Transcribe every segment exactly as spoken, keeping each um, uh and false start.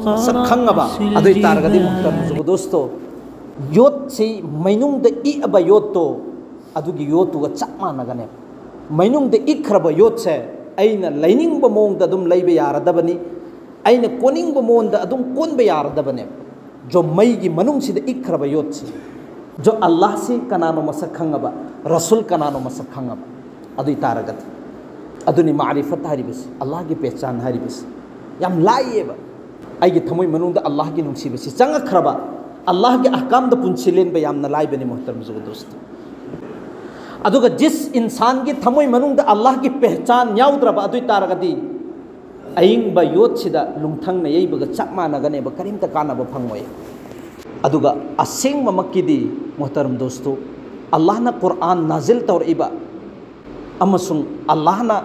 ꯃꯁꯛ ꯈꯪꯉꯕ ꯑꯗꯨ ꯑꯣꯏꯇꯥꯔꯒꯗꯤ, ꯃꯨꯍꯇꯔꯝ ꯖꯨꯒ ꯗꯣꯁꯇꯣ, ꯌꯣꯠꯁꯤ ꯃꯩꯅꯨꯡꯗ ꯏꯛꯑꯕ ꯌꯣꯠꯇꯣ, ꯑꯗꯨꯒꯤ ꯌꯣꯠꯇꯨꯒ ꯆꯞ ꯃꯥꯟꯅꯒꯅꯦꯕ꯫ ꯃꯩꯅꯨꯡꯗ ꯏꯛꯈ꯭ꯔꯕ ꯌꯣꯠꯁꯦ ꯑꯩꯅ ꯂꯩꯅꯤꯡꯕ ꯃꯑꯣꯡꯗ ꯑꯗꯨꯝ ꯂꯩꯕ ꯌꯥꯔꯗꯕꯅꯤ, ꯑꯩꯅ ꯀꯣꯟꯅꯤꯡꯕ ꯃꯑꯣꯡꯗ ꯑꯗꯨꯝ ꯀꯣꯟꯕ ꯌꯥꯔꯗꯕꯅꯦꯕ꯫ ꯖꯣ, ꯃꯩꯒꯤ ꯃꯅꯨꯡꯁꯤꯗ ꯏꯛꯈ꯭ꯔꯕ ꯌꯣꯠꯁꯤ꯫ ꯖꯣ, ꯑꯜꯂꯥꯍꯁꯤ ꯀꯅꯥꯅꯣ ꯃꯁꯛ ꯈꯪꯉꯕ, ꯔꯁꯨꯜ ꯀꯅꯥꯅꯣ ꯃꯁꯛ ꯈꯪꯉꯕ, ꯑꯗꯨ ꯑꯣꯏ ꯇꯥꯔꯒꯗꯤ, ꯑꯗꯨꯅꯤ ꯃꯥꯔꯤꯐꯠ ꯍꯥꯏꯔꯤꯕꯁꯤ, ꯑꯜꯂꯥꯍꯒꯤ ꯄꯦꯍꯆꯥꯟ ꯍꯥꯏꯔꯤꯕꯁꯤ꯫ ꯌꯥꯝ ꯂꯥꯏꯌꯦꯕ꯫ ꯑꯩꯒꯤ ꯊꯃꯣꯏ ꯃꯅꯨꯡꯗ ꯑꯜꯂꯥꯍꯒꯤ ꯅꯨꯡꯁꯤꯕꯁꯤ ꯆꯪꯉꯛꯈ꯭ꯔꯕ, ꯑꯜꯂꯥꯍꯒꯤ ꯑꯍꯀꯥꯝꯗ ꯄꯨꯟꯁꯤ ꯂꯦꯟꯕ ꯌꯥꯝꯅ ꯂꯥꯏꯕꯅꯤ, ꯃꯨꯍꯇꯔꯝ ꯖꯨꯒ ꯗꯣꯁꯇꯣ꯫ ꯑꯗꯨꯒ ꯖꯤꯁ ꯏꯟꯁꯥꯟꯒꯤ ꯊꯃꯣꯏ ꯃꯅꯨꯡꯗ ꯑꯜꯂꯥꯍꯒꯤ ꯄꯦꯍꯆꯥꯟ ꯌꯥꯎꯗ꯭ꯔꯕ ꯑꯗꯨ ꯑꯣꯏ ꯇꯥꯔꯒꯗꯤ, ꯑꯏꯪꯕ ꯌꯣꯠꯁꯤꯗ ꯂꯨꯡꯊꯪꯅ ꯌꯩꯕꯒ ꯆꯞ ꯃꯥꯟꯅꯒꯅꯦꯕ, ꯀꯔꯤꯝꯇ ꯀꯥꯟꯅꯕ ꯐꯪꯉꯣꯏ꯫ ꯑꯗꯨꯒ ꯑꯁꯦꯡꯕꯃꯛꯀꯤꯗꯤ, ꯃꯨꯍꯇꯔꯝ ꯗꯣꯁꯇꯣ, ꯑꯜꯂꯥꯍꯅ ꯀꯨꯔꯑꯥꯟ ꯅꯥꯖꯤꯜ ꯇꯧꯔꯛꯏꯕ ꯑꯃꯁꯨꯡ ꯑꯜꯂꯥꯍꯅ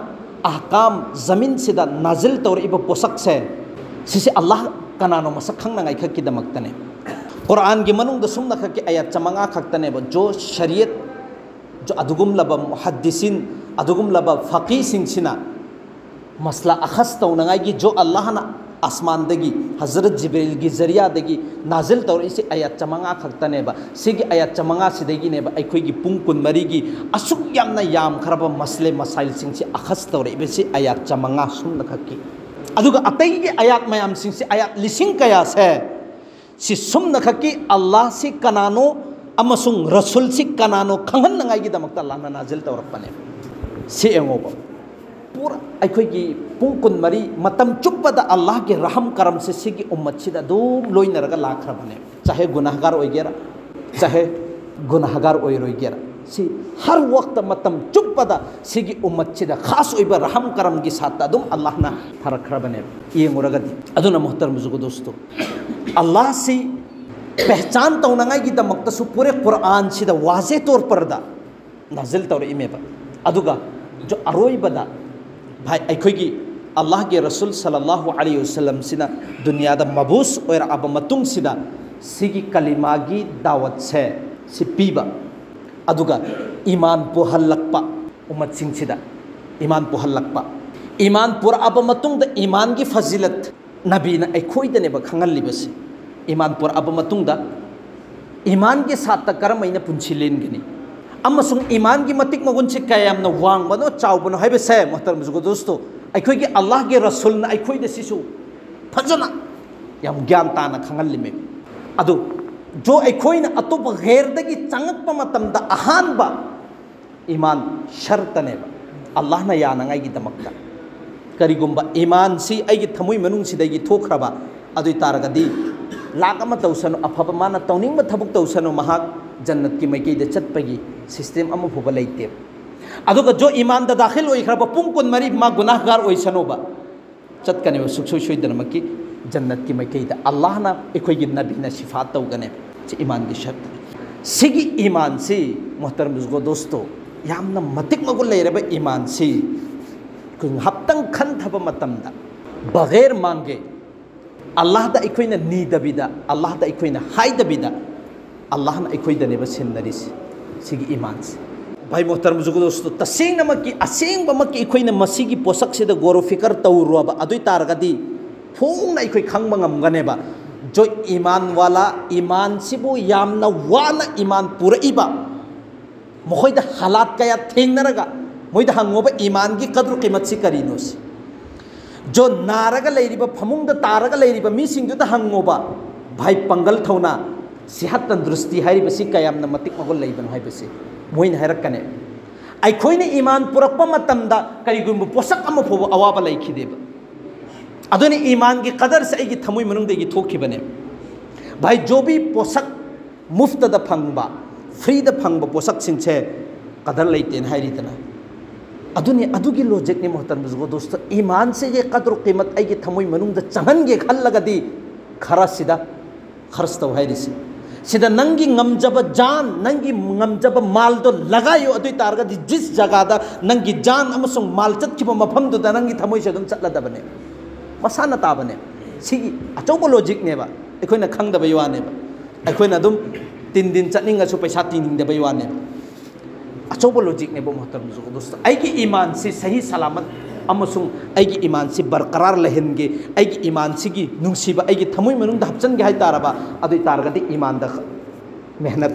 ꯑꯍꯀꯥꯝ ꯖꯃꯤꯟꯁꯤꯗ ꯅꯥꯖꯤꯜ ꯇꯧꯔꯛꯏꯕ ꯄꯣꯠꯁꯛꯁꯦ, ꯁꯤꯁꯦ ꯑꯜꯂꯥꯍ ꯀꯅꯥꯅꯣ ꯃꯁꯛ ꯈꯪꯅꯉꯥꯏ ꯈꯛꯀꯤꯗꯃꯛꯇꯅꯦ꯫ ꯀꯨꯔꯑꯥꯟꯒꯤ ꯃꯅꯨꯡꯗ ꯁꯨꯝꯅ ꯈꯛꯀꯤ ꯑꯥꯌꯥꯠ ꯆꯥꯃꯉꯥ ꯈꯛꯇꯅꯦꯕ꯫ ꯖꯣ ꯁꯔꯤꯌꯠ, ꯖꯣ ꯑꯗꯨꯒꯨꯝꯂꯕ ꯃꯨꯍꯗꯤꯁꯤꯟ, ꯑꯗꯨꯒꯨꯝꯂꯕ ꯐꯀꯤꯁꯤꯡꯁꯤꯅ ꯃꯁꯂꯥ ꯑꯈꯁ ꯇꯧꯅꯉꯥꯏꯒꯤ, ꯖꯣ ꯑꯜꯂꯥꯍꯅ ꯑꯁꯃꯥꯟꯗꯒꯤ ꯍꯖꯔꯠ ꯖꯤꯕ꯭ꯔꯤꯜꯒꯤ ꯖꯔꯤꯌꯥꯗꯒꯤ ꯅꯥꯖꯤꯜ ꯇꯧꯔꯛꯏꯁꯤ ꯑꯥꯌꯥꯠ ꯆꯥꯃꯉꯥ ꯈꯛꯇꯅꯦꯕ꯫ ꯁꯤꯒꯤ ꯑꯥꯌꯥꯠ ꯆꯥꯃꯉꯥꯁꯤꯗꯒꯤꯅꯦꯕ ꯑꯩꯈꯣꯏꯒꯤ ꯄꯨꯡ ꯀꯨꯟꯃꯔꯤꯒꯤ ꯑꯁꯨꯛ ꯌꯥꯝꯅ ꯌꯥꯝꯈ꯭ꯔꯕ ꯃꯁꯂꯦ ꯃꯁꯥꯏꯜꯁꯤꯡꯁꯤ ꯑꯈꯁ ꯇꯧꯔꯛꯏꯕꯁꯤ, ꯑꯥꯌꯥꯠ ꯆꯥꯃꯉꯥ ꯁꯨꯝꯅ ꯈꯛꯀꯤ꯫ ꯑꯗꯨꯒ ꯑꯇꯩꯒꯤ ꯑꯥꯌꯥꯠ ꯃꯌꯥꯝꯁꯤꯡꯁꯤ, ꯑꯥꯌꯥꯠ ꯂꯤꯁꯤꯡ ꯀꯌꯥꯁꯦ, ꯁꯤ ꯁꯨꯝꯅ ꯈꯛꯀꯤ ꯑꯜꯂꯥꯍꯁꯤ ꯀꯅꯥꯅꯣ ꯑꯃꯁꯨꯡ ꯔꯁꯨꯜꯁꯤ ꯀꯅꯥꯅꯣ ꯈꯪꯍꯟꯅꯉꯥꯏꯒꯤꯗꯃꯛꯇ ꯑꯜꯂꯥꯍꯅ ꯅꯥꯖꯤꯜ ꯇꯧꯔꯛꯄꯅꯦ꯫ ꯁꯤ ꯌꯦꯡꯉꯣꯕ, ꯄꯨꯔꯥ ꯑꯩꯈꯣꯏꯒꯤ ꯄꯨꯡ ꯀꯨꯟꯃꯔꯤ ꯃꯇꯝ ꯆꯨꯞꯄꯗ ꯑꯜꯂꯥꯍꯒꯤ ꯔꯍꯝ ꯀꯔꯝꯁꯦ ꯁꯤꯒꯤ ꯎꯝꯃꯠꯁꯤꯗ ꯑꯗꯨꯝ ꯂꯣꯏꯅꯔꯒ ꯂꯥꯛꯈ꯭ꯔꯕꯅꯦ꯫ ꯆꯥꯍꯦ ꯒꯨꯅꯥꯍꯒꯥꯔ ꯑꯣꯏꯒꯦꯔꯥ, ꯆꯥꯍꯦ ꯒꯨꯅꯥꯍꯒꯥꯔ ꯑꯣꯏꯔꯣꯏꯒꯦꯔꯥ, ꯁꯤ ꯍꯔ ꯋꯛꯇ, ꯃꯇꯝ ꯆꯨꯞꯄꯗ ꯁꯤꯒꯤ ꯎꯝꯃꯠꯁꯤꯗ ꯈꯥꯁ ꯑꯣꯏꯕ ꯔꯍꯝ ꯀꯔꯝꯒꯤ ꯁꯥꯠꯇ ꯑꯗꯨꯝ ꯑꯜꯂꯥꯍꯅ ꯊꯥꯔꯛꯈ꯭ꯔꯕꯅꯦ, ꯌꯦꯡꯉꯨꯔꯒꯗꯤ꯫ ꯑꯗꯨꯅ, ꯃꯨꯍꯇꯔꯝ ꯖꯨꯒ ꯗꯣꯁꯇꯣ, ꯑꯜꯂꯥꯍꯁꯤ ꯄꯦꯍꯆꯥꯟ ꯇꯧꯅꯉꯥꯏꯒꯤꯗꯃꯛꯇꯁꯨ ꯄꯨꯔꯦ ꯀꯨꯔꯑꯥꯟꯁꯤꯗ ꯋꯥꯖꯦ ꯇꯣꯔ ꯄꯔꯗ ꯅꯥꯖꯤꯜ ꯇꯧꯔꯛꯏꯃꯦꯕ꯫ ꯑꯗꯨꯒ ꯖꯣ ꯑꯔꯣꯏꯕꯗ, ꯚꯥꯏ, ꯑꯩꯈꯣꯏꯒꯤ ꯑꯜꯂꯥꯍꯒꯤ ꯔꯁꯨꯜ ꯁꯜꯂꯜꯂꯥꯍꯨ ꯑꯂꯩꯍꯤ ꯋꯁꯜꯂꯝꯁꯤꯅ ꯗꯨꯅꯤꯌꯥꯗ ꯃꯕꯨꯁ ꯑꯣꯏꯔꯛꯑꯕ ꯃꯇꯨꯡꯁꯤꯗ ꯁꯤꯒꯤ ꯀꯂꯤꯃꯥꯒꯤ ꯗꯥꯋꯠꯁꯦ ꯁꯤ ꯄꯤꯕ, ꯑꯗꯨꯒ ꯏꯃꯥꯟ ꯄꯨꯍꯜꯂꯛꯄ, ꯎꯝꯃꯠꯁꯤꯡꯁꯤꯗ ꯏꯃꯥꯟ ꯄꯨꯍꯜꯂꯛꯄ, ꯏꯃꯥꯟ ꯄꯨꯔꯛꯑꯕ ꯃꯇꯨꯡꯗ ꯏꯃꯥꯟꯒꯤ ꯐꯖꯤꯂꯠ ꯅꯕꯤꯅ ꯑꯩꯈꯣꯏꯗꯅꯦꯕ ꯈꯪꯍꯜꯂꯤꯕꯁꯤ꯫ ꯏꯃꯥꯟ ꯄꯨꯔꯛꯑꯕ ꯃꯇꯨꯡꯗ ꯏꯃꯥꯟꯒꯤ ꯁꯥꯠꯇ ꯀꯔꯝ ꯍꯥꯏꯅ ꯄꯨꯟꯁꯤ ꯂꯦꯟꯒꯅꯤ ꯑꯃꯁꯨꯡ ꯏꯃꯥꯟꯒꯤ ꯃꯇꯤꯛ ꯃꯒꯨꯟꯁꯤ ꯀꯌꯥꯝꯅ ꯋꯥꯡꯕꯅꯣ, ꯆꯥꯎꯕꯅꯣ ꯍꯥꯏꯕꯁꯦ, ꯃꯣꯍꯇꯔꯝ ꯕꯨꯖꯨꯔꯒ ꯗꯣꯁꯇꯣ, ꯑꯩꯈꯣꯏꯒꯤ ꯑꯜꯂꯥꯍꯒꯤ ꯔꯁꯨꯜꯅ ꯑꯩꯈꯣꯏꯗ ꯁꯤꯁꯨ ꯐꯖꯅ ꯌꯥꯝ ꯒ꯭ꯌꯥꯟ ꯇꯥꯅ ꯈꯪꯍꯜꯂꯤꯃꯦ꯫ ꯑꯗꯨ ꯖꯣ ꯑꯩꯈꯣꯏꯅ ꯑꯇꯣꯞꯄ ꯒꯩꯔꯗꯒꯤ ꯆꯪꯉꯛꯄ ꯃꯇꯝꯗ ꯑꯍꯥꯟꯕ ꯏꯃꯥꯟ ꯁꯔꯇꯅꯦꯕ, ꯑꯜꯂꯥꯍꯅ ꯌꯥꯅꯉꯥꯏꯒꯤꯗꯃꯛꯇ꯫ ꯀꯔꯤꯒꯨꯝꯕ ꯏꯃꯥꯟꯁꯤ ꯑꯩꯒꯤ ꯊꯃꯣꯏ ꯃꯅꯨꯡꯁꯤꯗꯒꯤ ꯊꯣꯛꯈ꯭ꯔꯕ, ꯑꯗꯨ ꯑꯣꯏ ꯇꯥꯔꯒꯗꯤ ꯂꯥꯛ ꯑꯃ ꯇꯧꯁꯅꯨ, ꯑꯐꯕ ꯃꯥꯅ ꯇꯧꯅꯤꯡꯕ ꯊꯕꯛ ꯇꯧꯁꯅꯨ, ꯃꯍꯥꯛ ꯖꯟꯅꯠꯀꯤ ꯃꯥꯏꯀꯩꯗ ꯆꯠꯄꯒꯤ ꯁꯤꯁꯇꯦꯝ ꯑꯃ ꯐꯥꯎꯕ ꯂꯩꯇꯦꯕ꯫ ꯑꯗꯨꯒ ꯖꯣ ꯏꯃꯥꯟꯗ ꯗꯥꯈꯤꯜ ꯑꯣꯏꯈ꯭ꯔꯕ ꯄꯨꯡ ꯀꯨꯟꯃꯔꯤ ꯃꯥ ꯒꯨꯅꯥꯍꯒꯥꯔ ꯑꯣꯏꯁꯅꯨꯕ, ꯆꯠꯀꯅꯦꯕ ꯁꯨꯡꯁꯣꯏ ꯁꯣꯏꯗꯅꯃꯛꯀꯤ ꯖꯟꯅꯠꯀꯤ ꯃꯥꯏꯀꯩꯗ꯫ ꯑꯜꯂꯥꯍꯅ ꯑꯩꯈꯣꯏꯒꯤ ꯅꯕꯤꯅ ꯁꯤꯐꯥꯠ ꯇꯧꯒꯅꯦꯕ꯫ ꯁꯤ ꯏꯃꯥꯟꯒꯤ ꯁꯔꯇꯅꯤ꯫ ꯁꯤꯒꯤ ꯏꯃꯥꯟꯁꯤ, ꯃꯣꯍꯇꯔꯝ ꯕꯨꯖꯨꯔꯒ ꯗꯣꯁꯇꯣ, ꯌꯥꯝꯅ ꯃꯇꯤꯛ ꯃꯒꯨꯟ ꯂꯩꯔꯕ ꯏꯃꯥꯟꯁꯤ ꯑꯩꯈꯣꯏ ꯉꯥꯏꯍꯥꯛꯇꯪ ꯈꯟꯊꯕ ꯃꯇꯝꯗ, ꯕꯒꯦꯔ ꯃꯥꯡꯒꯦ, ꯑꯜꯂꯥꯍꯗ ꯑꯩꯈꯣꯏꯅ ꯅꯤꯗꯕꯤꯗ, ꯑꯜꯂꯥꯍꯗ ꯑꯩꯈꯣꯏꯅ ꯍꯥꯏꯗꯕꯤꯗ, ꯑꯜꯂꯥꯍꯅ ꯑꯩꯈꯣꯏꯗꯅꯦꯕ ꯁꯤꯟꯅꯔꯤꯁꯤ꯫ ꯁꯤꯒꯤ ꯏꯃꯥꯟꯁꯤ, ꯚꯥꯏ ꯃꯣꯍꯇꯔꯝ ꯕꯨꯖꯨꯔꯒ ꯗꯣꯁꯇꯣ, ꯇꯁꯦꯡꯅꯃꯛꯀꯤ, ꯑꯁꯦꯡꯕꯃꯛꯀꯤ ꯑꯩꯈꯣꯏꯅ ꯃꯁꯤꯒꯤ ꯄꯣꯠꯁꯛꯁꯤꯗ ꯒꯧꯔ ꯐꯤꯀꯔ ꯇꯧꯔꯨꯔꯕ, ꯑꯗꯨ ꯑꯣꯏ ꯇꯥꯔꯒꯗꯤ ꯐꯣꯡꯅ ꯑꯩꯈꯣꯏ ꯈꯪꯕ ꯉꯝꯒꯅꯦꯕ꯫ ꯖꯣ ꯏꯃꯥꯟ ꯋꯥꯂꯥ, ꯏꯃꯥꯟꯁꯤꯕꯨ ꯌꯥꯝꯅ ꯋꯥꯅ ꯏꯃꯥꯟ ꯄꯨꯔꯛꯏꯕ, ꯃꯈꯣꯏꯗ ꯍꯥꯂꯥꯠ ꯀꯌꯥ ꯊꯦꯡꯅꯔꯒ ꯃꯣꯏꯗ ꯍꯪꯉꯣꯕ, ꯏꯃꯥꯟꯒꯤ ꯀꯗ꯭ꯔ ꯀꯤꯃꯠꯁꯤ ꯀꯔꯤꯅꯣ ꯁꯤ꯫ ꯖꯣ ꯅꯥꯔꯒ ꯂꯩꯔꯤꯕ, ꯐꯃꯨꯡꯗ ꯇꯥꯔꯒ ꯂꯩꯔꯤꯕ ꯃꯤꯁꯤꯡꯗꯨꯗ ꯍꯪꯉꯣꯕ, ꯚꯥꯏ, ꯄꯥꯡꯒꯜ ꯊꯧꯅꯥ, ꯁꯤꯍꯠ ꯇꯟꯗ꯭ꯔꯨꯁꯇꯤ ꯍꯥꯏꯔꯤꯕꯁꯤ ꯀꯌꯥꯝꯅ ꯃꯇꯤꯛ ꯃꯒꯨꯟ ꯂꯩꯕꯅꯣ ꯍꯥꯏꯕꯁꯤ ꯃꯣꯏꯅ ꯍꯥꯏꯔꯛꯀꯅꯤ꯫ ꯑꯩꯈꯣꯏꯅ ꯏꯃꯥꯟ ꯄꯨꯔꯛꯄ ꯃꯇꯝꯗ ꯀꯔꯤꯒꯨꯝꯕ ꯄꯣꯠꯁꯛ ꯑꯃ ꯐꯥꯎꯕ ꯑꯋꯥꯕ ꯂꯩꯈꯤꯗꯦꯕ꯫ ꯑꯗꯨꯅ ꯏꯃꯥꯟꯒꯤ ꯀꯗꯔꯁꯦ ꯑꯩꯒꯤ ꯊꯃꯣꯏ ꯃꯅꯨꯡꯗꯒꯤ ꯊꯣꯛꯈꯤꯕꯅꯦ꯫ ꯚꯥꯏ, ꯖꯣꯕꯤ ꯄꯣꯠꯁꯛ ꯃꯨꯐꯇꯗ ꯐꯪꯕ, ꯐ꯭ꯔꯤꯗ ꯐꯪꯕ ꯄꯣꯠꯁꯛꯁꯤꯡꯁꯦ ꯀꯗꯔ ꯂꯩꯇꯦꯅ ꯍꯥꯏꯔꯤꯗꯅ꯫ ꯑꯗꯨꯅꯤ, ꯑꯗꯨꯒꯤ ꯂꯣꯖꯤꯛꯅꯤ, ꯃꯣꯍꯇꯔꯝ ꯕꯨꯖꯨꯔꯒ ꯗꯣꯁꯇꯣ, ꯏꯃꯥꯟꯁꯤꯒꯤ ꯀꯗ꯭ꯔ ꯀꯤꯃꯠ ꯑꯩꯒꯤ ꯊꯃꯣꯏ ꯃꯅꯨꯡꯗ ꯆꯪꯍꯟꯒꯦ ꯈꯜꯂꯒꯗꯤ ꯈꯔ ꯁꯤꯗ ꯈꯔꯆ ꯇꯧ ꯍꯥꯏꯔꯤꯁꯤ꯫ ꯁꯤꯗ ꯅꯪꯒꯤ ꯉꯝꯖꯕ ꯖꯥꯟ, ꯅꯪꯒꯤ ꯉꯝꯖꯕ ꯃꯥꯜꯗꯣ ꯂꯒꯥꯏꯌꯨ, ꯑꯗꯨ ꯑꯣꯏ ꯇꯥꯔꯒꯗꯤ ꯖꯤꯁ ꯖꯒꯥꯗ ꯅꯪꯒꯤ ꯖꯥꯟ ꯑꯃꯁꯨꯡ ꯃꯥꯜ ꯆꯠꯈꯤꯕ ꯃꯐꯝꯗꯨꯗ ꯅꯪꯒꯤ ꯊꯃꯣꯏꯁꯦ ꯑꯗꯨꯝ ꯆꯠꯂꯗꯕꯅꯦ, ꯃꯁꯥꯅ ꯇꯥꯕꯅꯦ꯫ ꯁꯤꯒꯤ ꯑꯆꯧꯕ ꯂꯣꯖꯤꯛꯅꯦꯕ, ꯑꯩꯈꯣꯏꯅ ꯈꯪꯗꯕꯩ ꯋꯥꯅꯦꯕ꯫ ꯑꯩꯈꯣꯏꯅ ꯑꯗꯨꯝ ꯇꯤꯟ ꯗꯤꯟ ꯆꯠꯅꯤꯡꯉꯁꯨ ꯄꯩꯁꯥ ꯇꯤꯡꯅꯤꯡꯗꯕꯩ ꯋꯥꯅꯦꯕ꯫ ꯑꯆꯧꯕ ꯂꯣꯖꯤꯛꯅꯦꯕ, ꯃꯣꯍꯇꯔꯝ ꯕꯨꯖꯨꯔꯒ ꯗꯣꯁꯇꯣ꯫ ꯑꯩꯒꯤ ꯏꯃꯥꯟꯁꯤ ꯁꯍꯤ ꯁꯂꯥꯃꯠ ꯑꯃꯁꯨꯡ ꯑꯩꯒꯤ ꯏꯃꯥꯟꯁꯤ ꯕꯔꯀꯔꯥꯔ ꯂꯩꯍꯟꯒꯦ, ꯑꯩꯒꯤ ꯏꯃꯥꯟꯁꯤꯒꯤ ꯅꯨꯡꯁꯤꯕ ꯑꯩꯒꯤ ꯊꯃꯣꯏ ꯃꯅꯨꯡꯗ ꯍꯥꯞꯆꯤꯟꯒꯦ ꯍꯥꯏ ꯇꯥꯔꯕ, ꯑꯗꯨ ꯑꯣꯏ ꯇꯥꯔꯒꯗꯤ ꯏꯃꯥꯟꯗ ꯃꯦꯍꯅꯠ,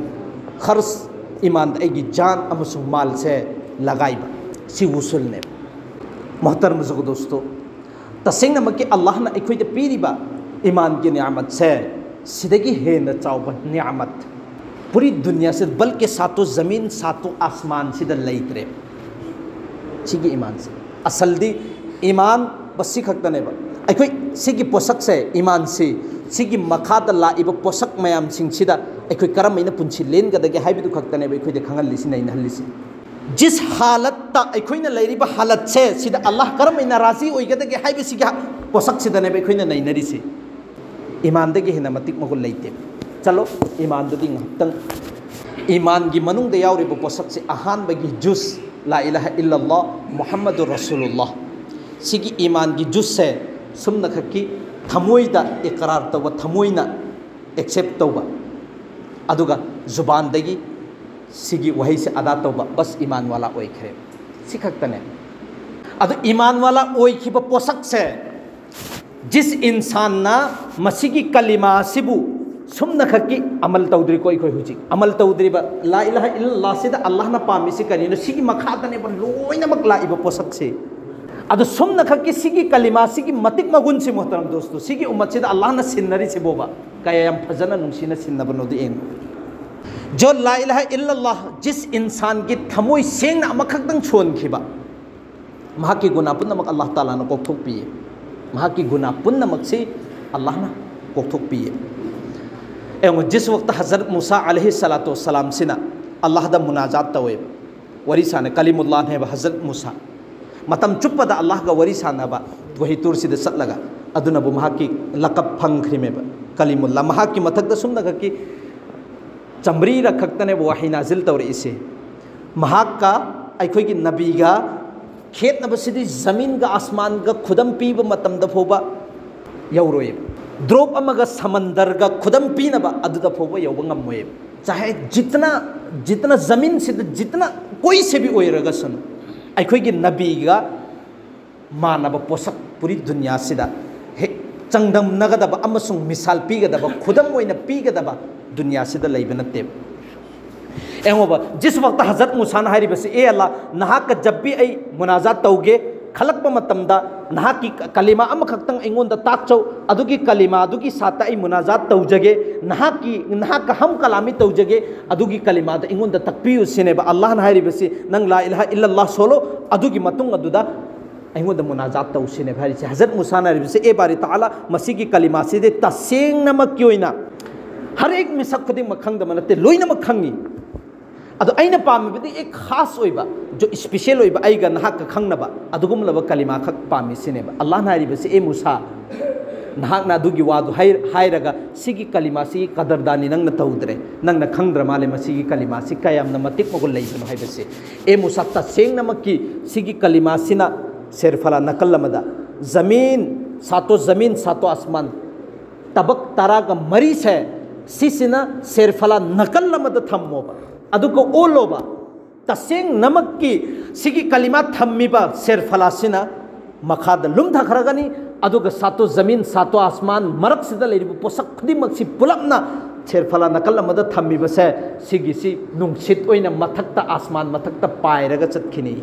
ꯈꯔꯁ, ꯏꯃꯥꯟꯗ ꯑꯩꯒꯤ ꯖꯥꯟ ꯑꯃꯁꯨꯡ ꯃꯥꯜꯁꯦ ꯂꯒꯥꯏꯕ, ꯁꯤ ꯋꯨꯁꯨꯜꯅꯦꯕ꯫ ꯃꯣꯍꯇꯔꯝ ꯖꯒꯗꯣꯁꯇꯣ, ꯇꯁꯦꯡꯅꯃꯛꯀꯤ ꯑꯜꯂꯥꯍꯅ ꯑꯩꯈꯣꯏꯗ ꯄꯤꯔꯤꯕ ꯏꯃꯥꯟꯒꯤ ꯅꯤꯌꯥꯃꯠꯁꯦ ꯁꯤꯗꯒꯤ ꯍꯦꯟꯅ ꯆꯥꯎꯕ ꯅꯤꯌꯥꯃꯠ ꯄꯨꯔꯤ ꯗꯨꯅꯤꯌꯥꯁꯦ, ꯕꯜꯀꯤ ꯁꯥꯇꯣ ꯖꯃꯤꯟ ꯁꯥꯇꯣ ꯑꯁꯃꯥꯟꯁꯤꯗ ꯂꯩꯇ꯭ꯔꯦ꯫ ꯁꯤꯒꯤ ꯏꯃꯥꯟꯁꯦ ꯑꯁꯜꯗꯤ ꯏꯃꯥꯟ ꯕꯁꯤ ꯈꯛꯇꯅꯦꯕ꯫ ꯑꯩꯈꯣꯏ ꯁꯤꯒꯤ ꯄꯣꯠꯁꯛꯁꯦ, ꯏꯃꯥꯟꯁꯤ, ꯁꯤꯒꯤ ꯃꯈꯥꯗ ꯂꯥꯛꯏꯕ ꯄꯣꯠꯁꯛ ꯃꯌꯥꯝꯁꯤꯡꯁꯤꯗ ꯑꯩꯈꯣꯏ ꯀꯔꯝ ꯍꯥꯏꯅ ꯄꯨꯟꯁꯤ ꯂꯦꯟꯒꯗꯒꯦ ꯍꯥꯏꯕꯗꯨ ꯈꯛꯇꯅꯦꯕ ꯑꯩꯈꯣꯏꯗ ꯈꯪꯍꯜꯂꯤꯁꯤ, ꯅꯩꯅꯍꯜꯂꯤꯁꯤ꯫ ꯖꯤꯁ ꯍꯥꯂꯠꯇ ꯑꯩꯈꯣꯏꯅ ꯂꯩꯔꯤꯕ ꯍꯥꯂꯠꯁꯦ, ꯁꯤꯗ ꯑꯜꯂꯥꯍ ꯀꯔꯝ ꯍꯥꯏꯅ ꯔꯥꯖꯤ ꯑꯣꯏꯒꯗꯒꯦ ꯍꯥꯏꯕꯁꯤꯒꯤ ꯄꯣꯠꯁꯛꯁꯤꯗꯅꯦꯕ ꯑꯩꯈꯣꯏꯅ ꯅꯩꯅꯔꯤꯁꯤ꯫ ꯏꯃꯥꯟꯗꯒꯤ ꯍꯦꯟꯅ ꯃꯇꯤꯛ ꯃꯒꯨꯟ ꯂꯩꯇꯦ꯫ ꯆꯠꯂꯣ, ꯏꯃꯥꯟꯗꯨꯗꯤ ꯉꯥꯏꯍꯥꯛꯇꯪ, ꯏꯃꯥꯟꯒꯤ ꯃꯅꯨꯡꯗ ꯌꯥꯎꯔꯤꯕ ꯄꯣꯠꯁꯛꯁꯦ, ꯑꯍꯥꯟꯕꯒꯤ ꯖꯨꯁ, ꯂꯥ ꯏꯂꯥꯍ ꯏꯜꯂꯜꯂꯥꯍ ꯃꯨꯍꯝꯃꯗꯨ ꯔꯁꯨꯂꯨꯜꯂꯥꯍ, ꯁꯤꯒꯤ ꯏꯃꯥꯟꯒꯤ ꯖꯨꯁꯁꯦ ꯁꯨꯝꯅꯈꯛꯀꯤ ꯊꯃꯣꯏꯗ ꯏꯀꯔꯥꯔ ꯇꯧꯕ, ꯊꯃꯣꯏꯅ ꯑꯦꯛꯁꯦꯞ ꯇꯧꯕ, ꯑꯗꯨꯒ ꯖꯨꯕꯥꯟꯗꯒꯤ ꯁꯤꯒꯤ ꯋꯥꯍꯩꯁꯦ ꯑꯗꯥ ꯇꯧꯕ, ꯕꯁ ꯏꯃꯥꯟ ꯋꯥꯂꯥ ꯑꯣꯏꯈ꯭ꯔꯦ꯫ ꯁꯤ ꯈꯛꯇꯅꯦ꯫ ꯑꯗꯨ ꯏꯃꯥꯟ ꯋꯥꯂꯥ ꯑꯣꯏꯈꯤꯕ ꯄꯣꯠꯁꯛꯁꯦ, ꯖꯤꯁ ꯏꯟꯁꯥꯟꯅ ꯃꯁꯤꯒꯤ ꯀꯂꯤꯃꯥ ꯑꯁꯤꯕꯨ ꯁꯨꯝꯅꯈꯛꯀꯤ ꯑꯃꯜ ꯇꯧꯗ꯭ꯔꯤꯀꯣ, ꯑꯩꯈꯣꯏ ꯍꯧꯖꯤꯛ ꯑꯃꯜ ꯇꯧꯗ꯭ꯔꯤꯕ ꯂꯥ ꯏꯂꯥꯍ ꯏꯜꯂꯜꯂꯥꯍꯁꯤꯗ ꯑꯜꯂꯥꯍꯅ ꯄꯥꯝꯃꯤꯁꯤ ꯀꯔꯤꯅꯣ? ꯁꯤꯒꯤ ꯃꯈꯥꯗꯅꯦꯕ ꯂꯣꯏꯅꯃꯛ ꯂꯥꯛꯏꯕ ꯄꯣꯠꯁꯛꯁꯦ꯫ ꯑꯗꯣ ꯁꯨꯝꯅꯈꯛꯀꯤ ꯁꯤꯒꯤ ꯀꯂꯤꯃꯥꯁꯤꯒꯤ ꯃꯇꯤꯛ ꯃꯒꯨꯟꯁꯤ, ꯃꯣꯍꯇꯔꯝ ꯗꯣꯁꯇꯣ, ꯁꯤꯒꯤ ꯎꯝꯃꯠꯁꯤꯗ ꯑꯜꯂꯥꯍꯅ ꯁꯤꯟꯅꯔꯤꯁꯤꯕꯣꯕ ꯀꯌꯥ ꯌꯥꯝ ꯐꯖꯅ ꯅꯨꯡꯁꯤꯅ ꯁꯤꯟꯅꯕꯅꯣꯗꯣ ꯌꯦꯡꯉꯨ꯫ ꯖꯣ ꯂꯥ ꯏꯂꯥꯍ ꯏꯜꯂꯜꯂꯥꯍ ꯖꯤꯁ ꯏꯟꯁꯥꯟꯒꯤ ꯊꯃꯣꯏ ꯁꯦꯡꯅ ꯑꯃꯈꯛꯇꯪ ꯁꯣꯟꯈꯤꯕ, ꯃꯍꯥꯛꯀꯤ ꯒꯨꯅꯥ ꯄꯨꯝꯅꯃꯛ ꯑꯜꯂꯥꯍ ꯇꯥꯂꯥꯅ ꯀꯣꯛꯊꯣꯛꯄꯤꯌꯦ꯫ ꯃꯍꯥꯛꯀꯤ ꯒꯨꯅꯥ ꯄꯨꯝꯅꯃꯛꯁꯤ ꯑꯜꯂꯥꯍꯅ ꯀꯣꯛꯊꯣꯛꯄꯤꯌꯦ꯫ ꯌꯦꯡꯉꯨ, ꯖꯤꯁ ꯋꯛꯇ ꯍꯖꯔꯠ ꯃꯨꯁꯥ ꯑꯂꯩꯍꯤ ꯁꯂꯥꯇꯨ ꯋꯁꯁꯂꯥꯝꯁꯤꯅ ꯑꯜꯂꯥꯍꯗ ꯃꯨꯅꯥꯖꯥꯠ ꯇꯧꯋꯦꯕ, ꯋꯥꯔꯤ ꯁꯥꯟꯅꯩ, ꯀꯂꯤꯃꯨꯜꯂꯥꯍꯅꯦꯕ ꯍꯖꯔꯠ ꯃꯨꯁꯥ꯫ ꯃꯇꯝ ꯆꯨꯞꯄꯗ ꯑꯜꯂꯥꯍꯒ ꯋꯥꯔꯤ ꯁꯥꯟꯅꯕ, ꯋꯥꯍꯤ ꯇꯨꯔꯁꯤꯗ ꯆꯠꯂꯒ, ꯑꯗꯨꯅꯕꯨ ꯃꯍꯥꯛꯀꯤ ꯂꯀꯕ ꯐꯪꯈ꯭ꯔꯤꯃꯦꯕ, ꯀꯂꯤꯃꯨꯜꯂꯥ꯫ ꯃꯍꯥꯛꯀꯤ ꯃꯊꯛꯇ ꯁꯨꯝꯅꯈꯛꯀꯤ ꯆꯥꯃꯔꯤꯔꯛ ꯈꯛꯇꯅꯦꯕ ꯋꯥꯍꯤ ꯅꯥꯖꯤꯜ ꯇꯧꯔꯛꯏꯁꯦ꯫ ꯃꯍꯥꯛꯀ ꯑꯩꯈꯣꯏꯒꯤ ꯅꯕꯤꯒ ꯈꯦꯠꯅꯕꯁꯤꯗꯤ ꯖꯃꯤꯟꯒ ꯑꯁꯃꯥꯟꯒ ꯈꯨꯗꯝ ꯄꯤꯕ ꯃꯇꯝꯗ ꯐꯥꯎꯕ ꯌꯧꯔꯣꯏꯕ꯫ ꯗ꯭ꯔꯣꯞ ꯑꯃꯒ ꯁꯃꯟꯗꯔꯒ ꯈꯨꯗꯝ ꯄꯤꯅꯕ ꯑꯗꯨꯗ ꯐꯥꯎꯕ ꯌꯧꯕ ꯉꯝꯃꯣꯏꯕ꯫ ꯆꯥꯍꯦ ꯖꯤꯇꯅ, ꯖꯤꯇꯅ ꯖꯃꯤꯟꯁꯤꯗ ꯖꯤꯇꯅ ꯀꯣꯏ ꯁꯦ ꯚꯤ ꯑꯣꯏꯔꯒꯁꯅꯨ, ꯑꯩꯈꯣꯏꯒꯤ ꯅꯕꯤꯒ ꯃꯥꯟꯅꯕ ꯄꯣꯁꯛ ꯄꯨꯔꯤ ꯗꯨꯅꯤꯌꯥꯁꯤꯗ ꯍꯦꯛ ꯆꯥꯡꯗꯝꯅꯒꯗꯕ ꯑꯃꯁꯨꯡ ꯃꯤꯁꯥꯜ ꯄꯤꯒꯗꯕ, ꯈꯨꯗꯝ ꯑꯣꯏꯅ ꯄꯤꯒꯗꯕ ꯗꯨꯅꯤꯌꯥꯁꯤꯗ ꯂꯩꯕ ꯅꯠꯇꯦꯕ꯫ ꯌꯦꯡꯉꯣꯕ, ꯖꯤꯁ ꯋꯥꯛꯇ ꯍꯖꯔꯠ ꯃꯨꯁꯥꯅ ꯍꯥꯏꯔꯤꯕꯁꯤ, "ꯑꯦ ꯑꯜꯂꯥ, ꯅꯍꯥꯛꯀ ꯖꯕ ꯚꯤ ꯑꯩ ꯃꯨꯅꯥꯖꯥꯠ ꯇꯧꯒꯦ ꯈꯜꯂꯛꯄ ꯃꯇꯝꯗ ꯅꯍꯥꯛꯀꯤ ꯀ-, ꯀꯂꯤꯃꯥ ꯑꯃꯈꯛꯇꯪ ꯑꯩꯉꯣꯟꯗ ꯇꯥꯛꯆꯧ, ꯑꯗꯨꯒꯤ ꯀꯂꯤꯃꯥ ꯑꯗꯨꯒꯤ ꯁꯥꯠꯇ ꯑꯩ ꯃꯨꯅꯥꯖꯥꯠ ꯇꯧꯖꯒꯦ, ꯅꯍꯥꯛꯀꯤ, ꯅꯍꯥꯛꯀ ꯍꯝ ꯀꯂꯥꯃꯤ ꯇꯧꯖꯒꯦ, ꯑꯗꯨꯒꯤ ꯀꯂꯤꯃꯥꯗ ꯑꯩꯉꯣꯟꯗ ꯇꯥꯛꯄꯤꯌꯨ" ꯁꯤꯅꯦꯕ꯫ ꯑꯜꯂꯥꯍꯅ ꯍꯥꯏꯔꯤꯕꯁꯤ, "ꯅꯪ ꯂꯥ ꯏꯂꯥꯍ ꯏꯜꯂꯜꯂꯥꯍ ꯁꯣꯜꯂꯣ, ꯑꯗꯨꯒꯤ ꯃꯇꯨꯡ ꯑꯗꯨꯗ ꯑꯩꯉꯣꯟꯗ ꯃꯨꯅꯥꯖꯥꯠ ꯇꯧ" ꯁꯤꯅꯦꯕ ꯍꯥꯏꯔꯤꯁꯦ꯫ ꯍꯖꯔꯠ ꯃꯨꯁꯥꯅ ꯍꯥꯏꯔꯤꯕꯁꯤ, "ꯑꯦ ꯕꯥꯔꯤ ꯇꯥꯂꯥ, ꯃꯁꯤꯒꯤ ꯀꯂꯤꯃꯥꯁꯤꯗꯤ ꯇꯁꯦꯡꯅꯃꯛꯀꯤ ꯑꯣꯏꯅ ꯍꯔ ꯑꯦꯛ ꯃꯤꯁꯛ ꯈꯨꯗꯤꯡꯃꯛ ꯈꯪꯗꯕ ꯅꯠꯇꯦ, ꯂꯣꯏꯅꯃꯛ ꯈꯪꯉꯤ꯫ ꯑꯗꯣ ꯑꯩꯅ ꯄꯥꯝꯃꯤꯕꯗꯤ ꯑꯦꯛ ꯈꯥꯁ ꯑꯣꯏꯕ, ꯖꯣ ꯏꯁꯄꯤꯁꯦꯜ ꯑꯣꯏꯕ, ꯑꯩꯒ ꯅꯍꯥꯛꯀ ꯈꯪꯅꯕ ꯑꯗꯨꯒꯨꯝꯂꯕ ꯀꯂꯤꯃꯥ ꯈꯛ ꯄꯥꯝꯃꯤ" ꯁꯤꯅꯦꯕ꯫ ꯑꯜꯂꯥꯍꯅ ꯍꯥꯏꯔꯤꯕꯁꯤ, "ꯑꯦ ꯃꯨꯁꯥ, ꯅꯍꯥꯛꯅ ꯑꯗꯨꯒꯤ ꯋꯥꯗꯨ ꯍꯥꯏ-, ꯍꯥꯏꯔꯒ ꯁꯤꯒꯤ ꯀꯂꯤꯃꯥꯁꯤꯒꯤ ꯀꯗꯔꯗꯥꯅꯤ ꯅꯪꯅ ꯇꯧꯗ꯭ꯔꯦ, ꯅꯪꯅ ꯈꯪꯗ꯭ꯔ ꯃꯥꯜꯂꯦ ꯃꯁꯤꯒꯤ ꯀꯂꯤꯃꯥꯁꯤ ꯀꯌꯥꯝꯅ ꯃꯇꯤꯛ ꯃꯒꯨꯟ ꯂꯩꯕꯅꯣ ꯍꯥꯏꯕꯁꯤ꯫ ꯑꯦ ꯃꯨꯁꯥ, ꯇꯁꯦꯡꯅꯃꯛꯀꯤ ꯁꯤꯒꯤ ꯀꯂꯤꯃꯥꯁꯤꯅ ꯁꯦꯔꯐꯂꯥ ꯅꯥꯀꯜ ꯑꯃꯗ, ꯖꯃꯤꯟ ꯁꯥꯇꯣ ꯖꯃꯤꯟ ꯁꯥꯇꯣ ꯑꯁꯃꯥꯟ, ꯇꯕꯛ ꯇꯔꯥꯒ ꯃꯔꯤꯁꯦ, ꯁꯤꯁꯤꯅ ꯁꯦꯔꯐꯂꯥ ꯅꯥꯀꯜ ꯑꯃꯗ ꯊꯝꯃꯣꯕ, ꯑꯗꯨꯒ ꯑꯣꯜꯂꯣꯕ꯫ ꯇꯁꯦꯡꯅꯃꯛꯀꯤ ꯁꯤꯒꯤ ꯀꯂꯤꯃꯥ ꯊꯝꯃꯤꯕ ꯁꯦꯔꯐꯂꯥꯁꯤꯅ ꯃꯈꯥꯗ ꯂꯨꯝꯊꯈ꯭ꯔꯒꯅꯤ, ꯑꯗꯨꯒ ꯁꯥꯇꯣ ꯖꯃꯤꯟ ꯁꯥꯇꯣ ꯑꯁꯃꯥꯟ ꯃꯔꯛꯁꯤꯗ ꯂꯩꯔꯤꯕ ꯄꯣꯠꯁꯛ ꯈꯨꯗꯤꯡꯃꯛꯁꯤ ꯄꯨꯂꯞꯅ ꯁꯦꯔꯐꯂꯥ ꯅꯥꯀꯜ ꯑꯃꯗ ꯊꯝꯃꯤꯕꯁꯦ, ꯁꯤꯒꯤꯁꯤ ꯅꯨꯡꯁꯤꯠ ꯑꯣꯏꯅ ꯃꯊꯛꯇ, ꯑꯁꯃꯥꯟ ꯃꯊꯛꯇ ꯄꯥꯏꯔꯒ ꯆꯠꯈꯤꯅꯤ"꯫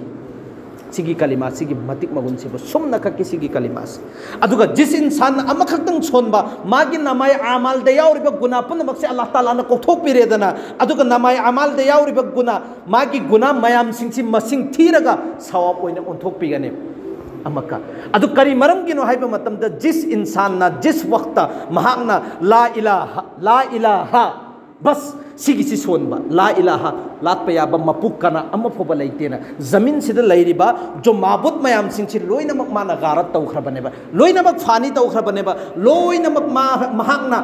ꯁꯤꯒꯤ ꯀꯂꯤꯃꯥꯁꯤꯒꯤ ꯃꯇꯤꯛ ꯃꯒꯨꯟꯁꯤꯕꯨ, ꯁꯨꯝꯅ ꯈꯛꯀꯤ ꯁꯤꯒꯤ ꯀꯂꯤꯃꯥꯁꯤ꯫ ꯑꯗꯨꯒ ꯖꯤꯁ ꯏꯟꯁꯥꯟꯅ ꯑꯃꯈꯛꯇꯪ ꯁꯣꯟꯕ, ꯃꯥꯒꯤ ꯅꯃꯥꯏ ꯑꯃꯥꯜꯗ ꯌꯥꯎꯔꯤꯕ ꯒꯨꯅꯥ ꯄꯨꯝꯅꯃꯛꯁꯦ ꯑꯜꯂꯥꯍ ꯇꯥꯂꯥꯅ ꯀꯣꯛꯊꯣꯛꯄꯤꯔꯦꯗꯅ, ꯑꯗꯨꯒ ꯅꯃꯥꯏ ꯑꯃꯥꯜꯗ ꯌꯥꯎꯔꯤꯕ ꯒꯨꯅꯥ, ꯃꯥꯒꯤ ꯒꯨꯅꯥ ꯃꯌꯥꯝꯁꯤꯡꯁꯤ ꯃꯁꯤꯡ ꯊꯤꯔꯒ ꯁꯋꯥꯕ ꯑꯣꯏꯅ ꯑꯣꯟꯊꯣꯛꯄꯤꯒꯅꯤ꯫ ꯑꯃꯨꯛꯀ, ꯑꯗꯨ ꯀꯔꯤ ꯃꯔꯝꯒꯤꯅꯣ ꯍꯥꯏꯕ ꯃꯇꯝꯗ, ꯖꯤꯁ ꯏꯟꯁꯥꯟꯅ, ꯖꯤꯁ ꯋꯥꯛꯇ ꯃꯍꯥꯛꯅ ꯂꯥ ꯏꯂꯥꯍ, ꯂꯥ ꯏꯂꯥꯍ, ꯕꯁ, ꯁꯤꯒꯤꯁꯤ ꯁꯣꯟꯕ, ꯂꯥ ꯏꯂꯥꯍ, ꯂꯥꯠꯄ ꯌꯥꯕ ꯃꯄꯨ ꯀꯅꯥ ꯑꯃ ꯐꯥꯎꯕ ꯂꯩꯇꯦꯅ, ꯖꯃꯤꯟꯁꯤꯗ ꯂꯩꯔꯤꯕ ꯖꯣ ꯃꯥꯕꯨꯠ ꯃꯌꯥꯝꯁꯤꯡꯁꯤ ꯂꯣꯏꯅꯃꯛ ꯃꯥꯅ ꯒꯥꯔꯠ ꯇꯧꯈ꯭ꯔꯕꯅꯦꯕ, ꯂꯣꯏꯅꯃꯛ ꯐꯥꯅꯤ ꯇꯧꯈ꯭ꯔꯕꯅꯦꯕ, ꯂꯣꯏꯅꯃꯛ ꯃꯥ-, ꯃꯍꯥꯛꯅ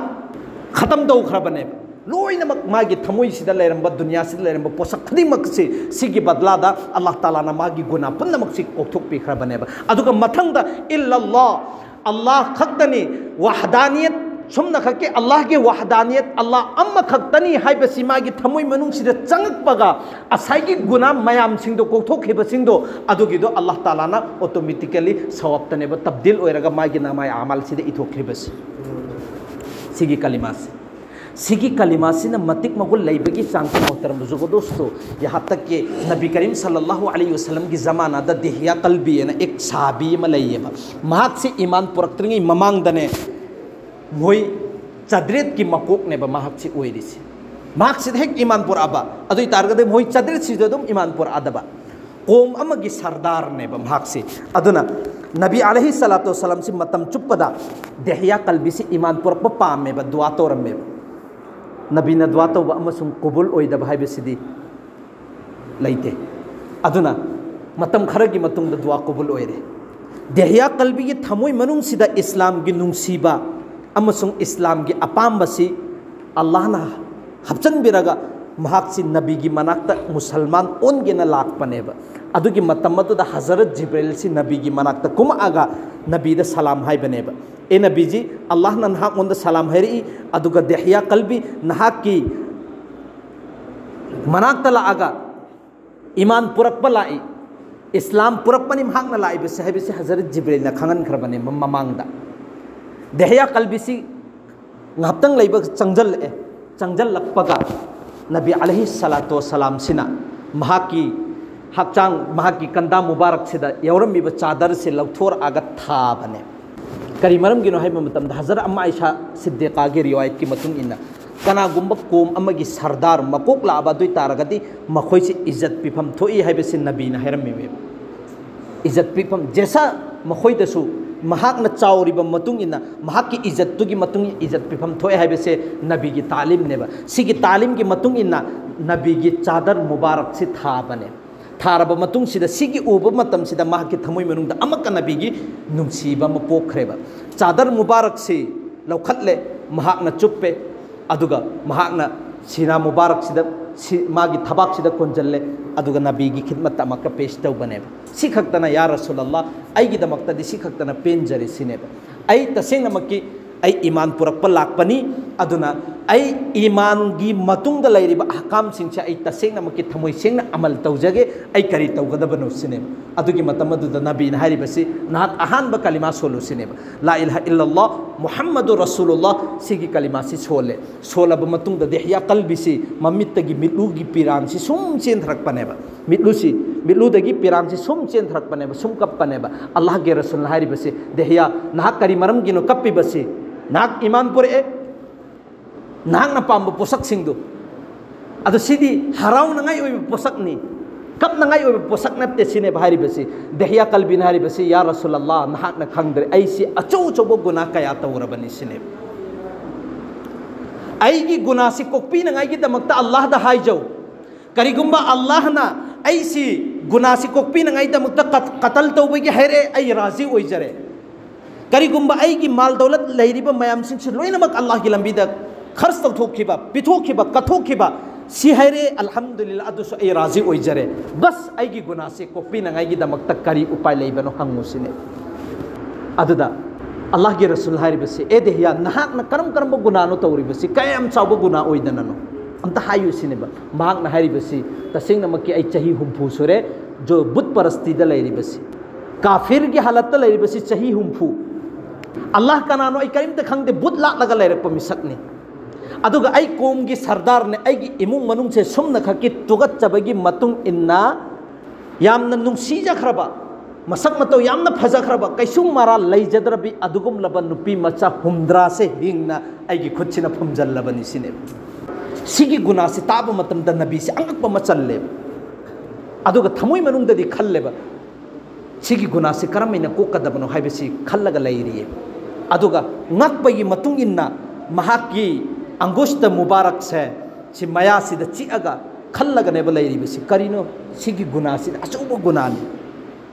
ꯈꯇꯝ ꯇꯧꯈ꯭ꯔꯕꯅꯦꯕ꯫ ꯂꯣꯏꯅꯃꯛ ꯃꯥꯒꯤ ꯊꯃꯣꯏꯁꯤꯗ ꯂꯩꯔꯝꯕ, ꯗꯨꯅꯤꯌꯥꯁꯤꯗ ꯂꯩꯔꯝꯕ ꯄꯣꯠꯁꯛ ꯈꯨꯗꯤꯡꯃꯛꯁꯤ, ꯁꯤꯒꯤ ꯕꯗꯂꯥꯗ ꯑꯜꯂꯥꯍ ꯇꯥꯂꯥꯅ ꯃꯥꯒꯤ ꯒꯨꯅꯥ ꯄꯨꯝꯅꯃꯛꯁꯤ ꯀꯣꯛꯊꯣꯛꯄꯤꯈ꯭ꯔꯕꯅꯦꯕ꯫ ꯑꯗꯨꯒ ꯃꯊꯪꯗ, "ꯏꯜꯂꯜꯂꯥꯍ", ꯑꯜꯂꯥꯍ ꯈꯛꯇꯅꯤ, ꯋꯥꯍꯗꯥꯅꯤꯌꯠ, ꯁꯨꯝꯅꯈꯛꯀꯤ ꯑꯜꯂꯥꯍꯒꯤ ꯋꯥꯍꯗꯥꯅꯤꯌꯠ, ꯑꯜꯂꯥꯍ ꯑꯃꯈꯛꯇꯅꯤ ꯍꯥꯏꯕꯁꯤ ꯃꯥꯒꯤ ꯊꯃꯣꯏ ꯃꯅꯨꯡꯁꯤꯗ ꯆꯪꯉꯛꯄꯒ, ꯉꯁꯥꯏꯒꯤ ꯒꯨꯅꯥ ꯃꯌꯥꯝꯁꯤꯡꯗꯣ, ꯀꯣꯛꯊꯣꯛꯈꯤꯕꯁꯤꯡꯗꯣ, ꯑꯗꯨꯒꯤꯗꯣ ꯑꯜꯂꯥꯍ ꯇꯥꯂꯥꯅ automatically ꯁꯋꯥꯕꯇꯅꯦꯕ ꯇꯕꯗꯤꯜ ꯑꯣꯏꯔꯒ ꯃꯥꯒꯤ ꯅꯃꯥꯏ ꯑꯃꯜꯁꯤꯗ ꯏꯊꯣꯛꯈ꯭ꯔꯤꯕꯁꯤ꯫ ꯁꯤꯒꯤ ꯀꯂꯤꯃꯥꯁꯤ, ꯁꯤꯒꯤ ꯀꯂꯤꯃꯥꯁꯤꯅ ꯃꯇꯤꯛ ꯃꯒꯨꯟ ꯂꯩꯕꯒꯤ ꯆꯥꯡꯁꯤ, ꯃꯣꯍꯇꯔꯝ ꯕꯨꯖꯨꯔꯒ ꯗꯣꯁꯇꯣ, ꯌꯍꯥ ꯇꯛ ꯀꯤ ꯅꯕꯤ ꯀꯔꯤꯝ ꯁꯜꯂꯜꯂꯥꯍꯨ ꯑꯂꯩꯍꯤ ꯋꯁꯜꯂꯝꯒꯤ ꯖꯃꯥꯅꯥꯗ ꯗꯦꯍꯤꯌꯥ ꯀꯜꯕꯤ ꯑꯅ ꯑꯦꯛ ꯁꯍꯥꯕꯤ ꯑꯃ ꯂꯩꯌꯦꯕ꯫ ꯃꯍꯥꯛꯁꯤ ꯏꯃꯥꯟ ꯄꯨꯔꯛꯇ꯭ꯔꯤꯉꯩ ꯃꯃꯥꯡꯗꯅꯦ, ꯃꯣꯏ ꯆꯥꯇ꯭ꯔꯦꯠꯀꯤ ꯃꯀꯣꯛꯅꯦꯕ ꯃꯍꯥꯛꯁꯤ ꯑꯣꯏꯔꯤꯁꯤ꯫ ꯃꯍꯥꯛꯁꯤꯗ ꯍꯦꯛ ꯏꯃꯥꯟ ꯄꯨꯔꯛꯑꯕ, ꯑꯗꯨ ꯑꯣꯏ ꯇꯥꯔꯒꯗꯤ ꯃꯣꯏ ꯆꯥꯇ꯭ꯔꯦꯠꯁꯤꯁꯨ ꯑꯗꯨꯝ ꯏꯃꯥꯟ ꯄꯨꯔꯛꯑꯗꯕ꯫ ꯀꯣꯝ ꯑꯃꯒꯤ ꯁꯔꯗꯥꯔꯅꯦꯕ ꯃꯍꯥꯛꯁꯤ꯫ ꯑꯗꯨꯅ ꯅꯕꯤ ꯑꯂꯩꯍꯤ ꯁꯂꯥꯇꯨ ꯋꯁꯂꯥꯝꯁꯤ ꯃꯇꯝ ꯆꯨꯞꯄꯗ ꯗꯦꯍꯤꯌꯥ ꯀꯜꯕꯤꯁꯤ ꯏꯃꯥꯟ ꯄꯨꯔꯛꯄ ꯄꯥꯝꯃꯦꯕ, ꯗꯨꯋꯥ ꯇꯧꯔꯝꯃꯦꯕ꯫ ꯅꯕꯤꯅ ꯗꯨꯋꯥ ꯇꯧꯕ ꯑꯃꯁꯨꯡ ꯀꯨꯕꯨꯜ ꯑꯣꯏꯗꯕ ꯍꯥꯏꯕꯁꯤꯗꯤ ꯂꯩꯇꯦ꯫ ꯑꯗꯨꯅ ꯃꯇꯝ ꯈꯔꯒꯤ ꯃꯇꯨꯡꯗ ꯗꯨꯋꯥ ꯀꯨꯕꯨꯜ ꯑꯣꯏꯔꯦ꯫ ꯗꯦꯍꯤꯌꯥ ꯀꯜꯕꯤꯒꯤ ꯊꯃꯣꯏ ꯃꯅꯨꯡꯁꯤꯗ ꯏꯁꯂꯥꯝꯒꯤ ꯅꯨꯡꯁꯤꯕ ꯑꯃꯁꯨꯡ ꯏꯁꯂꯥꯝꯒꯤ ꯑꯄꯥꯝꯕꯁꯤ ꯑꯜꯂꯥꯍꯅ ꯍꯥꯞꯆꯤꯟꯕꯤꯔꯒ ꯃꯍꯥꯛꯁꯤ ꯅꯕꯤꯒꯤ ꯃꯅꯥꯛꯇ ꯃꯨꯁꯜꯃꯥꯟ ꯑꯣꯟꯒꯦꯅ ꯂꯥꯛꯄꯅꯦꯕ꯫ ꯑꯗꯨꯒꯤ ꯃꯇꯝ ꯑꯗꯨꯗ ꯍꯖꯔꯠ ꯖꯤꯕ꯭ꯔꯤꯜꯁꯤ ꯅꯕꯤꯒꯤ ꯃꯅꯥꯛꯇ ꯀꯨꯝꯃꯛꯑꯒ ꯅꯕꯤꯗ ꯁꯂꯥꯝ ꯍꯥꯏꯕꯅꯦꯕ, "ꯑꯦ ꯅꯕꯤꯖꯤ, ꯑꯜꯂꯥꯍꯅ ꯅꯍꯥꯛꯉꯣꯟꯗ ꯁꯂꯥꯝ ꯍꯥꯏꯔꯛꯏ, ꯑꯗꯨꯒ ꯗꯦꯍꯤꯌꯥ ꯀꯜꯕꯤ ꯅꯍꯥꯛꯀꯤ ꯃꯅꯥꯛꯇ ꯂꯥꯛꯑꯒ ꯏꯃꯥꯟ ꯄꯨꯔꯛꯄ ꯂꯥꯛꯏ, ꯏꯁꯂꯥꯝ ꯄꯨꯔꯛꯄꯅꯤ ꯃꯍꯥꯛꯅ ꯂꯥꯛꯏꯕꯁꯦ" ꯍꯥꯏꯕꯁꯤ ꯍꯖꯔꯠ ꯖꯤꯕ꯭ꯔꯤꯜꯅ ꯈꯪꯍꯟꯈ꯭ꯔꯕꯅꯦ ꯃ-, ꯃꯃꯥꯡꯗ꯫ ꯗꯦꯍꯤꯌꯥ ꯀꯜꯕꯤꯁꯤ ꯉꯥꯏꯍꯥꯛꯇꯪ ꯂꯩꯕꯒ ꯆꯪꯁꯤꯜꯂꯛꯑꯦ꯫ ꯆꯪꯁꯤꯜꯂꯛꯄꯒ ꯅꯕꯤ ꯑꯂꯩꯍꯤ ꯁꯂꯥꯇꯨ ꯋꯁꯂꯥꯝꯁꯤꯅ ꯃꯍꯥꯛꯀꯤ ꯍꯛꯆꯥꯡ, ꯃꯍꯥꯛꯀꯤ ꯀꯟꯗꯥ ꯃꯨꯕꯥꯔꯛꯁꯤꯗ ꯌꯥꯎꯔꯝꯃꯤꯕ ꯆꯥꯗꯔꯁꯤ ꯂꯧꯊꯣꯔꯛꯑꯒ ꯊꯥꯕꯅꯦ꯫ ꯀꯔꯤ ꯃꯔꯝꯒꯤꯅꯣ ꯍꯥꯏꯕ ꯃꯇꯝꯗ, ꯍꯖꯔꯠ ꯑꯝꯃꯥ ꯑꯥꯏꯁꯥ ꯁꯤꯗꯤꯀꯥꯒꯤ ꯔꯤꯋꯥꯌꯠꯀꯤ ꯃꯇꯨꯡ ꯏꯟꯅ, ꯀꯅꯥꯒꯨꯝꯕ ꯀꯣꯝ ꯑꯃꯒꯤ ꯁꯔꯗꯥꯔ, ꯃꯀꯣꯛ ꯂꯥꯛꯑꯕ ꯑꯗꯨ ꯑꯣꯏ ꯇꯥꯔꯒꯗꯤ, ꯃꯈꯣꯏꯁꯤ ꯏꯖꯠ ꯄꯤꯐꯝ ꯊꯣꯛꯏ ꯍꯥꯏꯕꯁꯤ ꯅꯕꯤꯅ ꯍꯥꯏꯔꯝꯃꯤꯕ꯫ ꯏꯖꯠ ꯄꯤꯐꯝ, ꯖꯦꯁꯥ, ꯃꯈꯣꯏꯗꯁꯨ ꯃꯍꯥꯛꯅ ꯆꯥꯎꯔꯤꯕ ꯃꯇꯨꯡ ꯏꯟꯅ, ꯃꯍꯥꯛꯀꯤ ꯏꯖꯠꯇꯨꯒꯤ ꯃꯇꯨꯡ ꯏꯟꯅ ꯏꯖꯠ ꯄꯤꯐꯝ ꯊꯣꯛꯑꯦ ꯍꯥꯏꯕꯁꯦ ꯅꯕꯤꯒꯤ ꯇꯥꯂꯤꯝꯅꯦꯕ꯫ ꯁꯤꯒꯤ ꯇꯥꯂꯤꯝꯒꯤ ꯃꯇꯨꯡ ꯏꯟꯅ ꯅꯕꯤꯒꯤ ꯆꯥꯗꯔ ꯃꯨꯕꯥꯔꯛꯁꯤ ꯊꯥꯕꯅꯦ꯫ ꯊꯥꯔꯕ ꯃꯇꯨꯡꯁꯤꯗ, ꯁꯤꯒꯤ ꯎꯕ ꯃꯇꯝꯁꯤꯗ ꯃꯍꯥꯛꯀꯤ ꯊꯃꯣꯏ ꯃꯅꯨꯡꯗ ꯑꯃꯛꯀ ꯅꯕꯤꯒꯤ ꯅꯨꯡꯁꯤꯕ ꯑꯃ ꯄꯣꯛꯈ꯭ꯔꯦꯕ꯫ ꯆꯥꯗꯔ ꯃꯨꯕꯥꯔꯛꯁꯤ ꯂꯧꯈꯠꯂꯦ, ꯃꯍꯥꯛꯅ ꯆꯨꯞꯄꯦ, ꯑꯗꯨꯒ ꯃꯍꯥꯛꯅ ꯁꯤꯅꯥ ꯃꯨꯕꯥꯔꯛꯁꯤꯗ, ꯁꯤ-, ꯃꯥꯒꯤ ꯊꯕꯥꯛꯁꯤꯗ ꯀꯣꯟꯖꯜꯂꯦ, ꯑꯗꯨꯒ ꯅꯕꯤꯒꯤ ꯈꯤꯗꯃꯠꯇ ꯑꯃꯛꯀ ꯄꯦꯁ ꯇꯧꯕꯅꯦꯕ꯫ "ꯁꯤ ꯈꯛꯇꯅ, ꯌꯥ ꯔꯁꯨꯂꯜꯂꯥꯍ, ꯑꯩꯒꯤꯗꯃꯛꯇꯗꯤ ꯁꯤ ꯈꯛꯇꯅ ꯄꯦꯟꯖꯔꯦ" ꯁꯤꯅꯦꯕ꯫ ꯑꯩ ꯇꯁꯦꯡꯅꯃꯛꯀꯤ ꯑꯩ ꯏꯃꯥꯟ ꯄꯨꯔꯛꯄ ꯂꯥꯛꯄꯅꯤ꯫ ꯑꯗꯨꯅ ꯑꯩ ꯏꯃꯥꯟꯒꯤ ꯃꯇꯨꯡꯗ ꯂꯩꯔꯤꯕ ꯑꯍꯀꯥꯝꯁꯤꯡꯁꯦ ꯑꯩ ꯇꯁꯦꯡꯅꯃꯛꯀꯤ ꯊꯃꯣꯏ ꯁꯦꯡꯅ ꯑꯃꯜ ꯇꯧꯖꯒꯦ꯫ ꯑꯩ ꯀꯔꯤ ꯇꯧꯒꯗꯕꯅꯣ ꯁꯤꯅꯦꯕ꯫ ꯑꯗꯨꯒꯤ ꯃꯇꯝ ꯑꯗꯨꯗ ꯅꯕꯤꯅ ꯍꯥꯏꯔꯤꯕꯁꯤ, "ꯅꯍꯥꯛ ꯑꯍꯥꯟꯕ ꯀꯂꯤꯃꯥ ꯁꯣꯜꯂꯨ" ꯁꯤꯅꯦꯕ꯫ "ꯂꯥ ꯏꯂꯥꯍ ꯏꯜꯂꯜꯂꯥꯍ ꯃꯨꯍꯝꯃꯗꯨ ꯔꯁꯨꯂꯨꯜꯂꯥꯍ", ꯁꯤꯒꯤ ꯀꯂꯤꯃꯥꯁꯤ ꯁꯣꯜꯂꯦ꯫ ꯁꯣꯜꯂꯕ ꯃꯇꯨꯡꯗ ꯗꯦꯍꯌꯥ ꯀꯜꯕꯤꯁꯤ ꯃꯃꯤꯠꯇꯒꯤ ꯃꯤꯠꯂꯨꯒꯤ ꯄꯤꯔꯥꯡꯁꯤ ꯁꯨꯝ ꯆꯦꯟꯊꯔꯛꯄꯅꯦꯕ꯫ ꯃꯤꯠꯂꯨꯁꯤ, ꯃꯤꯠꯂꯨꯗꯒꯤ ꯄꯤꯔꯥꯡꯁꯤ ꯁꯨꯝ ꯆꯦꯟꯊꯔꯛꯄꯅꯦꯕ, ꯁꯨꯝ ꯀꯞꯄꯅꯦꯕ꯫ ꯑꯜꯂꯥꯍꯒꯤ ꯔꯁꯨꯜꯅ ꯍꯥꯏꯔꯤꯕꯁꯤ, "ꯗꯦꯍꯌꯥ, ꯅꯍꯥꯛ ꯀꯔꯤ ꯃꯔꯝꯒꯤꯅꯣ ꯀꯞꯄꯤꯕꯁꯤ? ꯅꯍꯥꯛ ꯏꯃꯥꯟ ꯄꯨꯔꯛꯑꯦ, ꯅꯍꯥꯛꯅ ꯄꯥꯝꯕ ꯄꯣꯠꯁꯛꯁꯤꯡꯗꯨ꯫ ꯑꯗꯣ ꯁꯤꯗꯤ ꯍꯔꯥꯎꯅꯉꯥꯏ ꯑꯣꯏꯕ ꯄꯣꯠꯁꯛꯅꯤ, ꯀꯞꯅꯉꯥꯏ ꯑꯣꯏꯕ ꯄꯣꯠꯁꯛ ꯅꯠꯇꯦ" ꯁꯤꯅꯦꯕ ꯍꯥꯏꯔꯤꯕꯁꯤ꯫ ꯗꯦꯍꯌꯥ ꯀꯜꯕꯤꯅ ꯍꯥꯏꯔꯤꯕꯁꯤ, "ꯌꯥ ꯔꯁꯨꯜ ꯑꯜꯂꯥꯍ, ꯅꯍꯥꯛꯅ ꯈꯪꯗ꯭ꯔꯦ, ꯑꯩꯁꯤ ꯑꯆꯧ ꯑꯆꯧꯕ ꯒꯨꯅꯥ ꯀꯌꯥ ꯇꯧꯔꯕꯅꯤ" ꯁꯤꯅꯦꯕ꯫ "ꯑꯩꯒꯤ ꯒꯨꯅꯥꯁꯤ ꯀꯣꯛꯄꯤꯅꯉꯥꯏꯒꯤꯗꯃꯛꯇ ꯑꯜꯂꯥꯍꯗ ꯍꯥꯏꯖꯧ꯫ ꯀꯔꯤꯒꯨꯝꯕ ꯑꯜꯂꯥꯍꯅ ꯑꯩꯁꯤ ꯒꯨꯅꯥꯁꯤ ꯀꯣꯛꯄꯤꯅꯉꯥꯏꯗꯃꯛꯇ ꯀꯠ-, ꯀꯇꯜ ꯇꯧꯕꯒꯤ ꯍꯥꯏꯔꯦ, ꯑꯩ ꯔꯥꯖꯤ ꯑꯣꯏꯖꯔꯦ꯫ ꯀꯔꯤꯒꯨꯝꯕ ꯑꯩꯒꯤ ꯃꯥꯜ ꯗꯧꯂꯠ ꯂꯩꯔꯤꯕ ꯃꯌꯥꯝꯁꯤꯡꯁꯤ ꯂꯣꯏꯅꯃꯛ ꯑꯜꯂꯥꯍꯒꯤ ꯂꯝꯕꯤꯗ ꯈꯔꯆ ꯇꯧꯊꯣꯛꯈꯤꯕ, ꯄꯤꯊꯣꯛꯈꯤꯕ, ꯀꯠꯊꯣꯛꯈꯤꯕ, ꯁꯤ ꯍꯥꯏꯔꯦ, ꯑꯜꯍꯝꯗꯨꯂꯤꯜꯂꯥꯍ, ꯑꯗꯨꯁꯨ ꯑꯩ ꯔꯥꯖꯤ ꯑꯣꯏꯖꯔꯦ꯫ ꯕꯁ, ꯑꯩꯒꯤ ꯒꯨꯅꯥꯁꯤ ꯀꯣꯛꯄꯤꯅꯉꯥꯏꯒꯤꯗꯃꯛꯇ ꯀꯔꯤ ꯎꯄꯥꯏ ꯂꯩꯕꯅꯣ ꯍꯪꯉꯨ" ꯁꯤꯅꯦ꯫ ꯑꯗꯨꯗ ꯑꯜꯂꯥꯍꯒꯤ ꯔꯁꯨꯜ ꯍꯥꯏꯔꯤꯕꯁꯤ, "ꯑꯦ ꯗꯦꯍꯌꯥ, ꯅꯍꯥꯛꯅ ꯀꯔꯝ ꯀꯔꯝꯕ ꯒꯨꯅꯥꯅꯣ ꯇꯧꯔꯤꯕꯁꯤ? ꯀꯌꯥꯝ ꯆꯥꯎꯕ ꯒꯨꯅꯥ ꯑꯣꯏꯗꯅꯅꯣ? ꯑꯝꯇ ꯍꯥꯏꯌꯨ" ꯁꯤꯅꯦꯕ꯫ ꯃꯍꯥꯛꯅ ꯍꯥꯏꯔꯤꯕꯁꯤ, "ꯇꯁꯦꯡꯅꯃꯛꯀꯤ ꯑꯩ ꯆꯍꯤ ꯍꯨꯝꯐꯨ ꯁꯨꯔꯦ ꯖꯣ ꯕꯨꯠ ꯄꯔꯁꯇꯤꯗ ꯂꯩꯔꯤꯕꯁꯤ, ꯀꯥꯐꯤꯔꯒꯤ ꯍꯥꯂꯠꯇ ꯂꯩꯔꯤꯕꯁꯤ ꯆꯍꯤ ꯍꯨꯝꯐꯨ꯫ ꯑꯜꯂꯥꯍ ꯀꯅꯥꯅꯣ ꯑꯩ ꯀꯔꯤꯝꯇ ꯈꯪꯗꯦ, ꯕꯨꯠ ꯂꯥꯠꯂꯒ ꯂꯩꯔꯛꯄ ꯃꯤꯁꯛꯅꯤ꯫ ꯑꯗꯨꯒ ꯑꯩ ꯀꯣꯝꯒꯤ ꯁꯔꯗꯥꯔꯅꯦ, ꯑꯩꯒꯤ ꯏꯃꯨꯡ ꯃꯅꯨꯡꯁꯦ ꯁꯨꯝꯅ ꯈꯛꯀꯤ ꯇꯨꯒꯠꯆꯕꯒꯤ ꯃꯇꯨꯡ ꯏꯟꯅ ꯌꯥꯝꯅ ꯅꯨꯡꯁꯤꯖꯈ꯭ꯔꯕ, ꯃꯁꯛ ꯃꯇꯧ ꯌꯥꯝꯅ ꯐꯖꯈ꯭ꯔꯕ, ꯀꯩꯁꯨ ꯃꯔꯥꯜ ꯂꯩꯖꯗ꯭ꯔꯕꯤ ꯑꯗꯨꯒꯨꯝꯂꯕ ꯅꯨꯄꯤ ꯃꯆꯥ ꯍꯨꯝꯗ꯭ꯔꯥꯁꯦ ꯍꯤꯡꯅ ꯑꯩꯒꯤ ꯈꯨꯠꯁꯤꯅ ꯐꯨꯝꯖꯜꯂꯕꯅꯤ" ꯁꯤꯅꯦꯕ꯫ ꯁꯤꯒꯤ ꯒꯨꯅꯥꯁꯤ ꯇꯥꯕ ꯃꯇꯝꯗ ꯅꯕꯤꯁꯤ ꯑꯉꯛꯄ ꯑꯃ ꯆꯜꯂꯦꯕ꯫ ꯑꯗꯨꯒ ꯊꯃꯣꯏ ꯃꯅꯨꯡꯗꯗꯤ ꯈꯜꯂꯦꯕ, "ꯁꯤꯒꯤ ꯒꯨꯅꯥꯁꯤ ꯀꯔꯝ ꯍꯥꯏꯅ ꯀꯣꯛꯀꯗꯕꯅꯣ?" ꯍꯥꯏꯕꯁꯤ ꯈꯜꯂꯒ ꯂꯩꯔꯤꯌꯦ꯫ ꯑꯗꯨꯒ ꯉꯛꯄꯒꯤ ꯃꯇꯨꯡ ꯏꯟꯅ ꯃꯍꯥꯛꯀꯤ ꯑꯪꯒꯨꯁꯇ ꯃꯨꯕꯥꯔꯛꯁꯦ ꯁꯤ ꯃꯌꯥꯁꯤꯗ ꯆꯤꯛꯑꯒ ꯈꯜꯂꯒꯅꯦꯕ ꯂꯩꯔꯤꯕꯁꯤ, "ꯀꯔꯤꯅꯣ ꯁꯤꯒꯤ ꯒꯨꯅꯥꯁꯤꯗꯤ? ꯑꯆꯧꯕ ꯒꯨꯅꯥꯅꯤ"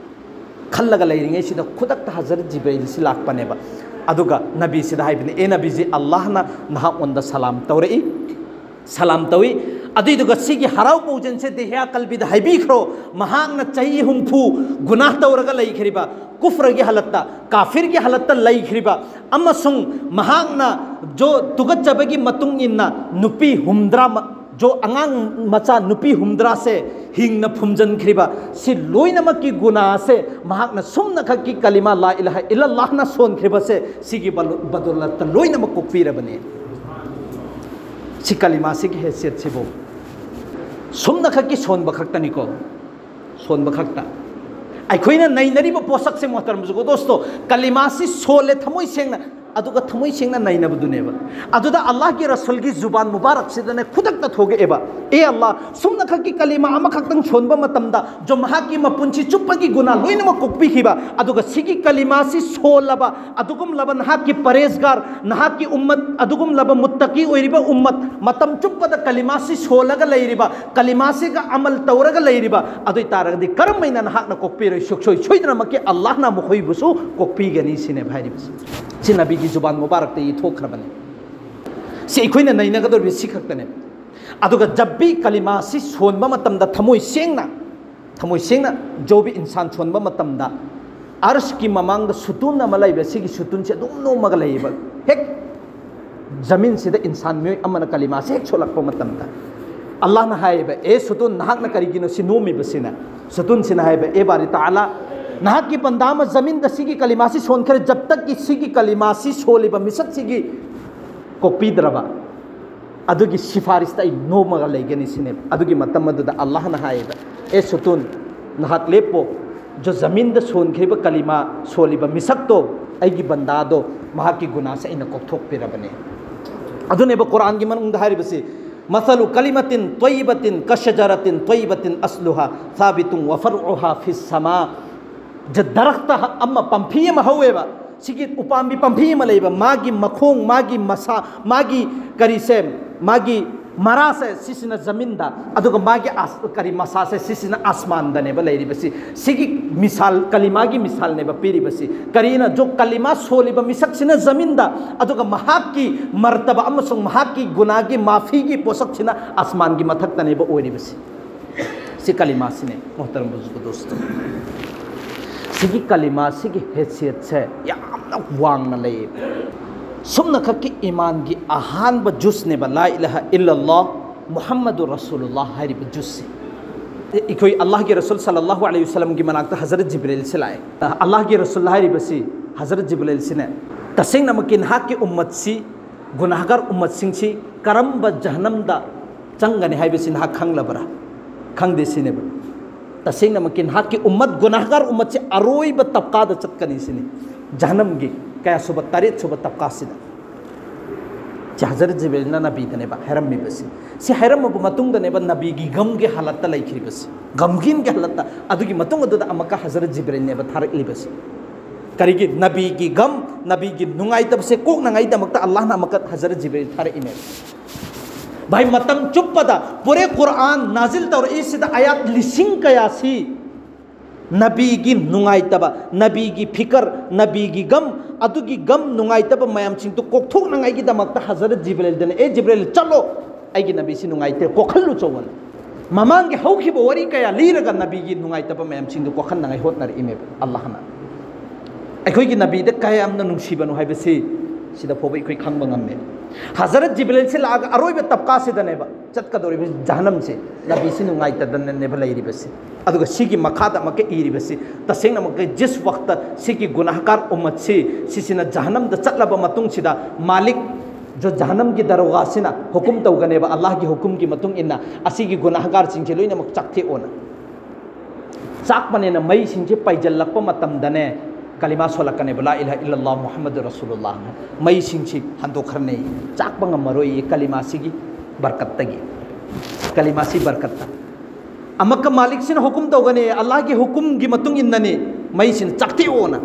ꯈꯜꯂꯒ ꯂꯩꯔꯤꯉꯩꯁꯤꯗ ꯈꯨꯗꯛꯇ ꯍꯖꯔꯠ ꯖꯤꯕ꯭ꯔꯩꯜꯁꯤ ꯂꯥꯛꯄꯅꯦꯕ꯫ ꯑꯗꯨꯒ ꯅꯕꯤꯁꯤꯗ ꯍꯥꯏꯕꯅꯤ, "ꯑꯦ ꯅꯕꯤꯖꯤ, ꯑꯜꯂꯥꯍꯅ ꯅꯍꯥꯛꯉꯣꯟꯗ ꯁꯂꯥꯝ ꯇꯧꯔꯛꯏ, ꯁꯂꯥꯝ ꯇꯧꯏ꯫ ꯑꯗꯨꯏꯗꯨꯒ ꯁꯤꯒꯤ ꯍꯔꯥꯎ ꯄꯥꯎꯖꯦꯜꯁꯦ ꯗꯦꯍꯌꯥ ꯀꯜꯕꯤꯗ ꯍꯥꯏꯕꯤꯈ꯭ꯔꯣ, ꯃꯍꯥꯛꯅ ꯆꯍꯤ ꯍꯨꯝꯐꯨ ꯒꯨꯅꯥꯍ ꯇꯧꯔꯒ ꯂꯩꯈ꯭ꯔꯤꯕ, ꯀꯨꯐ꯭ꯔꯒꯤ ꯍꯥꯂꯠꯇ, ꯀꯥꯐꯤꯔꯒꯤ ꯍꯥꯂꯠꯇ ꯂꯩꯈ꯭ꯔꯤꯕ ꯑꯃꯁꯨꯡ ꯃꯍꯥꯛꯅ ꯖꯣ ꯇꯨꯒꯠꯆꯕꯒꯤ ꯃꯇꯨꯡ ꯏꯟꯅ ꯅꯨꯄꯤ ꯍꯨꯝꯗ꯭ꯔꯥ ꯃ-, ꯖꯣ ꯑꯉꯥꯡ ꯃꯆꯥ ꯅꯨꯄꯤ ꯍꯨꯝꯗ꯭ꯔꯥꯁꯦ ꯍꯤꯡꯅ ꯐꯨꯝꯖꯤꯟꯈ꯭ꯔꯤꯕ, ꯁꯤ ꯂꯣꯏꯅꯃꯛꯀꯤ ꯒꯨꯅꯥꯁꯦ ꯃꯍꯥꯛꯅ ꯁꯨꯝꯅꯈꯛꯀꯤ ꯀꯂꯤꯃꯥ ꯂꯥ ꯏꯂꯥꯍ ꯏꯜꯂꯜꯂꯥꯍꯅ ꯁꯣꯟꯈ꯭ꯔꯤꯕꯁꯦ, ꯁꯤꯒꯤ ꯕꯂꯨ-, ꯕꯗꯣꯂꯠꯇ ꯂꯣꯏꯅꯃꯛ ꯀꯣꯛꯄꯤꯔꯕꯅꯤ꯫ ꯁꯤ ꯀꯂꯤꯃꯥꯁꯤꯒꯤ ꯍꯦꯁꯤꯌꯠꯁꯤꯕꯨ ꯁꯨꯝꯅꯈꯛꯀꯤ ꯁꯣꯟꯕ ꯈꯛꯇꯅꯤꯀꯣ, ꯁꯣꯟꯕ ꯈꯛꯇ꯫ ꯑꯩꯈꯣꯏꯅ ꯅꯩꯅꯔꯤꯕ ꯄꯣꯠꯁꯛꯁꯦ, ꯃꯣꯍꯇꯔꯝ ꯕꯨꯖꯨꯔꯒꯣ ꯗꯣꯁꯇꯣ, ꯀꯂꯤꯃꯥꯁꯤ ꯁꯣꯜꯂꯦ ꯊꯃꯣꯏ ꯁꯦꯡꯅ, ꯑꯗꯨꯒ ꯊꯃꯣꯏ ꯁꯦꯡꯅ ꯅꯩꯅꯕꯗꯨꯅꯦꯕ꯫ ꯑꯗꯨꯗ ꯑꯜꯂꯥꯍꯒꯤ ꯔꯁꯨꯜꯒꯤ ꯖꯨꯕꯥꯟ ꯃꯨꯕꯥꯔꯛꯁꯤꯗꯅꯦ ꯈꯨꯗꯛꯇ ꯊꯣꯛꯂꯛꯑꯦꯕ, "ꯑꯦ ꯑꯜꯂꯥꯍ, ꯁꯨꯝꯅꯈꯛꯀꯤ ꯀꯂꯤꯃꯥ ꯑꯃꯈꯛꯇꯪ ꯁꯣꯟꯕ ꯃꯇꯝꯗ, ꯖꯣ ꯃꯍꯥꯛꯀꯤ ꯃꯄꯨꯟꯁꯤ ꯆꯨꯞꯄꯒꯤ ꯒꯨꯅꯥ ꯂꯣꯏꯅꯃꯛ ꯀꯣꯛꯄꯤꯈꯤꯕ, ꯑꯗꯨꯒ ꯁꯤꯒꯤ ꯀꯂꯤꯃꯥꯁꯤ ꯁꯣꯜꯂꯕ ꯑꯗꯨꯒꯨꯝꯂꯕ ꯅꯍꯥꯛꯀꯤ ꯄꯔꯍꯦꯖꯒꯥꯔ, ꯅꯍꯥꯛꯀꯤ ꯎꯝꯃꯠ, ꯑꯗꯨꯒꯨꯝꯂꯕ ꯃꯨꯠꯇꯀꯤ ꯑꯣꯏꯔꯤꯕ ꯎꯝꯃꯠ, ꯃꯇꯝ ꯆꯨꯞꯄꯗ ꯀꯂꯤꯃꯥꯁꯤ ꯁꯣꯜꯂꯒ ꯂꯩꯔꯤꯕ, ꯀꯂꯤꯃꯥꯁꯤꯒ ꯑꯃꯜ ꯇꯧꯔꯒ ꯂꯩꯔꯤꯕ, ꯑꯗꯨ ꯑꯣꯏ ꯇꯥꯔꯒꯗꯤ ꯀꯔꯝ ꯍꯥꯏꯅ ꯅꯍꯥꯛꯅ ꯀꯣꯛꯄꯤꯔꯣꯏ? ꯁꯨꯛꯁꯣꯏ ꯁꯣꯏꯗꯅꯃꯛꯀꯤ ꯑꯜꯂꯥꯍꯅ ꯃꯈꯣꯏꯕꯨꯁꯨ ꯀꯣꯛꯄꯤꯒꯅꯤ" ꯁꯤꯅꯦꯕ ꯍꯥꯏꯔꯤꯕꯁꯦ꯫ ꯁꯤ ꯅꯕꯤꯒꯤ ꯖꯨꯕꯥꯟ ꯃꯨꯕꯥꯔꯛꯇꯒꯤ ꯊꯣꯛꯈ꯭ꯔꯕꯅꯤ꯫ ꯁꯤ ꯑꯩꯈꯣꯏꯅ ꯅꯩꯅꯒꯗꯧꯔꯤꯕ ꯁꯤ ꯈꯛꯇꯅꯦ꯫ ꯑꯗꯨꯒ ꯖꯕꯤ ꯀꯂꯤꯃꯥꯁꯤ ꯁꯣꯟꯕ ꯃꯇꯝꯗ ꯊꯃꯣꯏ ꯁꯦꯡꯅ, ꯊꯃꯣꯏ ꯁꯦꯡꯅ ꯖꯣꯕꯤ ꯏꯟꯁꯥꯟ ꯁꯣꯟꯕ ꯃꯇꯝꯗ, ꯑꯔꯁꯀꯤ ꯃꯃꯥꯡꯗ ꯁꯨꯇꯨꯟ ꯑꯃ ꯂꯩꯕ, ꯁꯤꯒꯤ ꯁꯨꯇꯨꯟꯁꯤ ꯑꯗꯨꯝ ꯅꯣꯝꯃꯒ ꯂꯩꯌꯦꯕ꯫ ꯍꯦꯛ ꯖꯃꯤꯟꯁꯤꯗ ꯏꯟꯁꯥꯟ ꯃꯤꯑꯣꯏ ꯑꯃꯅ ꯀꯂꯤꯃꯥꯁꯤ ꯍꯦꯛ ꯁꯣꯜꯂꯛꯄ ꯃꯇꯝꯗ, ꯑꯜꯂꯥꯍꯅ ꯍꯥꯏꯌꯦꯕ, "ꯑꯦ ꯁꯨꯇꯨꯟ, ꯅꯍꯥꯛꯅ ꯀꯔꯤꯒꯤꯅꯣ ꯁꯤ ꯅꯣꯝꯃꯤꯕꯁꯤꯅ?" ꯁꯨꯇꯨꯟꯁꯤꯅ ꯍꯥꯏꯕ, "ꯑꯦ ꯕꯥꯔꯤ ꯇꯥꯂꯥ, ꯅꯍꯥꯛꯀꯤ ꯕꯟꯗꯥ ꯑꯃ ꯖꯃꯤꯟꯗ ꯁꯤꯒꯤ ꯀꯂꯤꯃꯥꯁꯤ ꯁꯣꯟꯈ꯭ꯔꯦ, ꯖꯕ ꯇꯛꯀꯤ ꯁꯤꯒꯤ ꯀꯂꯤꯃꯥꯁꯤ ꯁꯣꯜꯂꯤꯕ ꯃꯤꯁꯛꯁꯤꯒꯤ ꯀꯣꯛꯄꯤꯗ꯭ꯔꯕ, ꯑꯗꯨꯒꯤ ꯁꯤꯐꯥꯔꯤꯁꯇ ꯑꯩ ꯅꯣꯝꯃꯒ ꯂꯩꯒꯅꯤ" ꯁꯤꯅꯦꯕ꯫ ꯑꯗꯨꯒꯤ ꯃꯇꯝ ꯑꯗꯨꯗ ꯑꯜꯂꯥꯍꯅ ꯍꯥꯏꯌꯦꯕ, "ꯑꯦ ꯁꯨꯇꯨꯟ, ꯅꯍꯥꯛ ꯂꯦꯞꯄꯣ, ꯖꯣ ꯖꯃꯤꯟꯗ ꯁꯣꯟꯈ꯭ꯔꯤꯕ ꯀꯂꯤꯃꯥ ꯁꯣꯜꯂꯤꯕ ꯃꯤꯁꯛꯇꯣ, ꯑꯩꯒꯤ ꯕꯟꯗꯥꯗꯣ, ꯃꯍꯥꯛꯀꯤ ꯒꯨꯅꯥꯁꯦ ꯑꯩꯅ ꯀꯣꯛꯊꯣꯛꯄꯤꯔꯕꯅꯦ"꯫ ꯑꯗꯨꯅꯦꯕ ꯀꯨꯔꯥꯟꯒꯤ ꯃꯅꯨꯡꯗ ꯍꯥꯏꯔꯤꯕꯁꯤ, "ꯃꯁꯂꯨ ꯀꯂꯤꯃꯥꯇꯤꯟ ꯇꯣꯏꯕꯥꯇꯤꯟ ꯀꯁꯖꯥꯔꯥꯇꯤꯟ ꯇꯣꯏꯕꯥꯇꯤꯟ ꯑꯁꯂꯨꯍꯥ ꯁꯥꯕꯤꯇꯨꯟ ꯋꯥ ꯐꯔꯎꯍꯥ ꯐꯤꯁ ꯁꯃꯥ"꯫ ꯖ-, ꯗꯔꯈꯇ ꯑꯃ, ꯄꯥꯝꯕꯤ ꯑꯃ ꯍꯧꯋꯦꯕ꯫ ꯁꯤꯒꯤ ꯎꯄꯥꯝꯕꯤ ꯄꯥꯝꯕꯤ ꯑꯃ ꯂꯩꯕ, ꯃꯥꯒꯤ ꯃꯈꯣꯡ, ꯃꯥꯒꯤ ꯃꯁꯥ, ꯃꯥꯒꯤ ꯀꯔꯤꯁꯦ, ꯃꯥꯒꯤ ꯃꯔꯥꯁꯦ ꯁꯤꯁꯤꯅ ꯖꯃꯤꯟꯗ, ꯑꯗꯨꯒ ꯃꯥꯒꯤ ꯑꯁ-, ꯀꯔꯤ ꯃꯁꯥꯁꯦ ꯁꯤꯁꯤꯅ ꯑꯁꯃꯥꯟꯗꯅꯦꯕ ꯂꯩꯔꯤꯕꯁꯤ꯫ ꯁꯤꯒꯤ ꯃꯤꯁꯥꯜ, ꯀꯂꯤꯃꯥꯒꯤ ꯃꯤꯁꯥꯜꯅꯦꯕ ꯄꯤꯔꯤꯕꯁꯤ꯫ ꯀꯔꯤꯅ? ꯖꯣ ꯀꯂꯤꯃꯥ ꯁꯣꯜꯂꯤꯕ ꯃꯤꯁꯛꯁꯤꯅ ꯖꯃꯤꯟꯗ, ꯑꯗꯨꯒ ꯃꯍꯥꯛꯀꯤ ꯃꯔꯇꯕ ꯑꯃꯁꯨꯡ ꯃꯍꯥꯛꯀꯤ ꯒꯨꯅꯥꯒꯤ ꯃꯥꯐꯤꯒꯤ ꯄꯣꯠꯁꯛꯁꯤꯅ ꯑꯁꯃꯥꯟꯒꯤ ꯃꯊꯛꯇꯅꯦꯕ ꯑꯣꯏꯔꯤꯕꯁꯤ꯫ ꯁꯤ ꯀꯂꯤꯃꯥꯁꯤꯅꯦ, ꯃꯣꯍꯇꯔꯝ ꯕꯨꯖꯨꯔꯒ ꯗꯣꯁꯇꯣ꯫ ꯁꯤꯒꯤ ꯀꯂꯤꯃꯥꯁꯤꯒꯤ ꯍꯦꯁꯤꯌꯠꯁꯦ ꯌꯥꯝꯅ ꯋꯥꯡꯅ ꯂꯩꯌꯦꯕ꯫ ꯁꯨꯝꯅꯈꯛꯀꯤ ꯏꯃꯥꯟꯒꯤ ꯑꯍꯥꯟꯕ ꯖꯨꯁꯅꯦꯕ, ꯂꯥ ꯏꯂꯥꯍ ꯏꯜꯂꯜꯂꯥꯍ ꯃꯨꯍꯝꯃꯗꯨ ꯔꯁꯨꯂꯨꯜꯂꯥꯍ ꯍꯥꯏꯔꯤꯕ ꯖꯨꯁꯁꯤ꯫ ꯑꯩꯈꯣꯏ ꯑꯜꯂꯥꯍꯒꯤ ꯔꯁꯨꯜ ꯁꯜꯂꯜꯂꯥꯍꯨ ꯑꯂꯩꯍꯤ ꯋꯁꯜꯂꯝꯒꯤ ꯃꯅꯥꯛꯇ ꯍꯖꯔꯠ ꯖꯤꯕ꯭ꯔꯤꯜꯁꯤ ꯂꯥꯛꯑꯦ꯫ ꯑꯜꯂꯥꯍꯒꯤ ꯔꯁꯨꯜ ꯍꯥꯏꯔꯤꯕꯁꯤ, ꯍꯖꯔꯠ ꯖꯤꯕ꯭ꯔꯤꯜꯁꯤꯅꯦ, ꯇꯁꯦꯡꯅꯃꯛꯀꯤ ꯅꯍꯥꯛꯀꯤ ꯎꯝꯃꯠꯁꯤ, ꯒꯨꯅꯥꯍꯒꯥꯔ ꯎꯝꯃꯠꯁꯤꯡꯁꯤ ꯀꯔꯝꯕ ꯖꯍꯟꯅꯝꯗ ꯆꯪꯒꯅꯤ ꯍꯥꯏꯕꯁꯤ ꯅꯍꯥꯛ ꯈꯪꯂꯕ꯭ꯔꯥ? ꯈꯪꯗꯦ ꯁꯤꯅꯦꯕ꯫ ꯇꯁꯦꯡꯅꯃꯛꯀꯤ ꯅꯍꯥꯛꯀꯤ ꯎꯝꯃꯠ, ꯒꯨꯅꯥꯍꯒꯥꯔ ꯎꯝꯃꯠꯁꯤ ꯑꯔꯣꯏꯕ ꯇꯞꯀꯥꯗ ꯆꯠꯀꯅꯤ ꯁꯤꯅꯤ, ꯖꯍꯟꯅꯝꯒꯤ ꯀꯌꯥ ꯁꯨꯕ? ꯇꯔꯦꯠ ꯁꯨꯕ ꯇꯞꯀꯥꯁꯤꯗ꯫ ꯁꯤ ꯍꯖꯔꯠ ꯖꯤꯕ꯭ꯔꯤꯜꯅ ꯅꯕꯤꯗꯅꯦꯕ ꯍꯥꯏꯔꯝꯃꯤꯕꯁꯤ꯫ ꯁꯤ ꯍꯥꯏꯔꯝꯃꯕ ꯃꯇꯨꯡꯗꯅꯦꯕ ꯅꯕꯤꯒꯤ ꯒꯝꯒꯤ ꯍꯥꯂꯠꯇ ꯂꯩꯈ꯭ꯔꯤꯕꯁꯤ, ꯒꯝꯒꯤꯟꯒꯤ ꯍꯥꯂꯠꯇ꯫ ꯑꯗꯨꯒꯤ ꯃꯇꯨꯡ ꯑꯗꯨꯗ ꯑꯃꯨꯛꯀ ꯍꯖꯔꯠ ꯖꯤꯕ꯭ꯔꯤꯜꯅꯦꯕ ꯊꯥꯔꯛꯂꯤꯕꯁꯤ꯫ ꯀꯔꯤꯒꯤ? ꯅꯕꯤꯒꯤ ꯒꯝ, ꯅꯕꯤꯒꯤ ꯅꯨꯡꯉꯥꯏꯇꯕꯁꯦ ꯀꯣꯛꯅꯉꯥꯏꯗꯃꯛꯇ ꯑꯜꯂꯥꯍꯅ ꯑꯃꯨꯛꯀ ꯍꯖꯔꯠ ꯖꯤꯕ꯭ꯔꯤꯜ ꯊꯥꯔꯛꯏꯅꯦꯕ꯫ ꯚꯥꯏ, ꯃꯇꯝ ꯆꯨꯞꯄꯗ ꯄꯨꯔꯦ ꯀꯨꯔꯑꯥꯟ ꯅꯥꯖꯤꯜ ꯇꯧꯔꯛꯏꯁꯤꯗ ꯑꯌꯥꯠ ꯂꯤꯁꯤꯡ ꯀꯌꯥꯁꯤ ꯅꯕꯤꯒꯤ ꯅꯨꯡꯉꯥꯏꯇꯕ, ꯅꯕꯤꯒꯤ ꯐꯤꯀꯔ, ꯅꯕꯤꯒꯤ ꯒꯝ, ꯑꯗꯨꯒꯤ ꯒꯝ ꯅꯨꯡꯉꯥꯏꯇꯕ ꯃꯌꯥꯝꯁꯤꯡꯗꯨ ꯀꯣꯛꯊꯣꯛꯅꯉꯥꯏꯒꯤꯗꯃꯛꯇ ꯍꯖꯔꯠ ꯖꯤꯕ꯭ꯔꯤꯜꯗꯅ, "ꯑꯦ ꯖꯤꯕ꯭ꯔꯤꯜ, ꯆꯠꯂꯣ, ꯑꯩꯒꯤ ꯅꯕꯤꯁꯤ ꯅꯨꯡꯉꯥꯏꯇꯦ, ꯀꯣꯛꯍꯜꯂꯨ ꯆꯧꯑꯅ"꯫ ꯃꯃꯥꯡꯒꯤ ꯍꯧꯈꯤꯕ ꯋꯥꯔꯤ ꯀꯌꯥ ꯂꯤꯔꯒ ꯅꯕꯤꯒꯤ ꯅꯨꯡꯉꯥꯏꯇꯕ ꯃꯌꯥꯝꯁꯤꯡꯗꯨ ꯀꯣꯛꯍꯟꯅꯉꯥꯏ ꯍꯣꯠꯅꯔꯛꯏꯃꯦꯕ ꯑꯜꯂꯥꯍꯅ꯫ ꯑꯩꯈꯣꯏꯒꯤ ꯅꯕꯤꯗ ꯀꯌꯥꯝꯅ ꯅꯨꯡꯁꯤꯕꯅꯣ ꯍꯥꯏꯕꯁꯤ ꯁꯤꯗ ꯐꯥꯎꯕ ꯑꯩꯈꯣꯏ ꯈꯪꯕ ꯉꯝꯃꯦ꯫ ꯍꯖꯔꯠ ꯖꯤꯕ꯭ꯔꯤꯜꯁꯤ ꯂꯥꯛꯑꯒ ꯑꯔꯣꯏꯕ ꯇꯞꯀꯥꯁꯤꯗꯅꯦꯕ ꯆꯠꯀꯗꯧꯔꯤꯕ ꯖꯍꯟꯅꯝꯁꯦ, ꯅꯕꯤꯁꯤ ꯅꯨꯡꯉꯥꯏꯇꯗꯅꯅꯦꯕ ꯂꯩꯔꯤꯕꯁꯤ꯫ ꯑꯗꯨꯒ ꯁꯤꯒꯤ ꯃꯈꯥꯗ ꯑꯃꯨꯛꯀ ꯏꯔꯤꯕꯁꯤ, ꯇꯁꯦꯡꯅꯃꯛꯀꯤ ꯖꯤꯁ ꯋꯛꯇ ꯁꯤꯒꯤ ꯒꯨꯅꯥꯍꯒꯥꯔ ꯎꯝꯃꯠꯁꯤ, ꯁꯤꯁꯤꯅ ꯖꯍꯟꯅꯝꯗ ꯆꯠꯂꯕ ꯃꯇꯨꯡꯁꯤꯗ, ꯃꯥꯂꯤꯛ, ꯖꯣ ꯖꯍꯟꯅꯝꯒꯤ ꯗꯔꯣꯒꯥꯁꯤꯅ ꯍꯨꯀꯨꯝ ꯇꯧꯒꯅꯦꯕ, ꯑꯜꯂꯥꯍꯒꯤ ꯍꯨꯀꯨꯝꯒꯤ ꯃꯇꯨꯡ ꯏꯟꯅ ꯑꯁꯤꯒꯤ ꯒꯨꯅꯥꯍꯒꯥꯔꯁꯤꯡꯁꯦ ꯂꯣꯏꯅꯃꯛ ꯆꯥꯛꯊꯦꯛꯑꯣꯅ꯫ ꯆꯥꯛꯄꯅꯦꯅ ꯃꯩꯁꯤꯡꯁꯦ ꯄꯩꯖꯜꯂꯛꯄ ꯃꯇꯝꯗꯅꯦ, ꯀꯂꯤꯃꯥ ꯁꯣꯜꯂꯛꯀꯅꯦꯕ, "ꯂꯥ ꯏꯂꯥꯍ ꯏꯜꯂꯜꯂꯥꯍ ꯃꯨꯍꯝꯃꯗꯨ ꯔꯁꯨꯂꯨꯜꯂꯥꯍ"꯫ ꯃꯩꯁꯤꯡꯁꯤ ꯍꯟꯗꯣꯛꯈ꯭ꯔꯅꯤ, ꯆꯥꯛꯄ ꯉꯝꯃꯔꯣꯏꯌꯦ ꯀꯂꯤꯃꯥꯁꯤꯒꯤ ꯕꯔꯀꯠꯇꯒꯤ꯫ ꯀꯂꯤꯃꯥꯁꯤ ꯕꯔꯀꯠꯇ꯫ ꯑꯃꯛꯀ ꯃꯥꯂꯤꯛꯁꯤꯅ ꯍꯨꯀꯨꯝ ꯇꯧꯒꯅꯤ, ꯑꯜꯂꯥꯍꯒꯤ ꯍꯨꯀꯨꯝꯒꯤ ꯃꯇꯨꯡ ꯏꯟꯅꯅꯤ ꯃꯩꯁꯤꯅ ꯆꯥꯛꯊꯦꯛꯑꯣꯅ꯫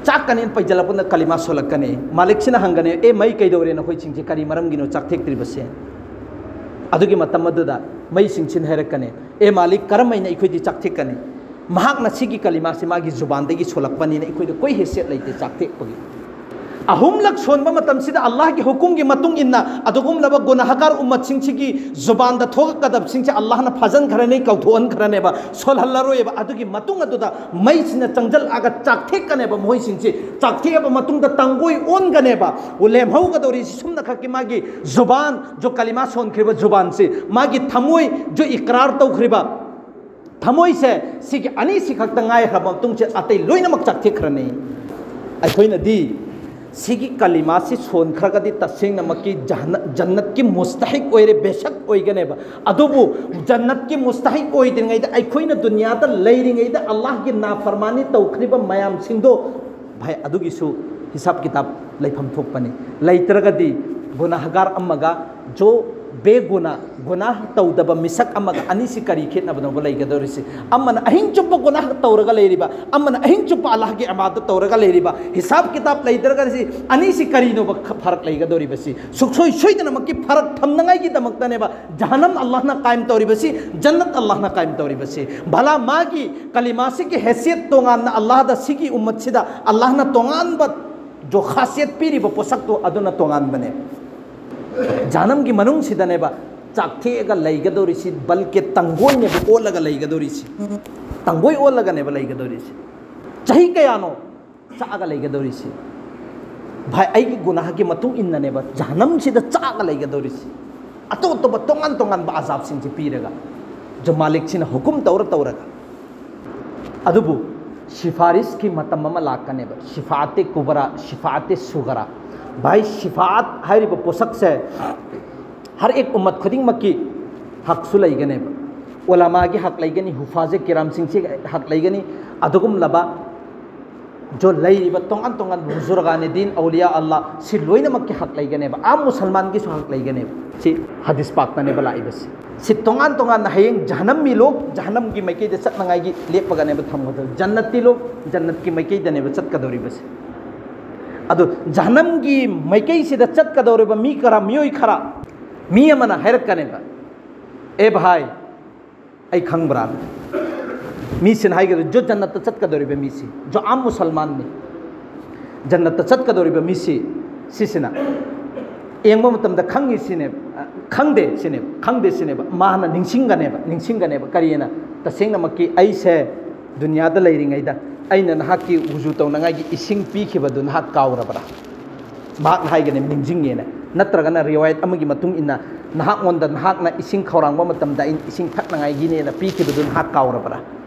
ꯆꯥꯛꯀꯅꯤ, ꯄꯩꯖꯜꯂꯛꯄꯗ ꯀꯂꯤꯃꯥ ꯁꯣꯜꯂꯛꯀꯅꯤ꯫ ꯃꯥꯂꯤꯛꯁꯤꯅ ꯍꯪꯒꯅꯤ, "ꯑꯦ ꯃꯩ, ꯀꯩꯗꯧꯔꯦ ꯅꯈꯣꯏꯁꯤꯡꯁꯦ? ꯀꯔꯤ ꯃꯔꯝꯒꯤꯅꯣ ꯆꯥꯛꯊꯦꯛꯇ꯭ꯔꯤꯕꯁꯦ?" ꯑꯗꯨꯒꯤ ꯃꯇꯝ ꯑꯗꯨꯗ ꯃꯩꯁꯤꯡꯁꯤꯅ ꯍꯥꯏꯔꯛꯀꯅꯤ, "ꯑꯦ ꯃꯥꯂꯤꯛ, ꯀꯔꯝꯍꯥꯏꯅ ꯑꯩꯈꯣꯏꯗꯤ ꯆꯥꯛꯊꯦꯛꯀꯅꯤ? ꯃꯍꯥꯛꯅ ꯁꯤꯒꯤ ꯀꯂꯤꯃꯥꯁꯤ ꯃꯥꯒꯤ ꯖꯨꯕꯥꯟꯗꯒꯤ ꯁꯣꯜꯂꯛꯄꯅꯤꯅ ꯑꯩꯈꯣꯏꯗ ꯀꯣꯏ ꯍꯦꯁꯤꯌꯠ ꯂꯩꯇꯦ ꯆꯥꯛꯊꯦꯛꯄꯒꯤ"꯫ ꯑꯍꯨꯝꯂꯛ ꯁꯣꯟꯕ ꯃꯇꯝꯁꯤꯗ ꯑꯜꯂꯥꯍꯒꯤ ꯍꯨꯀꯨꯝꯒꯤ ꯃꯇꯨꯡ ꯏꯟꯅ ꯑꯗꯨꯒꯨꯝꯂꯕ ꯒꯨꯅꯥꯍꯒꯥꯔ ꯎꯝꯃꯠꯁꯤꯡꯁꯤꯒꯤ ꯖꯨꯕꯥꯟꯗ ꯊꯣꯛꯂꯛꯀꯗꯕꯁꯤꯡꯁꯦ ꯑꯜꯂꯥꯍꯅ ꯐꯥꯖꯤꯟꯈ꯭ꯔꯅꯤ, ꯀꯧꯊꯣꯛꯍꯟꯈ꯭ꯔꯅꯦꯕ, ꯁꯣꯜꯍꯜꯂꯔꯣꯏꯕ꯫ ꯑꯗꯨꯒꯤ ꯃꯇꯨꯡ ꯑꯗꯨꯗ ꯃꯩꯁꯤꯅ ꯆꯪꯁꯤꯜꯂꯛꯑꯒ ꯆꯥꯛꯊꯦꯛꯀꯅꯦꯕ꯫ ꯃꯈꯣꯏꯁꯤꯡꯁꯤ ꯆꯥꯛꯊꯦꯛꯑꯕ ꯃꯇꯨꯡꯗ ꯇꯥꯡꯒꯣꯏ ꯑꯣꯟꯒꯅꯦꯕ꯫ ꯂꯦꯝꯍꯧꯒꯗꯧꯔꯤꯁꯤ ꯁꯨꯝꯅꯈꯛꯀꯤ ꯃꯥꯒꯤ ꯖꯨꯕꯥꯟ, ꯖꯣ ꯀꯂꯤꯃꯥ ꯁꯣꯟꯈ꯭ꯔꯤꯕ ꯖꯨꯕꯥꯟꯁꯤ, ꯃꯥꯒꯤ ꯊꯃꯣꯏ, ꯖꯣ ꯏꯀ꯭ꯔꯥꯔ ꯇꯧꯈ꯭ꯔꯤꯕ ꯊꯃꯣꯏꯁꯦ, ꯁꯤꯒꯤ ꯑꯅꯤꯁꯤ ꯈꯛꯇ ꯉꯥꯏꯈ꯭ꯔꯕ ꯃꯇꯨꯡꯁꯦ ꯑꯇꯩ ꯂꯣꯏꯅꯃꯛ ꯆꯥꯛꯊꯦꯛꯈ꯭ꯔꯅꯤ꯫ ꯑꯩꯈꯣꯏꯅꯗꯤ ꯁꯤꯒꯤ ꯀꯂꯤꯃꯥꯁꯤ ꯁꯣꯟꯈ꯭ꯔꯒꯗꯤ ꯇꯁꯦꯡꯅꯃꯛꯀꯤ ꯖꯍꯟꯅ-, ꯖꯟꯅꯠꯀꯤ ꯃꯨꯁꯇꯍꯤꯛ ꯑꯣꯏꯔꯦ, ꯕꯦꯁꯛ ꯑꯣꯏꯒꯅꯦꯕ꯫ ꯑꯗꯨꯕꯨ ꯖꯟꯅꯠꯀꯤ ꯃꯨꯁꯇꯍꯤꯛ ꯑꯣꯏꯗ꯭ꯔꯤꯉꯩꯗ, ꯑꯩꯈꯣꯏꯅ ꯗꯨꯅꯤꯌꯥꯗ ꯂꯩꯔꯤꯉꯩꯗ ꯑꯜꯂꯥꯍꯒꯤ ꯅꯥꯐꯔꯃꯥꯅꯤ ꯇꯧꯈ꯭ꯔꯤꯕ ꯃꯌꯥꯝꯁꯤꯡꯗꯣ, ꯚꯥꯏ, ꯑꯗꯨꯒꯤꯁꯨ ꯍꯤꯁꯥꯕ ꯀꯤꯇꯥꯕ ꯂꯩꯐꯝ ꯊꯣꯛꯄꯅꯤ꯫ ꯂꯩꯇ꯭ꯔꯒꯗꯤ ꯒꯨꯅꯥꯍꯒꯥꯔ ꯑꯃꯒ ꯖꯣ ꯕꯦꯒꯨꯅꯥ, ꯒꯨꯅꯥꯍ ꯇꯧꯗꯕ ꯃꯤꯁꯛ ꯑꯃꯒ ꯑꯅꯤꯁꯤ ꯀꯔꯤ ꯈꯦꯠꯅꯕꯅꯣꯕ ꯂꯩꯒꯗꯧꯔꯤꯁꯤ? ꯑꯃꯅ ꯑꯍꯤꯡ ꯆꯨꯞꯄ ꯒꯨꯅꯥꯍ ꯇꯧꯔꯒ ꯂꯩꯔꯤꯕ, ꯑꯃꯅ ꯑꯍꯤꯡ ꯆꯨꯞꯄ ꯑꯜꯂꯥꯍꯒꯤ ꯏꯕꯥꯗꯠ ꯇꯧꯔꯒ ꯂꯩꯔꯤꯕ꯫ ꯍꯤꯁꯥꯕ ꯀꯤꯇꯥꯕ ꯂꯩꯇ꯭ꯔꯒꯗꯤ ꯁꯤ ꯑꯅꯤꯁꯤ ꯀꯔꯤꯅꯣꯕ ꯈ-, ꯐꯔꯛ ꯂꯩꯒꯗꯧꯔꯤꯕꯁꯤ? ꯁꯨꯛꯁꯣꯏ ꯁꯣꯏꯗꯅꯃꯛꯀꯤ ꯐꯔꯛ ꯊꯝꯅꯉꯥꯏꯒꯤꯗꯃꯛꯇꯅꯦꯕ ꯖꯍꯟꯅꯝ ꯑꯜꯂꯥꯍꯅ ꯀꯥꯏꯝ ꯇꯧꯔꯤꯕꯁꯤ, ꯖꯟꯅꯠ ꯑꯜꯂꯥꯍꯅ ꯀꯥꯏꯝ ꯇꯧꯔꯤꯕꯁꯤ꯫ ꯚꯂꯥ ꯃꯥꯒꯤ ꯀꯂꯤꯃꯥꯁꯤꯒꯤ ꯍꯦꯁꯤꯌꯠ ꯇꯣꯉꯥꯟꯅ, ꯑꯜꯂꯥꯍꯗ ꯁꯤꯒꯤ ꯎꯝꯃꯠꯁꯤꯗ ꯑꯜꯂꯥꯍꯅ ꯇꯣꯉꯥꯟꯕ ꯖꯣ ꯈꯥꯁꯤꯌꯠ ꯄꯤꯔꯤꯕ ꯄꯣꯠꯁꯛꯇꯣ ꯑꯗꯨꯅ ꯇꯣꯉꯥꯟꯕꯅꯦ꯫ ꯖꯍꯟꯅꯝꯒꯤ ꯃꯅꯨꯡꯁꯤꯗꯅꯦꯕ ꯆꯥꯛꯊꯦꯛꯑꯒ ꯂꯩꯒꯗꯧꯔꯤꯁꯤ, ꯕꯜꯀꯦ ꯇꯪꯒꯣꯏꯅꯦꯕ ꯑꯣꯜꯂꯒ ꯂꯩꯒꯗꯧꯔꯤꯁꯤ꯫ ꯇꯪꯒꯣꯏ ꯑꯣꯜꯂꯒꯅꯦꯕ ꯂꯩꯒꯗꯧꯔꯤꯁꯤ꯫ ꯆꯍꯤ ꯀꯌꯥꯅꯣ ꯆꯥꯛꯑꯒ ꯂꯩꯒꯗꯧꯔꯤꯁꯤ? ꯚꯥꯏ, ꯑꯩꯒꯤ ꯒꯨꯅꯥꯍꯒꯤ ꯃꯇꯨꯡ ꯏꯟꯅꯅꯦꯕ ꯖꯍꯟꯅꯝꯁꯤꯗ ꯆꯥꯛꯑꯒ ꯂꯩꯒꯗꯧꯔꯤꯁꯤ꯫ ꯑꯇꯣꯞ ꯑꯇꯣꯞꯄ ꯇꯣꯉꯥꯟ ꯇꯣꯉꯥꯟꯕ ꯑꯖꯥꯕꯁꯤꯡꯁꯤ ꯄꯤꯔꯒ, ꯖꯣ ꯃꯥꯂꯤꯛꯁꯤꯅ ꯍꯨꯀꯨꯝ ꯇꯧꯔ ꯇꯧꯔꯒ꯫ ꯑꯗꯨꯕꯨ ꯁꯤꯐꯥꯔꯤꯁꯀꯤ ꯃꯇꯝ ꯑꯃ ꯂꯥꯛꯀꯅꯦꯕ, ꯁꯤꯐꯥꯑꯠꯇꯦ ꯀꯨꯕꯔꯥ, ꯁꯤꯐꯥꯑꯠꯇꯦ ꯁꯨꯒꯔꯥ꯫ ꯚꯥꯏ, ꯁꯤꯐꯥꯑꯠ ꯍꯥꯏꯔꯤꯕ ꯄꯣꯠꯁꯛꯁꯦ ꯍꯔ ꯑꯦꯛ ꯎꯝꯃꯠ ꯈꯨꯗꯤꯡꯃꯛꯀꯤ ꯍꯛꯁꯨ ꯂꯩꯒꯅꯦꯕ꯫ ꯎꯂꯃꯥꯒꯤ ꯍꯛ ꯂꯩꯒꯅꯤ, ꯍꯨꯐꯥꯖꯦ ꯀꯤꯔꯥꯝꯁꯤꯡꯁꯤ ꯍꯛ ꯂꯩꯒꯅꯤ, ꯑꯗꯨꯒꯨꯝꯂꯕ ꯖꯣ ꯂꯩꯔꯤꯕ ꯇꯣꯉꯥꯟ ꯇꯣꯉꯥꯟꯕ ꯕꯨꯖꯨꯔꯒꯥꯅꯦ ꯗꯤꯟ, ꯑꯧꯂꯤꯌꯥ ꯑꯜꯂꯥ, ꯁꯤ ꯂꯣꯏꯅꯃꯛꯀꯤ ꯍꯛ ꯂꯩꯒꯅꯦꯕ꯫ ꯑꯥꯝ ꯃꯨꯁꯜꯃꯥꯟꯒꯤꯁꯨ ꯍꯛ ꯂꯩꯒꯅꯦꯕ꯫ ꯁꯤ ꯍꯗꯤꯁ ꯄꯥꯛꯇꯅꯦꯕ ꯂꯥꯛꯏꯕꯁꯤ꯫ ꯁꯤ ꯇꯣꯉꯥꯟ ꯇꯣꯉꯥꯟꯅ ꯍꯌꯦꯡ ꯖꯍꯟꯅꯝ ꯃꯤꯂꯣꯛ, ꯖꯍꯟꯅꯝꯒꯤ ꯃꯥꯏꯀꯩꯗ ꯆꯠꯅꯉꯥꯏꯒꯤ ꯂꯦꯞꯄꯒꯅꯦꯕ ꯊꯝꯒꯗꯧꯔꯤ꯫ ꯖꯟꯅꯠꯇꯤ ꯂꯣꯛ, ꯖꯟꯅꯠꯀꯤ ꯃꯥꯏꯀꯩꯗꯅꯦꯕ ꯆꯠꯀꯗꯧꯔꯤꯕꯁꯦ꯫ ꯑꯗꯨ ꯖꯍꯟꯅꯝꯒꯤ ꯃꯥꯏꯀꯩꯁꯤꯗ ꯆꯠꯀꯗꯧꯔꯤꯕ ꯃꯤ ꯈꯔ, ꯃꯤꯑꯣꯏ ꯈꯔ, ꯃꯤ ꯑꯃꯅ ꯍꯥꯏꯔꯛꯀꯅꯦꯕ, "ꯑꯦ ꯚꯥꯏ, ꯑꯩ ꯈꯪꯕ꯭ꯔꯥ?" ꯃꯤꯁꯤꯅ ꯍꯥꯏꯒꯗꯧ, "ꯖꯣ ꯖꯟꯅꯠꯇ ꯆꯠꯀꯗꯧꯔꯤꯕ ꯃꯤꯁꯤ ꯖꯣ ꯑꯥꯝ ꯃꯨꯁꯜꯃꯥꯟꯅꯤ, ꯖꯟꯅꯠꯇ ꯆꯠꯀꯗꯧꯔꯤꯕ ꯃꯤꯁꯤ, ꯁꯤꯁꯤꯅ ꯌꯦꯡꯕ ꯃꯇꯝꯗ ꯈꯪꯉꯤ ꯁꯤꯅꯦ, ꯈꯪꯗꯦ ꯁꯤꯅꯦ, ꯈꯪꯗꯦ ꯁꯤꯅꯦꯕ꯫ ꯃꯥꯅ ꯅꯤꯡꯁꯤꯡꯒꯅꯦꯕ, ꯅꯤꯡꯁꯤꯡꯒꯅꯦꯕ꯫ ꯀꯔꯤꯅ? "ꯇꯁꯦꯡꯅꯃꯛꯀꯤ ꯑꯩꯁꯦ ꯗꯨꯅꯤꯌꯥꯗ ꯂꯩꯔꯤꯉꯩꯗ ꯑꯩꯅ ꯅꯍꯥꯛꯀꯤ ꯋꯨꯖꯨ ꯇꯧꯅꯉꯥꯏꯒꯤ ꯏꯁꯤꯡ ꯄꯤꯈꯤꯕꯗꯨ ꯅꯍꯥꯛ ꯀꯥꯎꯔꯕ꯭ꯔꯥ?" ꯃꯍꯥꯛꯅ ꯍꯥꯏꯒꯅꯤ, "ꯅꯤꯡꯁꯤꯡꯉꯦꯅ"꯫ ꯅꯠꯇ꯭ꯔꯒꯅ ꯔꯤꯋꯥꯌꯠ ꯑꯃꯒꯤ ꯃꯇꯨꯡ ꯏꯟꯅ, "ꯅꯍꯥꯛꯉꯣꯟꯗ ꯅꯍꯥꯛꯅ ꯏꯁꯤꯡ ꯈꯧꯔꯥꯡꯕ ꯃꯇꯝꯗ ꯑꯩꯅ ꯏꯁꯤꯡ ꯊꯛꯅꯉꯥꯏꯒꯤꯅꯦꯅ ꯄꯤꯈꯤꯕꯗꯨ ꯅꯍꯥꯛ ꯀꯥꯎꯔꯕ꯭ꯔꯥ?"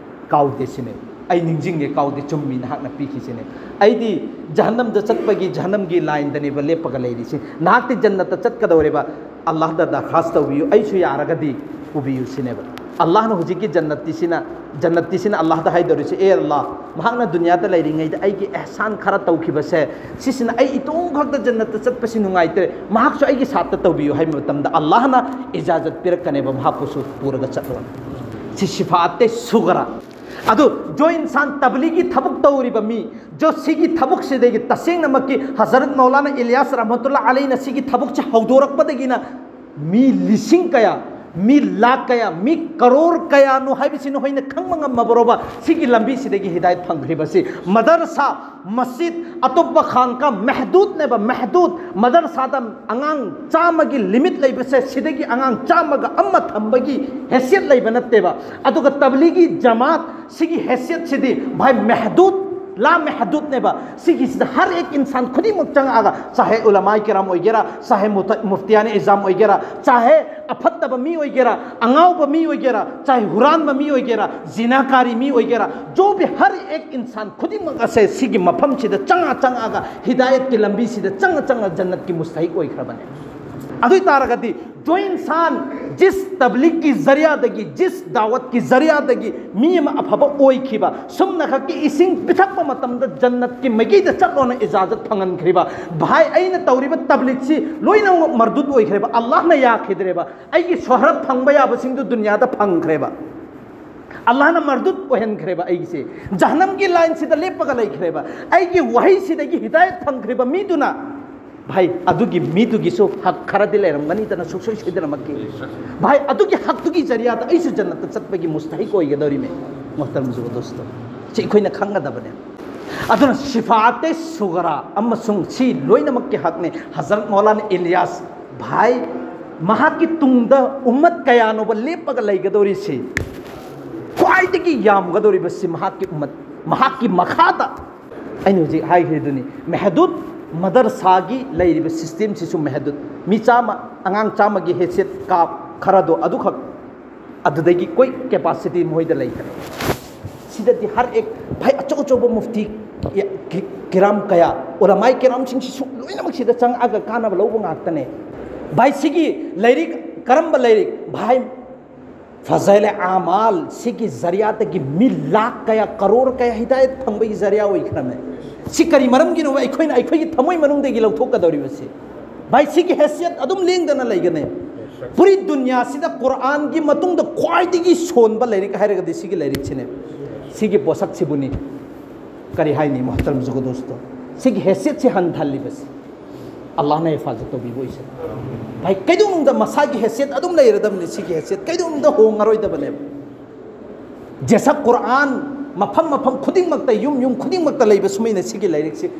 "ꯀꯥꯎꯗꯦ" ꯁꯤꯅꯦ꯫ "ꯑꯩ ꯅꯤꯡꯁꯤꯡꯉꯦ, ꯀꯥꯎꯗꯦ, ꯆꯨꯝꯃꯤ, ꯅꯍꯥꯛꯅ ꯄꯤꯈꯤꯁꯤꯅꯦ꯫ ꯑꯩꯗꯤ ꯖꯍꯟꯅꯝꯗ ꯆꯠꯄꯒꯤ, ꯖꯍꯟꯅꯝꯒꯤ ꯂꯥꯏꯟꯗꯅꯦꯕ ꯂꯦꯞꯄꯒ ꯂꯩꯔꯤꯁꯤ꯫ ꯅꯍꯥꯛꯇꯤ ꯖꯟꯅꯠꯇ ꯆꯠꯀꯗꯧꯔꯦꯕ꯫ ꯑꯜꯂꯥꯍꯗ ꯗꯔꯈꯥꯁ ꯇꯧꯕꯤꯌꯨ, ꯑꯩꯁꯨ ꯌꯥꯔꯒꯗꯤ ꯄꯨꯕꯤꯌꯨ" ꯁꯤꯅꯦꯕ꯫ ꯑꯜꯂꯥꯍꯅ ꯍꯧꯖꯤꯛꯀꯤ ꯖꯟꯅꯠꯇꯤꯁꯤꯅ, ꯖꯟꯅꯠꯇꯤꯁꯤꯅ ꯑꯜꯂꯥꯍꯗ ꯍꯥꯏꯗꯧꯔꯤꯁꯦ, "ꯑꯦ ꯑꯜꯂꯥꯍ, ꯃꯍꯥꯛꯅ ꯗꯨꯅꯤꯌꯥꯗ ꯂꯩꯔꯤꯉꯩꯗ ꯑꯩꯒꯤ ꯑꯦꯍꯁꯥꯟ ꯈꯔ ꯇꯧꯈꯤꯕꯁꯦ, ꯁꯤꯁꯤꯅ ꯑꯩ ꯏꯇꯣꯝ ꯈꯛꯇ ꯖꯟꯅꯠꯇ ꯆꯠꯄꯁꯤ ꯅꯨꯡꯉꯥꯏꯇ꯭ꯔꯦ, ꯃꯍꯥꯛꯁꯨ ꯑꯩꯒꯤ ꯁꯥꯠꯇ ꯇꯧꯕꯤꯌꯨ" ꯍꯥꯏꯕ ꯃꯇꯝꯗ ꯑꯜꯂꯥꯍꯅ ꯏꯖꯥꯖꯠ ꯄꯤꯔꯛꯀꯅꯦꯕ, ꯃꯍꯥꯛꯄꯨꯁꯨ ꯄꯨꯔꯒ ꯆꯠꯂꯣꯅ꯫ ꯁꯤ ꯁꯤꯐꯥꯠꯇꯦ ꯁꯨꯒꯔꯥ꯫ ꯑꯗꯨ ꯖꯣ ꯏꯟꯁꯥꯟ ꯇꯕꯂꯤꯒꯤ ꯊꯕꯛ ꯇꯧꯔꯤꯕ ꯃꯤ, ꯖꯣ ꯁꯤꯒꯤ ꯊꯕꯛꯁꯤꯗꯒꯤ ꯇꯁꯦꯡꯅꯃꯛꯀꯤ ꯍꯖꯔꯠ ꯃꯧꯂꯥꯅꯥ ꯏꯂꯤꯌꯥꯁ ꯔꯍꯃꯇꯨꯜꯂꯥ ꯑꯂꯩꯅ ꯁꯤꯒꯤ ꯊꯕꯛꯁꯦ ꯍꯧꯗꯣꯔꯛꯄꯗꯒꯤꯅ ꯃꯤ ꯂꯤꯁꯤꯡ ꯀꯌꯥ, ꯃꯤ ꯂꯥꯈ ꯀꯌꯥ, ꯃꯤ ꯀꯔꯣꯔ ꯀꯌꯥꯅꯣ ꯍꯥꯏꯕꯁꯤ ꯅꯈꯣꯏꯅ ꯈꯪꯕ ꯉꯝꯃꯕ꯭ꯔꯣꯕ? ꯁꯤꯒꯤ ꯂꯝꯕꯤꯁꯤꯗꯒꯤ ꯍꯤꯗꯥꯌꯠ ꯐꯪꯈ꯭ꯔꯤꯕꯁꯤ꯫ ꯃꯗꯔꯁꯥ, ꯃꯁꯖꯤꯗ, ꯑꯇꯣꯞꯄ ꯈꯥꯟꯀꯥ, ꯃꯦꯍꯗꯨꯗꯅꯦꯕ, ꯃꯦꯍꯗꯨꯗ꯫ ꯃꯗꯔꯁꯥꯗ ꯑꯉꯥꯡ ꯆꯥꯝꯃꯒꯤ ꯂꯤꯃꯤꯠ ꯂꯩꯕꯁꯦ, ꯁꯤꯗꯒꯤ ꯑꯉꯥꯡ ꯆꯥꯝꯃꯒ ꯑꯃ ꯊꯝꯕꯒꯤ ꯍꯦꯁꯤꯌꯠ ꯂꯩꯕ ꯅꯠꯇꯦꯕ꯫ ꯑꯗꯨꯒ ꯇꯕꯂꯤꯒꯤ ꯖꯃꯥꯠ, ꯁꯤꯒꯤ ꯍꯦꯁꯤꯌꯠꯁꯤꯗꯤ ꯚꯥꯏ ꯃꯦꯍꯗꯨꯗ ꯂꯥ ꯃꯦꯍꯗꯨꯗꯅꯦꯕ꯫ ꯁꯤꯒꯤꯁꯤꯗ ꯍꯔ ꯑꯦꯛ ꯏꯟꯁꯥꯟ ꯈꯨꯗꯤꯡꯃꯛ ꯆꯪꯉꯛꯑꯒ, ꯆꯥꯍꯦ ꯎꯂꯃꯥꯏ ꯀꯤꯔꯥꯝ ꯑꯣꯏꯒꯦꯔꯥ, ꯆꯥꯍꯦ ꯃꯨꯐꯇꯤꯌꯥꯅꯦ ꯏꯖꯥꯝ ꯑꯣꯏꯒꯦꯔꯥ, ꯆꯥꯍꯦ ꯑꯐꯠꯇꯕ ꯃꯤ ꯑꯣꯏꯒꯦꯔꯥ, ꯑꯉꯥꯎꯕ ꯃꯤ ꯑꯣꯏꯒꯦꯔꯥ, ꯆꯥꯍꯦ ꯍꯨꯔꯥꯟꯕ ꯃꯤ ꯑꯣꯏꯒꯦꯔꯥ, ꯖꯤꯅꯥꯀꯥꯔꯤ ꯃꯤ ꯑꯣꯏꯒꯦꯔꯥ, ꯖꯣ ꯚꯤ ꯍꯔ ꯑꯦꯛ ꯏꯟꯁꯥꯟ ꯈꯨꯗꯤꯡꯃꯛ ꯑꯁꯦ ꯁꯤꯒꯤ ꯃꯐꯝꯁꯤꯗ ꯆꯪꯉ ꯆꯪꯉꯛꯑꯒ, ꯍꯤꯗꯥꯌꯠꯀꯤ ꯂꯝꯕꯤꯁꯤꯗ ꯆꯪꯉ ꯆꯪꯉ ꯖꯟꯅꯠꯀꯤ ꯃꯨꯁꯇꯍꯤꯛ ꯑꯣꯏꯈ꯭ꯔꯕꯅꯦ꯫ ꯑꯗꯨ ꯑꯣꯏ ꯇꯥꯔꯒꯗꯤ ꯖꯣ ꯏꯟꯁꯥꯟ ꯖꯤꯁ ꯇꯕꯂꯤꯒꯀꯤ ꯖꯔꯤꯌꯥꯗꯒꯤ, ꯖꯤꯁ ꯗꯥꯋꯠꯀꯤ ꯖꯔꯤꯌꯥꯗꯒꯤ ꯃꯤ ꯑꯃ ꯑꯐꯕ ꯑꯣꯏꯈꯤꯕ, ꯁꯨꯝꯅꯈꯛꯀꯤ ꯏꯁꯤꯡ ꯄꯤꯊꯛꯄ ꯃꯇꯝꯗ ꯖꯟꯅꯠꯀꯤ ꯃꯥꯏꯀꯩꯗ ꯆꯠꯂꯣꯅ ꯏꯖꯥꯖꯠ ꯐꯪꯍꯟꯈ꯭ꯔꯤꯕ, ꯚꯥꯏ, ꯑꯩꯅ ꯇꯧꯔꯤꯕ ꯇꯕꯂꯤꯒꯁꯤ ꯂꯣꯏꯅꯃꯛ ꯃꯔꯗꯨꯗ ꯑꯣꯏꯈ꯭ꯔꯦꯕ, ꯑꯜꯂꯥꯍꯅ ꯌꯥꯈꯤꯗ꯭ꯔꯦꯕ, ꯑꯩꯒꯤ ꯁꯣꯍꯔꯠ ꯐꯪꯕ ꯌꯥꯕꯁꯤꯡꯗꯨ ꯗꯨꯅꯤꯌꯥꯗ ꯐꯪꯈ꯭ꯔꯦꯕ, ꯑꯜꯂꯥꯍꯅ ꯃꯔꯗꯨꯗ ꯑꯣꯏꯍꯟꯈ꯭ꯔꯦꯕ, ꯑꯩꯒꯤꯁꯦ ꯖꯍꯟꯅꯝꯒꯤ ꯂꯥꯏꯟꯁꯤꯗ ꯂꯦꯞꯄꯒ ꯂꯩꯈ꯭ꯔꯦꯕ꯫ ꯑꯩꯒꯤ ꯋꯥꯍꯩꯁꯤꯗꯒꯤ ꯍꯤꯗꯥꯌꯠ ꯐꯪꯈ꯭ꯔꯤꯕ ꯃꯤꯗꯨꯅ, ꯚꯥꯏ, ꯑꯗꯨꯒꯤ ꯃꯤꯗꯨꯒꯤꯁꯨ ꯍꯛ ꯈꯔꯗꯤ ꯂꯩꯔꯝꯒꯅꯤꯗꯅ, ꯁꯨꯡꯁꯣꯏ ꯁꯣꯏꯗꯅꯃꯛꯀꯤ꯫ ꯚꯥꯏ, ꯑꯗꯨꯒꯤ ꯍꯛꯇꯨꯒꯤ ꯖꯔꯤꯌꯥꯗ ꯑꯩꯁꯨ ꯖꯟꯅꯠꯇ ꯆꯠꯄꯒꯤ ꯃꯨꯁꯇꯍꯤꯛ ꯑꯣꯏꯒꯗꯧꯔꯤꯃꯦ꯫ ꯃꯣꯍꯇꯔꯝ ꯖꯨꯒꯗꯣꯁꯇꯣ, ꯁꯤ ꯑꯩꯈꯣꯏꯅ ꯈꯪꯒꯗꯕꯅꯦ꯫ ꯑꯗꯨꯅ ꯁꯤꯐꯥꯇꯦ ꯁꯨꯒꯔꯥ ꯑꯃꯁꯨꯡ ꯁꯤ ꯂꯣꯏꯅꯃꯛꯀꯤ ꯍꯛꯅꯤ꯫ ꯍꯖꯔꯠ ꯃꯧꯂꯥꯅꯥ ꯏꯂꯤꯌꯥꯁ ꯚꯥꯏ, ꯃꯍꯥꯛꯀꯤ ꯇꯨꯡꯗ ꯎꯝꯃꯠ ꯀꯌꯥꯅꯣꯕ ꯂꯦꯞꯄꯒ ꯂꯩꯒꯗꯧꯔꯤꯁꯤ? ꯈ꯭ꯋꯥꯏꯗꯒꯤ ꯌꯥꯝꯒꯗꯧꯔꯤꯕꯁꯤ ꯃꯍꯥꯛꯀꯤ ꯎꯝꯃꯠ, ꯃꯍꯥꯛꯀꯤ ꯃꯈꯥꯗ꯫ ꯑꯩꯅ ꯍꯧꯖꯤꯛ ꯍꯥꯏꯈ꯭ꯔꯤꯗꯨꯅꯤ, ꯃꯦꯍꯗꯨꯗ ꯃꯗꯔꯁꯥꯒꯤ ꯂꯩꯔꯤꯕ ꯁꯤꯁꯇꯦꯝꯁꯤꯁꯨ ꯃꯦꯍꯗꯨꯗ, ꯃꯤ ꯆꯥꯝꯃ, ꯑꯉꯥꯡ ꯆꯥꯝꯃꯒꯤ ꯍꯦꯁꯤꯌꯠ ꯀꯥꯞ ꯈꯔꯗꯣ ꯑꯗꯨꯈꯛ, ꯑꯗꯨꯗꯒꯤ ꯀꯣꯏ ꯀꯦꯄꯥꯁꯤꯇꯤ ꯃꯣꯏꯗ ꯂꯩꯈ꯭ꯔꯦ꯫ ꯁꯤꯗꯗꯤ ꯍꯔ ꯑꯦꯛ ꯚꯥꯏ, ꯑꯆꯧ ꯑꯆꯧꯕ ꯃꯨꯐꯇꯤ ꯀꯤ-, ꯀꯤꯔꯥꯝ ꯀꯌꯥ, ꯎꯂꯃꯥꯏ ꯀꯤꯔꯥꯝꯁꯤꯡꯁꯤꯁꯨ ꯂꯣꯏꯅꯃꯛ ꯁꯤꯗ ꯆꯪꯉꯛꯑꯒ ꯀꯥꯟꯅꯕ ꯂꯧꯕ ꯉꯥꯛꯇꯅꯦ꯫ ꯚꯥꯏ, ꯁꯤꯒꯤ ꯂꯥꯏꯔꯤꯛ, ꯀꯔꯝꯕ ꯂꯥꯏꯔꯤꯛ? ꯚꯥꯏ, ꯐꯖꯥꯏꯂꯦ ꯑꯃꯥꯜ, ꯁꯤꯒꯤ ꯖꯔꯤꯌꯥꯗꯒꯤ ꯃꯤ ꯂꯥꯛ ꯀꯌꯥ, ꯀꯔꯣꯔ ꯀꯌꯥ ꯍꯤꯗꯥꯌꯠ ꯐꯪꯕꯒꯤ ꯖꯔꯤꯌꯥ ꯑꯣꯏꯈ꯭ꯔꯃꯦ꯫ ꯁꯤ ꯀꯔꯤ ꯃꯔꯝꯒꯤꯅꯣꯕ? ꯑꯩꯈꯣꯏꯅ ꯑꯩꯈꯣꯏꯒꯤ ꯊꯃꯣꯏ ꯃꯅꯨꯡꯗꯒꯤ ꯂꯧꯊꯣꯛꯀꯗꯧꯔꯤꯕꯁꯤ꯫ ꯚꯥꯏ, ꯁꯤꯒꯤ ꯍꯦꯁꯤꯌꯠ ꯑꯗꯨꯝ ꯂꯦꯡꯗꯅ ꯂꯩꯒꯅꯤ꯫ ꯄꯨꯔꯤ ꯗꯨꯅꯤꯌꯥꯁꯤꯗ ꯀꯨꯔꯥꯟꯒꯤ ꯃꯇꯨꯡꯗ ꯈ꯭ꯋꯥꯏꯗꯒꯤ ꯁꯣꯟꯕ ꯂꯥꯏꯔꯤꯛ ꯍꯥꯏꯔꯒꯗꯤ ꯁꯤꯒꯤ ꯂꯥꯏꯔꯤꯛꯁꯤꯅꯦ꯫ ꯁꯤꯒꯤ ꯄꯣꯠꯁꯛꯁꯤꯕꯨꯅꯤ꯫ ꯀꯔꯤ ꯍꯥꯏꯅꯤ, ꯃꯨꯍꯇꯔꯝ ꯖꯨꯒꯗꯣꯁꯇꯣ? ꯁꯤꯒꯤ ꯍꯦꯁꯤꯌꯠꯁꯤ ꯍꯟꯊꯍꯜꯂꯤꯕꯁꯤ꯫ ꯑꯜꯂꯥꯍꯅ ꯍꯤꯐꯥꯖꯠ ꯇꯧꯕꯤꯕ ꯑꯣꯏꯁꯅꯨ꯫ ꯚꯥꯏ, ꯀꯩꯗꯧꯅꯨꯡꯗ ꯃꯁꯥꯒꯤ ꯍꯦꯁꯤꯌꯠ ꯑꯗꯨꯝ ꯂꯩꯔꯗꯕꯅꯤ꯫ ꯁꯤꯒꯤ ꯍꯦꯁꯤꯌꯠ ꯀꯩꯗꯧꯅꯨꯡꯗ ꯍꯣꯡꯉꯔꯣꯏꯗꯕꯅꯦꯕ꯫ ꯖꯦꯁꯛ ꯀꯨꯔꯥꯟ ꯃꯐꯝ ꯃꯐꯝ ꯈꯨꯗꯤꯡꯃꯛꯇ, ꯌꯨꯝ ꯌꯨꯝ ꯈꯨꯗꯤꯡꯃꯛꯇ ꯂꯩꯕ ꯁꯨꯃꯥꯏꯅ ꯁꯤꯒꯤ ꯂꯥꯏꯔꯤꯛꯁꯤ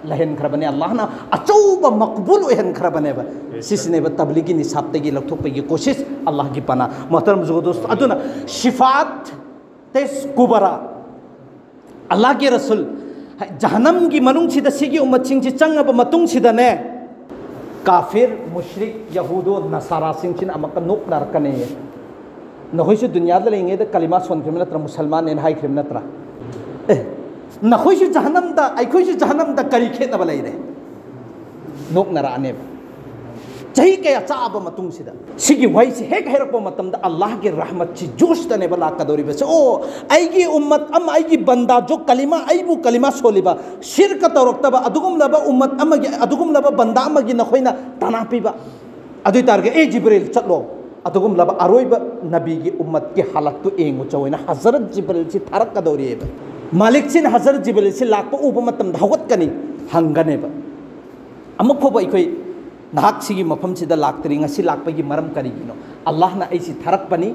ꯂꯩꯍꯟꯈ꯭ꯔꯕꯅꯦ꯫ ꯑꯜꯂꯥꯍꯅ ꯑꯆꯧꯕ ꯃꯛꯕꯨꯜ ꯑꯣꯏꯍꯟꯈ꯭ꯔꯕꯅꯦꯕ꯫ ꯁꯤꯁꯤꯅꯦꯕ ꯇꯕ꯭ꯂꯤꯒꯤ ꯅꯤꯁꯥꯕꯇꯒꯤ ꯂꯧꯊꯣꯛꯄꯒꯤ ꯀꯣꯁꯤꯁ, ꯑꯜꯂꯥꯍꯒꯤ ꯄꯅꯥ꯫ ꯃꯨꯍꯇꯔꯝ ꯖꯨꯒꯗꯣꯁ, ꯑꯗꯨꯅ ꯁꯤꯐꯥꯠ ꯇꯦꯁ ꯀꯨꯕꯔꯥ, ꯑꯜꯂꯥꯍꯒꯤ ꯔꯁꯨꯜ, ꯖꯍꯅꯝꯒꯤ ꯃꯅꯨꯡꯁꯤꯗ ꯁꯤꯒꯤ ꯎꯝꯃꯠꯁꯤꯡꯁꯤ ꯆꯪꯉꯕ ꯃꯇꯨꯡꯁꯤꯗꯅꯦ, ꯀꯥꯐꯤꯔ, ꯃꯨꯁ꯭ꯔꯤꯛ, ꯌꯍꯨꯗꯣ, ꯅꯁꯥꯔꯥꯁꯤꯡꯁꯤꯅ ꯑꯃꯨꯛꯀ ꯅꯣꯛꯅꯔꯛꯀꯅꯤ꯫ ꯅꯈꯣꯏꯁꯨ ꯗꯨꯅꯤꯌꯥꯗ ꯂꯩꯔꯤꯉꯩꯗ ꯀꯂꯤꯃꯥ ꯁꯣꯟꯈ꯭ꯔꯤꯕ ꯅꯠꯇ꯭ꯔꯥ, ꯃꯨꯁꯜꯃꯥꯟꯅꯦꯅ ꯍꯥꯏꯈ꯭ꯔꯤꯕ ꯅꯠꯇ꯭ꯔꯥ? ꯑꯦ, ꯅꯈꯣꯏꯁꯨ ꯖꯍꯅꯝꯗ, ꯑꯩꯈꯣꯏꯁꯨ ꯖꯍꯅꯝꯗ ꯀꯔꯤ ꯈꯦꯠꯅꯕ ꯂꯩꯔꯦ? ꯅꯣꯛꯅꯔꯛꯑꯅꯦꯕ꯫ ꯆꯍꯤ ꯀꯌꯥ ꯆꯥꯛꯑꯕ ꯃꯇꯨꯡꯁꯤꯗ ꯁꯤꯒꯤ ꯋꯥꯍꯩꯁꯤ ꯍꯦꯛ ꯍꯥꯏꯔꯛꯄ ꯃꯇꯝꯗ ꯑꯜꯂꯥꯍꯒꯤ ꯔꯍꯃꯠꯁꯤ ꯖꯣꯁꯇꯅꯦꯕ ꯂꯥꯛꯀꯗꯧꯔꯤꯕꯁꯦ꯫ ꯑꯣ, ꯑꯩꯒꯤ ꯎꯝꯃꯠ ꯑꯃ, ꯑꯩꯒꯤ ꯕꯟꯗꯥ ꯖꯣ ꯀꯂꯤꯃꯥ, ꯑꯩꯕꯨ ꯀꯂꯤꯃꯥ ꯁꯣꯜꯂꯤꯕ, ꯁꯤꯔꯀ ꯇꯧꯔꯛꯇꯕ ꯑꯗꯨꯒꯨꯝꯂꯕ ꯎꯝꯃꯠ ꯑꯃꯒꯤ, ꯑꯗꯨꯒꯨꯝꯂꯕ ꯕꯟꯗꯥ ꯑꯃꯒꯤ ꯅꯈꯣꯏꯅ ꯇꯥꯅꯥ ꯄꯤꯕ꯫ ꯑꯗꯨ ꯑꯣꯏ ꯇꯥꯔꯒꯗꯤ, "ꯑꯦ ꯖꯤꯕ꯭ꯔꯤꯜ, ꯆꯠꯂꯣ, ꯑꯗꯨꯒꯨꯝꯂꯕ ꯑꯔꯣꯏꯕ ꯅꯕꯤꯒꯤ ꯎꯝꯃꯠꯀꯤ ꯍꯥꯂꯠꯇꯨ ꯌꯦꯡꯉꯨ ꯆꯧ" ꯍꯥꯏꯅ ꯍꯖꯔꯠ ꯖꯤꯕ꯭ꯔꯤꯜꯁꯤ ꯊꯥꯔꯛꯀꯗꯧꯔꯤꯑꯕ꯫ ꯃꯥꯂꯤꯛꯁꯤꯅ ꯍꯖꯔꯠ ꯖꯤꯕ꯭ꯔꯤꯜꯁꯤ ꯂꯥꯛꯄ ꯎꯕ ꯃꯇꯝꯗ ꯍꯧꯒꯠꯀꯅꯤ, ꯍꯪꯒꯅꯦꯕ꯫ ꯑꯃꯨꯛ ꯐꯥꯎꯕ ꯑꯩꯈꯣꯏ ꯅꯍꯥꯛ ꯁꯤꯒꯤ ꯃꯐꯝꯁꯤꯗ ꯂꯥꯛꯇ꯭ꯔꯤ, ꯉꯁꯤ ꯂꯥꯛꯄꯒꯤ ꯃꯔꯝ ꯀꯔꯤꯒꯤꯅꯣ? ꯑꯜꯂꯥꯍꯅ ꯑꯩꯁꯤ ꯊꯥꯔꯛꯄꯅꯤ,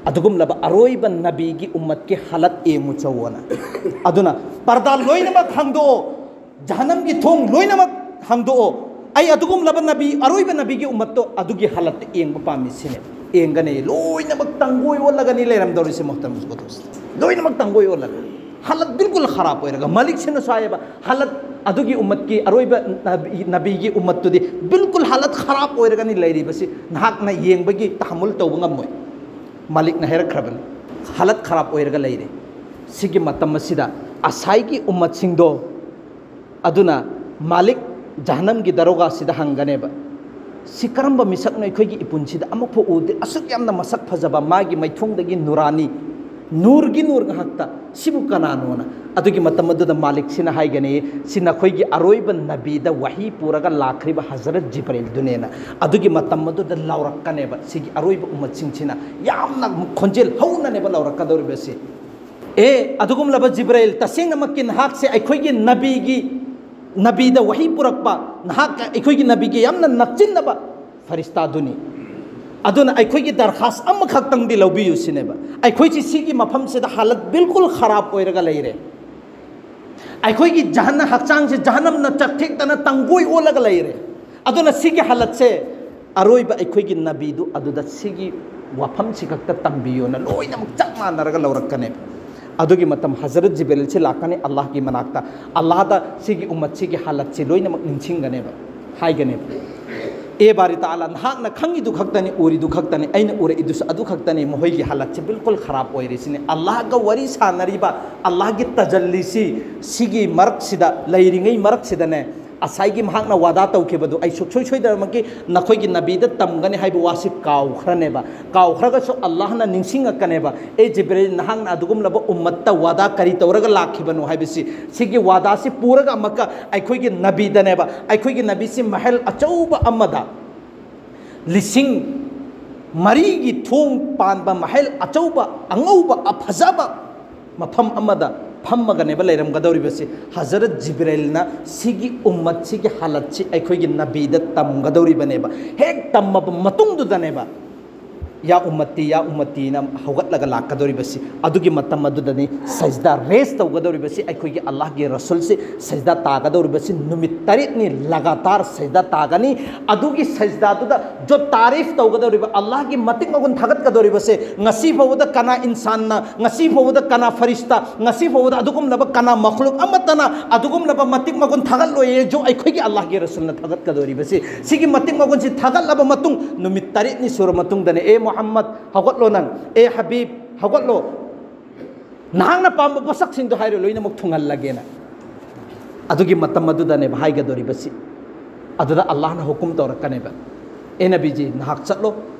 ꯑꯗꯨꯒꯨꯝꯂꯕ ꯑꯔꯣꯏꯕ ꯅꯕꯤꯒꯤ ꯎꯝꯃꯠꯀꯤ ꯍꯥꯂꯠ ꯌꯦꯡꯉꯨ ꯆꯧꯑꯣꯅ꯫ ꯑꯗꯨꯅ ꯄꯔꯗꯥ ꯂꯣꯏꯅꯃꯛ ꯍꯥꯡꯗꯣꯛꯑꯣ, ꯖꯍꯅꯝꯒꯤ ꯊꯣꯡ ꯂꯣꯏꯅꯃꯛ ꯍꯥꯡꯗꯣꯛꯑꯣ꯫ ꯑꯩ ꯑꯗꯨꯒꯨꯝꯂꯕ ꯅꯕꯤ, ꯑꯔꯣꯏꯕ ꯅꯕꯤꯒꯤ ꯎꯝꯃꯠꯇꯣ ꯑꯗꯨꯒꯤ ꯍꯥꯂꯠꯇ ꯌꯦꯡꯕ ꯄꯥꯝꯃꯤ ꯁꯤꯅꯦ꯫ ꯌꯦꯡꯒꯅꯤ, ꯂꯣꯏꯅꯃꯛ ꯇꯪꯒꯣꯏ ꯑꯣꯜꯂꯒꯅꯤ ꯂꯩꯔꯝꯗꯧꯔꯤꯁꯦ ꯃꯣꯍꯇꯔꯝ ꯕꯨꯖꯨꯔꯒ ꯗꯣꯁ꯭ꯠ꯫ ꯂꯣꯏꯅꯃꯛ ꯇꯪꯒꯣꯏ ꯑꯣꯜꯂꯒ꯫ ꯍꯥꯂꯠ ꯕꯤꯜꯀꯨꯜ ꯈꯔꯥꯕ ꯑꯣꯏꯔꯒ, ꯃꯥꯂꯤꯛꯁꯤꯅꯁꯨ ꯍꯥꯏꯌꯦꯕ, ꯍꯥꯂꯠ ꯑꯗꯨꯒꯤ ꯎꯝꯃꯠꯀꯤ ꯑꯔꯣꯏꯕ ꯅꯕꯤ, ꯅꯕꯤꯒꯤ ꯎꯝꯃꯠꯇꯨꯗꯤ ꯕꯤꯜꯀꯨꯜ ꯍꯥꯂꯠ ꯈꯔꯥꯕ ꯑꯣꯏꯔꯒꯅꯤ ꯂꯩꯔꯤꯕꯁꯤ, ꯅꯍꯥꯛꯅ ꯌꯦꯡꯕꯒꯤ ꯇꯍꯝꯃꯨꯜ ꯇꯧꯕ ꯉꯝꯃꯣꯏ꯫ ꯃꯥꯂꯤꯛꯅ ꯍꯥꯏꯔꯛꯈ꯭ꯔꯕꯅꯤ, ꯍꯥꯂꯠ ꯈꯔꯥꯕ ꯑꯣꯏꯔꯒ ꯂꯩꯔꯦ꯫ ꯁꯤꯒꯤ ꯃꯇꯝ ꯑꯁꯤꯗ ꯑꯁꯥꯏꯒꯤ ꯎꯝꯃꯠꯁꯤꯡꯗꯣ ꯑꯗꯨꯅ ꯃꯥꯂꯤꯛ ꯖꯍꯅꯝꯒꯤ ꯗꯔꯣꯒꯥꯁꯤꯗ ꯍꯪꯒꯅꯦꯕ, "ꯁꯤ ꯀꯔꯝꯕ ꯃꯤꯁꯛꯅꯣ? ꯑꯩꯈꯣꯏꯒꯤ ꯏꯄꯨꯟꯁꯤꯗ ꯑꯃꯨꯛꯐꯥꯎ ꯎꯗꯦ, ꯑꯁꯨꯛ ꯌꯥꯝꯅ ꯃꯁꯛ ꯐꯖꯕ, ꯃꯥꯒꯤ ꯃꯥꯏꯊꯣꯡꯗꯒꯤ ꯅꯨꯔꯥꯅꯤ, ꯅꯨꯔꯒꯤ ꯅꯨꯔ ꯉꯥꯛꯇ, ꯁꯤꯕꯨ ꯀꯅꯥꯅꯣꯅ?" ꯑꯗꯨꯒꯤ ꯃꯇꯝ ꯑꯗꯨꯗ ꯃꯥꯂꯤꯛꯁꯤꯅ ꯍꯥꯏꯒꯅꯤ, "ꯁꯤ ꯅꯈꯣꯏꯒꯤ ꯑꯔꯣꯏꯕ ꯅꯕꯤꯗ ꯋꯥꯍꯤ ꯄꯨꯔꯒ ꯂꯥꯛꯈ꯭ꯔꯤꯕ ꯍꯖꯔꯠ ꯖꯤꯕ꯭ꯔꯤꯜꯗꯨꯅꯦꯅ"꯫ ꯑꯗꯨꯒꯤ ꯃꯇꯝ ꯑꯗꯨꯗ ꯂꯥꯎꯔꯛꯀꯅꯦꯕ ꯁꯤꯒꯤ ꯑꯔꯣꯏꯕ ꯎꯝꯃꯠꯁꯤꯡꯁꯤꯅ, ꯌꯥꯝꯅ ꯈꯣꯟꯖꯦꯜ ꯍꯧꯅꯅꯦꯕ ꯂꯥꯎꯔꯛꯀꯗꯧꯔꯤꯕꯁꯤ꯫ "ꯑꯦ ꯑꯗꯨꯒꯨꯝꯂꯕ ꯖꯤꯕ꯭ꯔꯥꯏꯜ, ꯇꯁꯦꯡꯅꯃꯛꯀꯤ ꯅꯍꯥꯛꯁꯦ ꯑꯩꯈꯣꯏꯒꯤ ꯅꯕꯤꯒꯤ, ꯅꯕꯤꯗ ꯋꯥꯍꯤ ꯄꯨꯔꯛꯄ, ꯅꯍꯥꯛ ꯑꯩꯈꯣꯏꯒꯤ ꯅꯕꯤꯒꯤ ꯌꯥꯝꯅ ꯅꯛꯆꯤꯟꯅꯕ ꯐꯔꯤꯁꯇꯥꯗꯨꯅꯤ꯫ ꯑꯗꯨꯅ ꯑꯩꯈꯣꯏꯒꯤ ꯗꯔꯈꯥꯁ ꯑꯃꯈꯛꯇꯪꯗꯤ ꯂꯧꯕꯤꯌꯨ" ꯁꯤꯅꯦꯕ꯫ ꯑꯩꯈꯣꯏꯁꯤ ꯁꯤꯒꯤ ꯃꯐꯝꯁꯤꯗ ꯍꯥꯂꯠ ꯕꯤꯜꯀꯨꯜ ꯈꯔꯥꯕ ꯑꯣꯏꯔꯒ ꯂꯩꯔꯦ꯫ ꯑꯩꯈꯣꯏꯒꯤ ꯖꯍꯟꯅ, ꯍꯛꯆꯥꯡꯁꯦ ꯖꯍꯟꯅꯝꯅ ꯆꯥꯛꯊꯦꯛꯇꯅ ꯇꯪꯒꯣꯏ ꯑꯣꯜꯂꯒ ꯂꯩꯔꯦ꯫ ꯑꯗꯨꯅ ꯁꯤꯒꯤ ꯍꯥꯂꯠꯁꯦ ꯑꯔꯣꯏꯕ ꯑꯩꯈꯣꯏꯒꯤ ꯅꯕꯤꯗꯨ ꯑꯗꯨꯗ ꯁꯤꯒꯤ ꯋꯥꯐꯝꯁꯤ ꯈꯛꯇ ꯇꯝꯕꯤꯌꯣꯅ ꯂꯣꯏꯅꯃꯛ ꯆꯞ ꯃꯥꯟꯅꯔꯒ ꯂꯧꯔꯛꯀꯅꯦꯕ꯫ ꯑꯗꯨꯒꯤ ꯃꯇꯝ ꯍꯖꯔꯠ ꯖꯤꯕ꯭ꯔꯤꯜꯁꯤ ꯂꯥꯛꯀꯅꯤ ꯑꯜꯂꯥꯍꯒꯤ ꯃꯅꯥꯛꯇ, ꯑꯜꯂꯥꯍꯗ ꯁꯤꯒꯤ ꯎꯝꯃꯠꯁꯤꯒꯤ ꯍꯥꯂꯠꯁꯤ ꯂꯣꯏꯅꯃꯛ ꯅꯤꯡꯁꯤꯡꯒꯅꯦꯕ, ꯍꯥꯏꯒꯅꯦꯕ, "ꯑꯦ ꯕꯥꯔꯤ ꯇꯥꯂꯥ, ꯅꯍꯥꯛꯅ ꯈꯪꯉꯤꯗꯨ ꯈꯛꯇꯅꯤ, ꯎꯔꯤꯗꯨ ꯈꯛꯇꯅꯤ, ꯑꯩꯅ ꯎꯔꯛꯏꯗꯨꯁꯨ ꯑꯗꯨ ꯈꯛꯇꯅꯤ, ꯃꯈꯣꯏꯒꯤ ꯍꯥꯂꯠꯁꯤ ꯕꯤꯜꯀꯨꯜ ꯈꯔꯥꯕ ꯑꯣꯏꯔꯤꯁꯤꯅꯤ꯫ ꯑꯜꯂꯥꯍꯒ ꯋꯥꯔꯤ ꯁꯥꯟꯅꯔꯤꯕ, ꯑꯜꯂꯥꯍꯒꯤ ꯇꯖꯜꯂꯤꯁꯤ ꯁꯤꯒꯤ ꯃꯔꯛꯁꯤꯗ ꯂꯩꯔꯤꯉꯩ ꯃꯔꯛꯁꯤꯗꯅꯦ, ꯉꯁꯥꯏꯒꯤ ꯃꯍꯥꯛꯅ ꯋꯥꯗꯥ ꯇꯧꯈꯤꯕꯗꯨ ꯑꯩ ꯁꯨꯡꯁꯣꯏ ꯁꯣꯏꯗꯅꯃꯛꯀꯤ ꯅꯈꯣꯏꯒꯤ ꯅꯕꯤꯗ ꯇꯝꯒꯅꯤ ꯍꯥꯏꯕ ꯋꯥꯁꯤ ꯀꯥꯎꯈ꯭ꯔꯅꯦꯕ꯫ ꯀꯥꯎꯈ꯭ꯔꯒꯁꯨ ꯑꯜꯂꯥꯍꯅ ꯅꯤꯡꯁꯤꯡꯉꯛꯀꯅꯦꯕ, 'ꯑꯦ ꯖꯤꯕ꯭ꯔꯤꯜ, ꯅꯍꯥꯛꯅ ꯑꯗꯨꯒꯨꯝꯂꯕ ꯎꯝꯃꯠꯇ ꯋꯥꯗꯥ ꯀꯔꯤ ꯇꯧꯔꯒ ꯂꯥꯛꯈꯤꯕꯅꯣ?' ꯍꯥꯏꯕꯁꯤ, ꯁꯤꯒꯤ ꯋꯥꯗꯥꯁꯤ ꯄꯨꯔꯒ ꯑꯃꯨꯛꯀ ꯑꯩꯈꯣꯏꯒꯤ ꯅꯕꯤꯗꯅꯦꯕ, ꯑꯩꯈꯣꯏꯒꯤ ꯅꯕꯤꯁꯤ ꯃꯍꯜ ꯑꯆꯧꯕ ꯑꯃꯗ, ꯂꯤꯁꯤꯡ ꯃꯔꯤꯒꯤ ꯊꯣꯡ ꯄꯥꯟꯕ ꯃꯍꯜ ꯑꯆꯧꯕ, ꯑꯉꯧꯕ, ꯑꯐꯖꯕ ꯃꯐꯝ ꯑꯃꯗ ꯐꯝꯃꯒꯅꯦꯕ ꯂꯩꯔꯝꯒꯗꯧꯔꯤꯕꯁꯤ꯫ ꯍꯖꯔꯠ ꯖꯤꯕ꯭ꯔꯤꯜꯅ ꯁꯤꯒꯤ ꯎꯝꯃꯠꯁꯤꯒꯤ ꯍꯥꯂꯠꯁꯤ ꯑꯩꯈꯣꯏꯒꯤ ꯅꯕꯤꯗ ꯇꯝꯒꯗꯧꯔꯤꯕꯅꯦꯕ꯫ ꯍꯦꯛ ꯇꯝꯃꯕ ꯃꯇꯨꯡꯗꯨꯗꯅꯦꯕ "ꯌꯥ ꯎꯝꯃꯇꯤ, ꯌꯥ ꯎꯝꯃꯇꯤꯅ" ꯍꯧꯒꯠꯂꯒ ꯂꯥꯛꯀꯗꯧꯔꯤꯕꯁꯤ꯫ ꯑꯗꯨꯒꯤ ꯃꯇꯝ ꯑꯗꯨꯗꯅꯤ ꯁꯖꯗꯥ ꯔꯦꯁ ꯇꯧꯒꯗꯧꯔꯤꯕꯁꯤ꯫ ꯑꯩꯈꯣꯏꯒꯤ ꯑꯜꯂꯥꯍꯒꯤ ꯔꯁꯨꯜꯁꯤ ꯁꯖꯗꯥ ꯇꯥꯒꯗꯧꯔꯤꯕꯁꯤ ꯅꯨꯃꯤꯠ ꯇꯔꯦꯠꯅꯤ ꯂꯒꯥꯇꯥꯔ ꯁꯖꯗꯥ ꯇꯥꯒꯅꯤ꯫ ꯑꯗꯨꯒꯤ ꯁꯖꯗꯥꯗꯨꯗ ꯖꯣ ꯇꯥꯔꯤꯐ ꯇꯧꯒꯗꯧꯔꯤꯕ, ꯑꯜꯂꯥꯍꯒꯤ ꯃꯇꯤꯛ ꯃꯒꯨꯟ ꯊꯥꯒꯠꯀꯗꯧꯔꯤꯕꯁꯦ, ꯉꯁꯤ ꯐꯥꯎꯕꯗ ꯀꯅꯥ ꯏꯟꯁꯥꯟꯅ, ꯉꯁꯤ ꯐꯥꯎꯕꯗ ꯀꯅꯥ ꯐꯔꯤꯁꯇꯥ, ꯉꯁꯤ ꯐꯥꯎꯕꯗ ꯑꯗꯨꯒꯨꯝꯂꯕ ꯀꯅꯥ ꯃꯈꯂꯨꯛ ꯑꯃꯠꯇꯅ ꯑꯗꯨꯒꯨꯝꯂꯕ ꯃꯇꯤꯛ ꯃꯒꯨꯟ ꯊꯥꯒꯠꯂꯣꯏꯌꯦ, ꯖꯣ ꯑꯩꯈꯣꯏꯒꯤ ꯑꯜꯂꯥꯍꯒꯤ ꯔꯁꯨꯜꯅ ꯊꯥꯒꯠꯀꯗꯧꯔꯤꯕꯁꯤ꯫ ꯁꯤꯒꯤ ꯃꯇꯤꯛ ꯃꯒꯨꯟꯁꯤ ꯊꯥꯒꯠꯂꯕ ꯃꯇꯨꯡ, ꯅꯨꯃꯤꯠ ꯇꯔꯦꯠꯅꯤ ꯁꯨꯔ ꯃꯇꯨꯡꯗꯅꯦ, "ꯑꯦ ꯃꯨꯍꯝꯃꯗ, ꯍꯧꯒꯠꯂꯣ ꯅꯪ꯫ ꯑꯦ ꯍꯕꯤꯕ, ꯍꯧꯒꯠꯂꯣ꯫ ꯅꯍꯥꯛꯅ ꯄꯥꯝꯕ ꯄꯣꯠꯁꯛꯁꯤꯡꯗꯣ ꯍꯥꯏꯔꯣ, ꯂꯣꯏꯅꯃꯛ ꯊꯨꯡꯍꯜꯂꯒꯦꯅ"꯫ ꯑꯗꯨꯒꯤ ꯃꯇꯝ ꯑꯗꯨꯗꯅꯦꯕ ꯍꯥꯏꯒꯗꯧꯔꯤꯕꯁꯤ꯫ ꯑꯗꯨꯗ ꯑꯜꯂꯥꯍꯅ ꯍꯨꯀꯨꯝ ꯇꯧꯔꯛꯀꯅꯦꯕ, "ꯑꯦ ꯅꯕꯤꯖꯤ, ꯅꯍꯥꯛ ꯆꯠꯂꯣ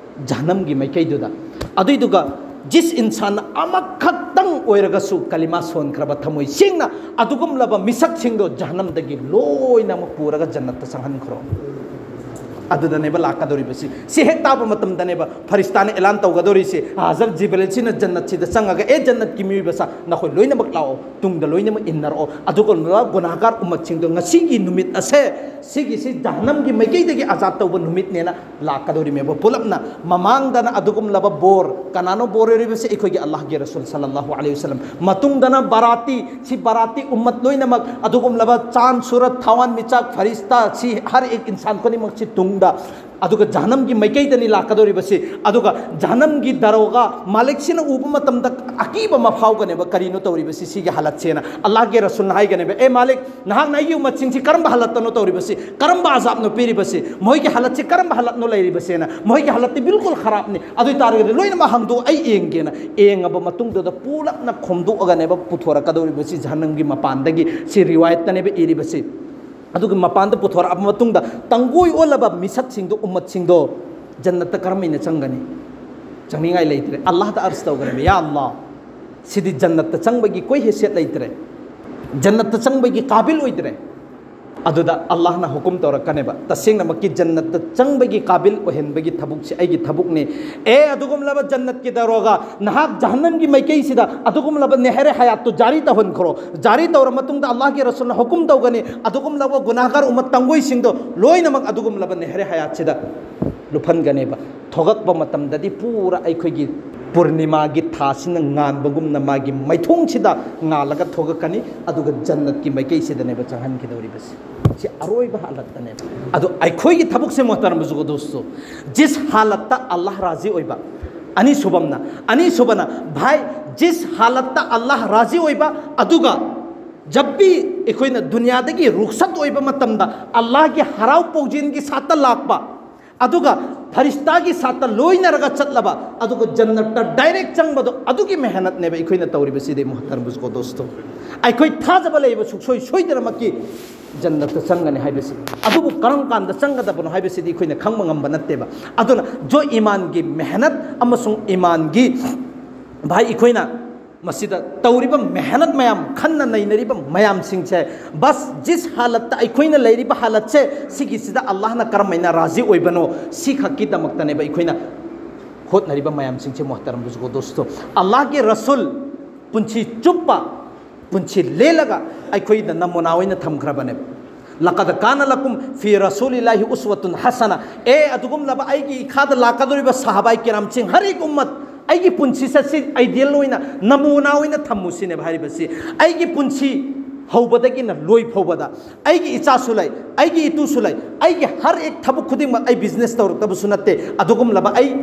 ꯖꯍꯟꯅꯝꯒꯤ ꯃꯥꯏꯀꯩꯗꯨꯗ꯫ ꯑꯗꯨꯏꯗꯨꯒ ꯖꯤꯁ ꯏꯟꯁꯥꯟ ꯑꯃꯈꯛꯇꯪ ꯑꯣꯏꯔꯒꯁꯨ ꯀꯂꯤꯃꯥ ꯁꯣꯟꯈ꯭ꯔꯕ ꯊꯃꯣꯏ ꯁꯦꯡꯅ ꯑꯗꯨꯒꯨꯝꯂꯕ ꯃꯤꯁꯛꯁꯤꯡꯗꯣ ꯖꯍꯟꯅꯝꯗꯒꯤ ꯂꯣꯏꯅꯃꯛ ꯄꯨꯔꯒ ꯖꯟꯅꯠꯇ ꯆꯪꯍꯟꯈ꯭ꯔꯣ"꯫ ꯑꯗꯨꯗꯅꯦꯕ ꯂꯥꯛꯀꯗꯧꯔꯤꯕꯁꯤ꯫ ꯁꯤ ꯍꯦꯛ ꯇꯥꯕ ꯃꯇꯝꯗꯅꯦꯕ ꯐꯔꯤꯁꯇꯥꯅ ꯑꯦꯂꯥꯟ ꯇꯧꯒꯗꯧꯔꯤꯁꯤ꯫ ꯍꯖꯔꯠ ꯖꯤꯕ꯭ꯔꯤꯜꯁꯤꯅ ꯖꯟꯅꯠꯁꯤꯗ ꯆꯪꯉꯒ, "ꯑꯦ ꯖꯟꯅꯠꯀꯤ ꯃꯤꯑꯣꯏꯕꯁꯥ, ꯅꯈꯣꯏ ꯂꯣꯏꯅꯃꯛ ꯂꯥꯛꯑꯣ, ꯇꯨꯡꯗ ꯂꯣꯏꯅꯃꯛ ꯏꯟꯅꯔꯛꯑꯣ꯫ ꯑꯗꯨꯒꯨꯝꯂꯕ ꯒꯨꯅꯥꯍꯒꯥꯔ ꯎꯝꯃꯠꯁꯤꯡꯗꯣ ꯉꯁꯤꯒꯤ ꯅꯨꯃꯤꯠ ꯑꯁꯦ, ꯁꯤꯒꯤꯁꯤ ꯖꯍꯟꯅꯝꯒꯤ ꯃꯥꯏꯀꯩꯗꯒꯤ ꯑꯖꯥꯗ ꯇꯧꯕ ꯅꯨꯃꯤꯠꯅꯦꯅ" ꯂꯥꯛꯀꯗꯧꯔꯤꯃꯦꯕ ꯄꯨꯂꯞꯅ꯫ ꯃꯃꯥꯡꯗꯅ ꯑꯗꯨꯒꯨꯝꯂꯕ ꯕꯣꯔ, ꯀꯅꯥꯅꯣ ꯕꯣꯔ ꯑꯣꯏꯔꯤꯕꯁꯤ? ꯑꯩꯈꯣꯏꯒꯤ ꯑꯜꯂꯥꯍꯒꯤ ꯔꯁꯨꯜ ꯁꯜꯂꯜꯂꯥꯍꯨ ꯑꯂꯩꯍꯤ ꯋꯁꯜꯂꯝ꯫ ꯃꯇꯨꯡꯗꯅ ꯕꯔꯥꯇꯤ, ꯁꯤ ꯕꯔꯥꯇꯤ ꯎꯝꯃꯠ ꯂꯣꯏꯅꯃꯛ, ꯑꯗꯨꯒꯨꯝꯂꯕ ꯆꯥꯟ, ꯁꯨꯔꯠ, ꯊꯋꯥꯟꯃꯤꯆꯥꯛ, ꯐꯔꯤꯁꯇꯥ, ꯁꯤ ꯍꯔ ꯑꯦꯛ ꯏꯟꯁꯥꯟ ꯈꯨꯗꯤꯡꯃꯛꯁꯤ ꯇꯨꯡꯗ꯫ ꯑꯗꯨꯒ ꯖꯍꯟꯅꯝꯒꯤ ꯃꯥꯏꯀꯩꯗꯅꯤ ꯂꯥꯛꯀꯗꯧꯔꯤꯕꯁꯤ꯫ ꯑꯗꯨꯒ ꯖꯍꯟꯅꯝꯒꯤ ꯗꯔꯣꯒꯥ ꯃꯥꯂꯤꯛꯁꯤꯅ ꯎꯕ ꯃꯇꯝꯗ ꯑꯀꯤꯕ ꯑꯃ ꯐꯥꯎꯒꯅꯦꯕ, "ꯀꯔꯤꯅꯣ ꯇꯧꯔꯤꯕꯁꯤ?" ꯁꯤꯒꯤ ꯍꯥꯂꯠꯁꯦꯅ꯫ ꯑꯜꯂꯥꯍꯒꯤ ꯔꯁꯨꯜꯅ ꯍꯥꯏꯒꯅꯦꯕ, "ꯑꯦ ꯃꯥꯂꯤꯛ, ꯅꯍꯥꯛꯅ ꯑꯩꯒꯤ ꯎꯝꯃꯠꯁꯤꯡꯁꯤ ꯀꯔꯝꯕ ꯍꯥꯂꯠꯇꯅꯣ ꯇꯧꯔꯤꯕꯁꯤ? ꯀꯔꯝꯕ ꯑꯖꯥꯕꯅꯣ ꯄꯤꯔꯤꯕꯁꯤ? ꯃꯈꯣꯏꯒꯤ ꯍꯥꯂꯠꯁꯤ ꯀꯔꯝꯕ ꯍꯥꯂꯠꯅꯣ ꯂꯩꯔꯤꯕꯁꯦꯅ? ꯃꯈꯣꯏꯒꯤ ꯍꯥꯂꯠꯇꯤ ꯕꯤꯜꯀꯨꯜ ꯈꯔꯥꯕꯅꯤ꯫ ꯑꯗꯨ ꯑꯣꯏ ꯇꯥꯔꯒꯗꯤ ꯂꯣꯏꯅꯃꯛ ꯍꯥꯡꯗꯣꯛꯑꯣ, ꯑꯩ ꯌꯦꯡꯒꯦꯅ"꯫ ꯌꯦꯡꯉꯕ ꯃꯇꯨꯡꯗꯨꯗ ꯄꯨꯂꯞꯅ ꯈꯣꯝꯗꯣꯛꯑꯒꯅꯦꯕ ꯄꯨꯊꯣꯔꯛꯀꯗꯧꯔꯤꯕꯁꯤ ꯖꯍꯟꯅꯝꯒꯤ ꯃꯄꯥꯟꯗꯒꯤ꯫ ꯁꯤ ꯔꯤꯋꯥꯌꯠꯇꯅꯦꯕ ꯏꯔꯤꯕꯁꯤ꯫ ꯑꯗꯨꯒ ꯃꯄꯥꯟꯗ ꯄꯨꯊꯣꯔꯛꯑꯕ ꯃꯇꯨꯡꯗ ꯇꯪꯒꯣꯏ ꯑꯣꯜꯂꯕ ꯃꯤꯁꯛꯁꯤꯡꯗꯣ, ꯎꯝꯃꯠꯁꯤꯡꯗꯣ ꯖꯟꯅꯠꯇ ꯀꯔꯝꯍꯥꯏꯅ ꯆꯪꯒꯅꯤ? ꯆꯪꯅꯤꯡꯉꯥꯏ ꯂꯩꯇ꯭ꯔꯦ꯫ ꯑꯜꯂꯥꯍꯗ ꯑꯔꯖ ꯇꯧꯒꯅꯦꯕ, "ꯌꯥ ꯑꯜꯂꯥꯍ, ꯁꯤꯗꯤ ꯖꯟꯅꯠꯇ ꯆꯪꯕꯒꯤ ꯀꯣꯏ ꯍꯩꯁꯤꯌꯠ ꯂꯩꯇ꯭ꯔꯦ, ꯖꯟꯅꯠꯇ ꯆꯪꯕꯒꯤ ꯀꯥꯕꯤꯜ ꯑꯣꯏꯗ꯭ꯔꯦ"꯫ ꯑꯗꯨꯗ ꯑꯜꯂꯥꯍꯅ ꯍꯨꯀꯨꯝ ꯇꯧꯔꯛꯀꯅꯦꯕ, "ꯇꯁꯦꯡꯅꯃꯛꯀꯤ ꯖꯟꯅꯠꯇ ꯆꯪꯕꯒꯤ ꯀꯥꯕꯤꯜ ꯑꯣꯏꯍꯟꯕꯒꯤ ꯊꯕꯛꯁꯤ ꯑꯩꯒꯤ ꯊꯕꯛꯅꯤ꯫ ꯑꯦ ꯑꯗꯨꯒꯨꯝꯂꯕ ꯖꯟꯅꯠꯀꯤ ꯗꯔꯣꯒꯥ, ꯅꯍꯥꯛ ꯖꯍꯟꯅꯝꯒꯤ ꯃꯥꯏꯀꯩꯁꯤꯗ ꯑꯗꯨꯒꯨꯝꯂꯕ ꯅꯦꯍꯔꯦ ꯍꯌꯥꯠꯇꯨ ꯖꯥꯔꯤ ꯇꯧꯍꯟꯈ꯭ꯔꯣ꯫ ꯖꯥꯔꯤ ꯇꯧꯔ ꯃꯇꯨꯡꯗ ꯑꯜꯂꯥꯍꯒꯤ ꯔꯁꯨꯜꯅ ꯍꯨꯀꯨꯝ ꯇꯧꯒꯅꯤ, ꯑꯗꯨꯒꯨꯝꯂꯕ ꯒꯨꯅꯥꯍꯒꯥꯔ ꯎꯝꯃꯠ ꯇꯪꯒꯣꯏꯁꯤꯡꯗꯣ ꯂꯣꯏꯅꯃꯛ ꯑꯗꯨꯒꯨꯝꯂꯕ ꯅꯦꯍꯔꯦ ꯍꯌꯥꯠꯁꯤꯗ ꯂꯨꯞꯍꯟꯒꯅꯦꯕ꯫ ꯊꯣꯛꯂꯛꯄ ꯃꯇꯝꯗꯗꯤ ꯄꯨꯔꯥ ꯑꯩꯈꯣꯏꯒꯤ ꯄꯨꯔꯅꯤꯃꯥꯒꯤ ꯊꯥꯁꯤꯅ ꯉꯥꯟꯕꯒꯨꯝꯅ ꯃꯥꯒꯤ ꯃꯥꯏꯊꯣꯡꯁꯤꯗ ꯉꯥꯜꯂꯒ ꯊꯣꯛꯂꯛꯀꯅꯤ, ꯑꯗꯨꯒ ꯖꯟꯅꯠꯀꯤ ꯃꯥꯏꯀꯩꯁꯤꯗꯅꯦꯕ ꯆꯪꯍꯟꯈꯤꯗꯧꯔꯤꯕꯁꯤ꯫ ꯁꯤ ꯑꯔꯣꯏꯕ ꯍꯥꯂꯠꯇꯅꯦꯕ꯫ ꯑꯗꯣ ꯑꯩꯈꯣꯏꯒꯤ ꯊꯕꯛꯁꯦ ꯃꯣꯍꯇꯔꯝ ꯕꯨꯖꯨꯔꯒ ꯗꯣꯁꯇꯣ, ꯖꯤꯁ ꯍꯥꯂꯠꯇ ꯑꯜꯂꯥꯍ ꯔꯥꯖꯤ ꯑꯣꯏꯕ, ꯑꯅꯤꯁꯨꯕꯝꯅ, ꯑꯅꯤꯁꯨꯕꯅ, ꯚꯥꯏ, ꯖꯤꯁ ꯍꯥꯂꯠꯇ ꯑꯜꯂꯥꯍ ꯔꯥꯖꯤ ꯑꯣꯏꯕ, ꯑꯗꯨꯒ ꯖꯕ ꯚꯤ ꯑꯩꯈꯣꯏꯅ ꯗꯨꯅꯤꯌꯥꯗꯒꯤ ꯔꯨꯈꯁꯠ ꯑꯣꯏꯕ ꯃꯇꯝꯗ ꯑꯜꯂꯥꯍꯒꯤ ꯍꯔꯥꯎ ꯄꯥꯎꯖꯦꯜꯒꯤ ꯁꯥꯠꯇ ꯂꯥꯛꯄ, ꯑꯗꯨꯒ ꯐꯔꯤꯁꯇꯥꯒꯤ ꯁꯥꯠꯇ ꯂꯣꯏꯅꯔꯒ ꯆꯠꯂꯕ, ꯑꯗꯨꯒ ꯖꯟꯅꯠꯇ ꯗꯥꯏꯔꯦꯛ ꯆꯪꯕꯗꯣ, ꯑꯗꯨꯒꯤ ꯃꯦꯍꯅꯠꯅꯦꯕ ꯑꯩꯈꯣꯏꯅ ꯇꯧꯔꯤꯕꯁꯤꯗꯤ, ꯃꯣꯍꯇꯔꯝ ꯕꯨꯖꯨꯔꯒ ꯗꯣꯁꯇꯣ꯫ ꯑꯩꯈꯣꯏ ꯊꯥꯖꯕ ꯂꯩꯕ ꯁꯨꯡꯁꯣꯏ ꯁꯣꯏꯗꯅꯃꯛꯀꯤ ꯖꯟꯅꯠꯇ ꯆꯪꯒꯅꯤ ꯍꯥꯏꯕꯁꯤ꯫ ꯑꯗꯨꯕꯨ ꯀꯔꯝ ꯀꯥꯟꯗ ꯆꯪꯒꯗꯕꯅꯣ ꯍꯥꯏꯕꯁꯤꯗꯤ ꯑꯩꯈꯣꯏꯅ ꯈꯪꯕ ꯉꯝꯕ ꯅꯠꯇꯦꯕ꯫ ꯑꯗꯨꯅ ꯖꯣ ꯏꯃꯥꯟꯒꯤ ꯃꯦꯍꯅꯠ ꯑꯃꯁꯨꯡ ꯏꯃꯥꯟꯒꯤ, ꯚꯥꯏ, ꯑꯩꯈꯣꯏꯅ ꯃꯁꯤꯗ ꯇꯧꯔꯤꯕ ꯃꯦꯍꯅꯠ ꯃꯌꯥꯝ, ꯈꯟꯅ ꯅꯩꯅꯔꯤꯕ ꯃꯌꯥꯝꯁꯤꯡꯁꯦ, ꯕꯁ ꯖꯤꯁ ꯍꯥꯂꯠꯇ ꯑꯩꯈꯣꯏꯅ ꯂꯩꯔꯤꯕ ꯍꯥꯂꯠꯁꯦ, ꯁꯤꯒꯤꯁꯤꯗ ꯑꯜꯂꯥꯍꯅ ꯀꯔꯝꯍꯥꯏꯅ ꯔꯥꯖꯤ ꯑꯣꯏꯕꯅꯣ, ꯁꯤꯈꯛꯀꯤꯗꯃꯛꯇꯅꯦꯕ ꯑꯩꯈꯣꯏꯅ ꯍꯣꯠꯅꯔꯤꯕ ꯃꯌꯥꯝꯁꯤꯡꯁꯦ, ꯃꯣꯍꯇꯔꯝ ꯕꯨꯖꯨꯔꯒ ꯗꯣꯁꯇꯣ꯫ ꯑꯜꯂꯥꯍꯒꯤ ꯔꯁꯨꯜ ꯄꯨꯟꯁꯤ ꯆꯨꯞꯄ ꯄꯨꯟꯁꯤ ꯂꯦꯜꯂꯒ ꯑꯩꯈꯣꯏꯗ ꯅꯃꯨꯅꯥ ꯑꯣꯏꯅ ꯊꯝꯈ꯭ꯔꯕꯅꯦꯕ꯫ "ꯂꯀꯗ ꯀꯥꯅ ꯂꯀꯨꯝ ꯐꯤ ꯔꯁꯨꯂꯤꯜꯂꯥꯍꯤ ꯎꯁꯋꯥꯇꯨꯟ ꯍꯁꯅ"꯫ ꯑꯦ, ꯑꯗꯨꯒꯨꯝꯂꯕ ꯑꯩꯒꯤ ꯏꯈꯥꯗ ꯂꯥꯛꯀꯗꯧꯔꯤꯕ ꯁꯍꯥꯕꯥꯏ ꯀꯤꯔꯥꯝꯁꯤꯡ, ꯍꯔ ꯑꯦꯛ ꯎꯝꯃꯠ, ꯑꯩꯒꯤ ꯄꯨꯟꯁꯤꯁꯦ ꯁꯤ ꯑꯥꯏꯗꯤꯌꯦꯜ ꯑꯣꯏꯅ, ꯅꯃꯨꯅꯥ ꯑꯣꯏꯅ ꯊꯝꯃꯨ ꯁꯤꯅꯦꯕ ꯍꯥꯏꯔꯤꯕꯁꯤ꯫ ꯑꯩꯒꯤ ꯄꯨꯟꯁꯤ ꯍꯧꯕꯗꯒꯤꯅ ꯂꯣꯏ ꯐꯥꯎꯕꯗ ꯑꯩꯒꯤ ꯏꯆꯥꯁꯨ ꯂꯩ, ꯑꯩꯒꯤ ꯏꯇꯨꯁꯨ ꯂꯩ, ꯑꯩꯒꯤ ꯍꯔ ꯑꯦꯛ ꯊꯕꯛ ꯈꯨꯗꯤꯡꯃꯛ, ꯑꯩ ꯕꯤꯖꯤꯅꯦꯁ ꯇꯧꯔꯛꯇꯕꯁꯨ ꯅꯠꯇꯦ, ꯑꯗꯨꯒꯨꯝꯂꯕ ꯑꯩ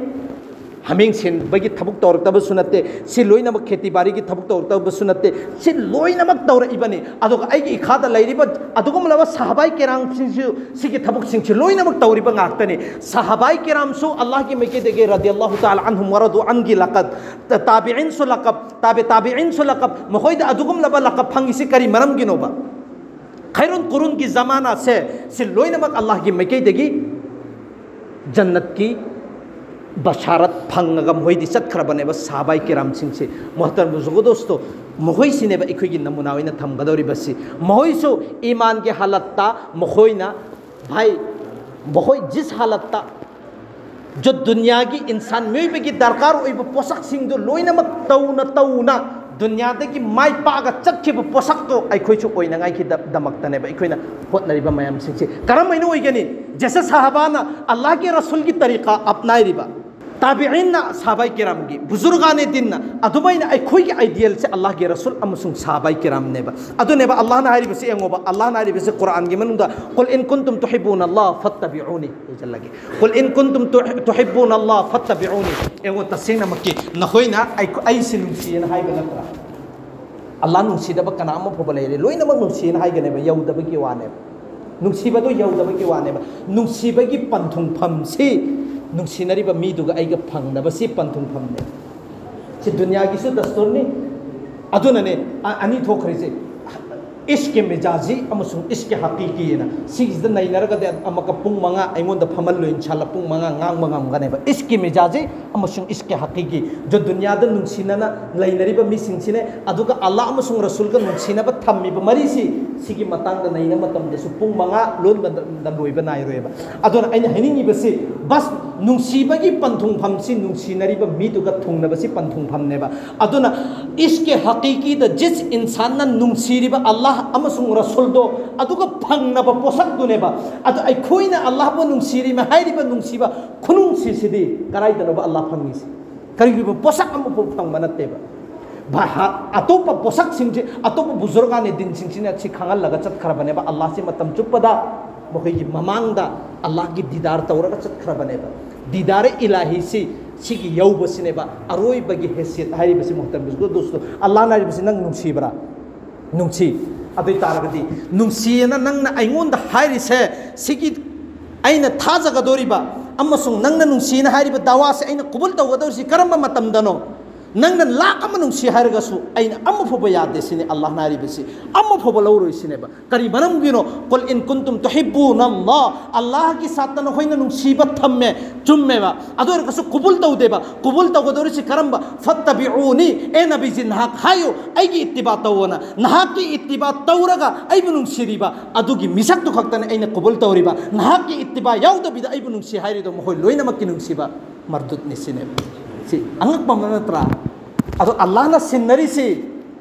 ꯍꯥꯃꯦꯡ ꯁꯦꯟꯕꯒꯤ ꯊꯕꯛ ꯇꯧꯔꯛꯇꯕꯁꯨ ꯅꯠꯇꯦ, ꯁꯤ ꯂꯣꯏꯅꯃꯛ ꯈꯦꯇꯤ ꯕꯥꯔꯤꯒꯤ ꯊꯕꯛ ꯇꯧꯔꯛꯇꯕꯁꯨ ꯅꯠꯇꯦ, ꯁꯤ ꯂꯣꯏꯅꯃꯛ ꯇꯧꯔꯛꯏꯕꯅꯤ꯫ ꯑꯗꯨꯒ ꯑꯩꯒꯤ ꯏꯈꯥꯗ ꯂꯩꯔꯤꯕ ꯑꯗꯨꯒꯨꯝꯂꯕ ꯁꯍꯥꯕꯥꯏ ꯀꯤꯔꯥꯝꯁꯤꯡꯁꯨ ꯁꯤꯒꯤ ꯊꯕꯛꯁꯤꯡꯁꯤ ꯂꯣꯏꯅꯃꯛ ꯇꯧꯔꯤꯕ ꯉꯥꯛꯇꯅꯤ꯫ ꯁꯍꯥꯕꯥꯏ ꯀꯤꯔꯥꯝꯁꯨ ꯑꯜꯂꯥꯍꯒꯤ ꯃꯥꯏꯀꯩꯗꯒꯤ ꯔꯗꯤꯌꯜꯂꯥꯍꯨ ꯇꯥꯂꯥ ꯑꯟꯍꯨꯝ ꯋꯔꯗꯨ ꯑꯟꯒꯤ ꯂꯥꯛꯀꯠ, ꯇꯥꯕꯤꯏꯟꯁꯨ ꯂꯥꯛꯀꯞ, ꯇꯥꯕꯤ ꯇꯥꯕꯤꯏꯟꯁꯨ ꯂꯥꯛꯀꯞ, ꯃꯈꯣꯏꯗ ꯑꯗꯨꯒꯨꯝꯂꯕ ꯂꯥꯛꯀꯞ ꯐꯪꯉꯤꯁꯤ ꯀꯔꯤ ꯃꯔꯝꯒꯤꯅꯣꯕ? ꯈꯩꯔꯨꯟ ꯀꯨꯔꯨꯟꯒꯤ ꯖꯃꯥꯅꯥꯁꯦ, ꯁꯤ ꯂꯣꯏꯅꯃꯛ ꯑꯜꯂꯥꯍꯒꯤ ꯃꯥꯏꯀꯩꯗꯒꯤ ꯖꯟꯅꯠꯀꯤ ꯕꯁꯥꯔꯠ ꯐꯪꯉꯒ ꯃꯈꯣꯏꯗꯤ ꯆꯠꯈ꯭ꯔꯕꯅꯦꯕ, ꯁꯍꯥꯕꯥꯏ ꯀꯤꯔꯥꯝꯁꯤꯡꯁꯦ꯫ ꯃꯣꯍꯇꯔꯝ ꯕꯨꯖꯨꯔꯒ ꯗꯣꯁꯇꯣ, ꯃꯈꯣꯏꯁꯤꯅꯦꯕ ꯑꯩꯈꯣꯏꯒꯤ ꯅꯃꯨꯅꯥ ꯑꯣꯏꯅ ꯊꯝꯒꯗꯧꯔꯤꯕꯁꯤ꯫ ꯃꯈꯣꯏꯁꯨ ꯏꯃꯥꯟꯒꯤ ꯍꯥꯂꯠꯇ ꯃꯈꯣꯏꯅ, ꯚꯥꯏ, ꯃꯈꯣꯏ ꯖꯤꯁ ꯍꯥꯂꯠꯇ ꯖꯣ ꯗꯨꯅꯤꯌꯥꯒꯤ ꯏꯟꯁꯥꯟ, ꯃꯤꯑꯣꯏꯕꯒꯤ ꯗꯔꯀꯥꯔ ꯑꯣꯏꯕ ꯄꯣꯠꯁꯛꯁꯤꯡꯗꯨ ꯂꯣꯏꯅꯃꯛ ꯇꯧꯅ ꯇꯧꯅ ꯗꯨꯅꯤꯌꯥꯗꯒꯤ ꯃꯥꯏ ꯄꯥꯛꯑꯒ ꯆꯠꯈꯤꯕ ꯄꯣꯠꯁꯛꯇꯣ ꯑꯩꯈꯣꯏꯁꯨ ꯑꯣꯏꯅꯉꯥꯏꯒꯤꯗꯃꯛꯇꯅꯦꯕ ꯑꯩꯈꯣꯏꯅ ꯍꯣꯠꯅꯔꯤꯕ ꯃꯌꯥꯝꯁꯤꯡꯁꯦ꯫ ꯀꯔꯝꯍꯥꯏꯅ ꯑꯣꯏꯒꯅꯤ? ꯖꯦꯁꯦ ꯁꯥꯍꯥꯕꯥꯅ ꯑꯜꯂꯥꯍꯒꯤ ꯔꯁꯨꯜꯒꯤ ꯇꯔꯤꯀꯥ ꯑꯞꯅꯥꯏꯔꯤꯕ, ꯇꯥꯕꯤꯏꯟꯅ ꯁꯥꯍꯥꯕꯥꯏ ꯀꯤꯔꯥꯝꯒꯤ, ꯕꯨꯖꯨꯔꯒꯥꯅꯦ ꯗꯤꯟꯅ, ꯑꯗꯨꯃꯥꯏꯅ ꯑꯩꯈꯣꯏꯒꯤ ꯑꯥꯏꯗꯤꯌꯦꯜꯁꯦ ꯑꯜꯂꯥꯍꯒꯤ ꯔꯁꯨꯜ ꯑꯃꯁꯨꯡ ꯁꯥꯍꯥꯕꯥꯏ ꯀꯤꯔꯥꯝꯅꯦꯕ꯫ ꯑꯗꯨꯅꯦꯕ ꯑꯜꯂꯥꯍꯅ ꯍꯥꯏꯔꯤꯕꯁꯤ ꯌꯦꯡꯉꯣꯕ, ꯑꯜꯂꯥꯍꯅ ꯍꯥꯏꯔꯤꯕꯁꯤ ꯀꯨꯔꯥꯟꯒꯤ ꯃꯅꯨꯡꯗ, "قل إن كنتم تحبون الله فاتبعوني" ꯍꯥꯏꯖꯜꯂꯒꯦ꯫ "قل إن كنتم تح- تحبون الله فاتبعوني." ꯌꯦꯡꯉꯣ, ꯇꯁꯦꯡꯅꯃꯛꯀꯤ ꯅꯈꯣꯏꯅ ꯑꯩ, ꯑꯩꯁꯤ ꯅꯨꯡꯁꯤꯌꯦꯅ ꯍꯥꯏꯕ ꯅꯠꯇ꯭ꯔꯥ? ꯑꯜꯂꯥꯍ ꯅꯨꯡꯁꯤꯗꯕ ꯀꯅꯥ ꯑꯃ ꯐꯥꯎꯕ ꯂꯩꯔꯦ? ꯂꯣꯏꯅꯃꯛ ꯅꯨꯡꯁꯤꯌꯦꯅ ꯍꯥꯏꯒꯅꯦꯕ, ꯌꯧꯗꯕꯒꯤ ꯋꯥꯅꯦꯕ꯫ ꯅꯨꯡꯁꯤꯕꯗꯣ ꯌꯧꯗꯕꯒꯤ ꯋꯥꯅꯦꯕ꯫ ꯅꯨꯡꯁꯤꯕꯒꯤ ꯄꯟꯊꯨꯡꯐꯝꯁꯤ ꯅꯨꯡꯁꯤꯅꯔꯤꯕ ꯃꯤꯗꯨꯒ ꯑꯩꯒ ꯐꯪꯅꯕꯁꯤ ꯄꯟꯊꯨꯡꯐꯝꯅꯦ꯫ ꯁꯤ ꯗꯨꯅꯤꯌꯥꯒꯤꯁꯨ ꯗꯁꯇꯨꯔꯅꯤ꯫ ꯑꯗꯨꯅꯅꯦ ꯑ-, ꯑꯅꯤ ꯊꯣꯛꯈ꯭ꯔꯤꯁꯦ꯫ ꯏꯁ꯭ꯀꯦ ꯃꯤꯖꯥꯖꯤ ꯑꯃꯁꯨꯡ ꯏꯁ꯭ꯀꯦ ꯍꯀꯤꯀꯤꯅ ꯁꯤꯒꯤꯁꯤꯗ ꯅꯩꯅꯔꯒꯗꯤ ꯑꯃꯨꯛꯀ ꯄꯨꯡ ꯃꯉꯥ ꯑꯩꯉꯣꯟꯗ ꯐꯝꯍꯜꯂꯣ, ꯏꯟꯁꯥꯜꯂꯥ, ꯄꯨꯡ ꯃꯉꯥ ꯉꯥꯡꯕ ꯉꯝꯒꯅꯦꯕ꯫ ꯏꯁ꯭ꯀꯦ ꯃꯤꯖꯥꯖꯤ ꯑꯃꯁꯨꯡ ꯏꯁ꯭ꯀꯦ ꯍꯀꯤꯀꯤ, ꯖꯣ ꯗꯨꯅꯤꯌꯥꯗ ꯅꯨꯡꯁꯤꯅꯅ ꯂꯩꯅꯔꯤꯕ ꯃꯤꯁꯤꯡꯁꯤꯅꯦ, ꯑꯗꯨꯒ ꯑꯜꯂꯥꯍ ꯑꯃꯁꯨꯡ ꯔꯁꯨꯜꯒ ꯅꯨꯡꯁꯤꯅꯕ ꯊꯝꯃꯤꯕ ꯃꯔꯤꯁꯤ, ꯁꯤꯒꯤ ꯃꯇꯥꯡꯗ ꯅꯩꯅ ꯃꯇꯝꯗꯁꯨ ꯄꯨꯡ ꯃꯉꯥ ꯂꯣꯟꯕꯗ ꯂꯣꯏꯕ ꯅꯥꯏꯔꯣꯏꯕ꯫ ꯑꯗꯨꯅ ꯑꯩꯅ ꯍꯥꯏꯅꯤꯡꯉꯤꯕꯁꯤ, ꯕꯁ, ꯅꯨꯡꯁꯤꯕꯒꯤ ꯄꯟꯊꯨꯡꯐꯝꯁꯤ ꯅꯨꯡꯁꯤꯅꯔꯤꯕ ꯃꯤꯗꯨꯒ ꯊꯨꯡꯅꯕꯁꯤ ꯄꯟꯊꯨꯡꯐꯝꯅꯦꯕ꯫ ꯑꯗꯨꯅ ꯏꯁ꯭ꯀꯦ ꯍꯀꯤꯀꯤꯗ ꯖꯤꯁ ꯏꯟꯁꯥꯟꯅ ꯅꯨꯡꯁꯤꯔꯤꯕ ꯑꯜꯂꯥꯍ ꯑꯃꯁꯨꯡ ꯔꯁꯨꯜꯗꯣ, ꯑꯗꯨꯒ ꯐꯪꯅꯕ ꯄꯣꯠꯁꯛꯇꯨꯅꯦꯕ꯫ ꯑꯗꯣ ꯑꯩꯈꯣꯏꯅ ꯑꯜꯂꯥꯍꯕꯨ ꯅꯨꯡꯁꯤꯔꯤꯃꯦ ꯍꯥꯏꯔꯤꯕ ꯅꯨꯡꯁꯤꯕ ꯈꯨꯅꯨꯡꯁꯤꯁꯤꯗꯤ ꯀꯗꯥꯏꯗꯅꯣꯕ ꯑꯜꯂꯥꯍ ꯐꯪꯉꯤꯁꯤ? ꯀꯔꯤꯒꯨꯝꯕ ꯄꯣꯠꯁꯛ ꯑꯃꯐꯥꯎ ꯐꯪꯕ ꯅꯠꯇꯦꯕ꯫ ꯚꯥ-, ꯑꯇꯣꯞꯄ ꯄꯣꯠꯁꯛꯁꯤꯡꯁꯤ, ꯑꯇꯣꯞꯄ ꯕꯨꯖꯨꯔꯒꯥꯅꯦ ꯗꯤꯟꯁꯤꯡꯁꯤꯅ ꯁꯤ ꯈꯪꯍꯜꯂꯒ ꯆꯠꯈ꯭ꯔꯕꯅꯦꯕ꯫ ꯑꯜꯂꯥꯍꯁꯤ ꯃꯇꯝ ꯆꯨꯞꯄꯗ ꯃꯈꯣꯏꯒꯤ ꯃꯃꯥꯡꯗ ꯑꯜꯂꯥꯍꯒꯤ ꯗꯤꯗꯥꯔ ꯇꯧꯔꯒ ꯆꯠꯈ꯭ꯔꯕꯅꯦꯕ꯫ ꯗꯤꯗꯥꯔꯦ ꯏꯂꯥꯍꯤꯁꯤ, ꯁꯤꯒꯤ ꯌꯧꯕꯁꯤꯅꯦꯕ ꯑꯔꯣꯏꯕꯒꯤ ꯍꯦꯁꯤꯌꯠ ꯍꯥꯏꯔꯤꯕꯁꯤ꯫ ꯃꯨꯍꯇꯔꯝ ꯕꯨꯖꯨꯔꯒ ꯗꯣꯁꯇꯣ, ꯑꯜꯂꯥꯍꯅ ꯍꯥꯏꯔꯤꯕꯁꯤ ꯅꯪ ꯅꯨꯡꯁꯤꯕ꯭ꯔꯥ? ꯅꯨꯡꯁꯤ꯫ ꯑꯗꯨ ꯑꯣꯏ ꯇꯥꯔꯒꯗꯤ, ꯅꯨꯡꯁꯤꯌꯦꯅ ꯅꯪꯅ ꯑꯩꯉꯣꯟꯗ ꯍꯥꯏꯔꯤꯁꯦ, ꯁꯤꯒꯤ ꯑꯩꯅ ꯊꯥꯖꯒꯗꯧꯔꯤꯕ ꯑꯃꯁꯨꯡ ꯅꯪꯅ ꯅꯨꯡꯁꯤꯅ ꯍꯥꯏꯔꯤꯕ ꯗꯥꯋꯥꯁꯦ ꯑꯩꯅ ꯀꯕꯨꯜ ꯇꯧꯒꯗꯧꯔꯤꯁꯤ ꯀꯔꯝꯕ ꯃꯇꯝꯗꯅꯣ? ꯅꯪꯅ ꯂꯥꯛ ꯑꯃ ꯅꯨꯡꯁꯤ ꯍꯥꯏꯔꯒꯁꯨ ꯑꯩꯅ ꯑꯃ ꯐꯥꯎꯕ ꯌꯥꯗꯦ ꯁꯤꯅꯤ ꯑꯜꯂꯥꯍꯅ ꯍꯥꯏꯔꯤꯕꯁꯤ, ꯑꯃ ꯐꯥꯎꯕ ꯂꯧꯔꯣꯏ ꯁꯤꯅꯦꯕ꯫ ꯀꯔꯤ ꯃꯔꯝꯒꯤꯅꯣ? "قل إن كنتم تحبون الله", ꯑꯜꯂꯥꯍꯒꯤ ꯁꯥꯠꯇ ꯅꯈꯣꯏꯅ ꯅꯨꯡꯁꯤꯕ ꯊꯝꯃꯦ, ꯆꯨꯝꯃꯦꯕ, ꯑꯗꯨ ꯑꯣꯏꯔꯒꯁꯨ ꯀꯕꯨꯜ ꯇꯧꯗꯦꯕ꯫ ꯀꯕꯨꯜ ꯇꯧꯒꯗꯧꯔꯤꯁꯤ ꯀꯔꯝꯕ? "فاتبعوني", ꯑꯦ ꯅꯕꯤꯖꯤ, ꯅꯍꯥꯛ ꯍꯥꯏꯌꯨ, "ꯑꯩꯒꯤ ꯏꯠꯇꯤꯕꯥ ꯇꯧꯑꯣꯅ"꯫ ꯅꯍꯥꯛꯀꯤ ꯏꯠꯇꯤꯕꯥ ꯇꯧꯔꯒ ꯑꯩꯕꯨ ꯅꯨꯡꯁꯤꯔꯤꯕ ꯑꯗꯨꯒꯤ ꯃꯤꯁꯛꯇꯨ ꯈꯛꯇꯅꯤ ꯑꯩꯅ ꯀꯕꯨꯜ ꯇꯧꯔꯤꯕ꯫ ꯅꯍꯥꯛꯀꯤ ꯏꯠꯇꯤꯕꯥ ꯌꯥꯎꯗꯕꯤꯗ ꯑꯩꯕꯨ ꯅꯨꯡꯁꯤ ꯍꯥꯏꯔꯤꯗꯣ, ꯃꯈꯣꯏ ꯂꯣꯏꯅꯃꯛꯀꯤ ꯅꯨꯡꯁꯤꯕ ꯃꯔꯗꯨꯠꯅꯤ ꯁꯤꯅꯦꯕ꯫ ꯁꯤ ꯑꯉꯛꯄ ꯑꯃ ꯅꯠꯇ꯭ꯔꯥ? ꯑꯗꯣ ꯑꯜꯂꯥꯍꯅ ꯁꯤꯟꯅꯔꯤꯁꯤ,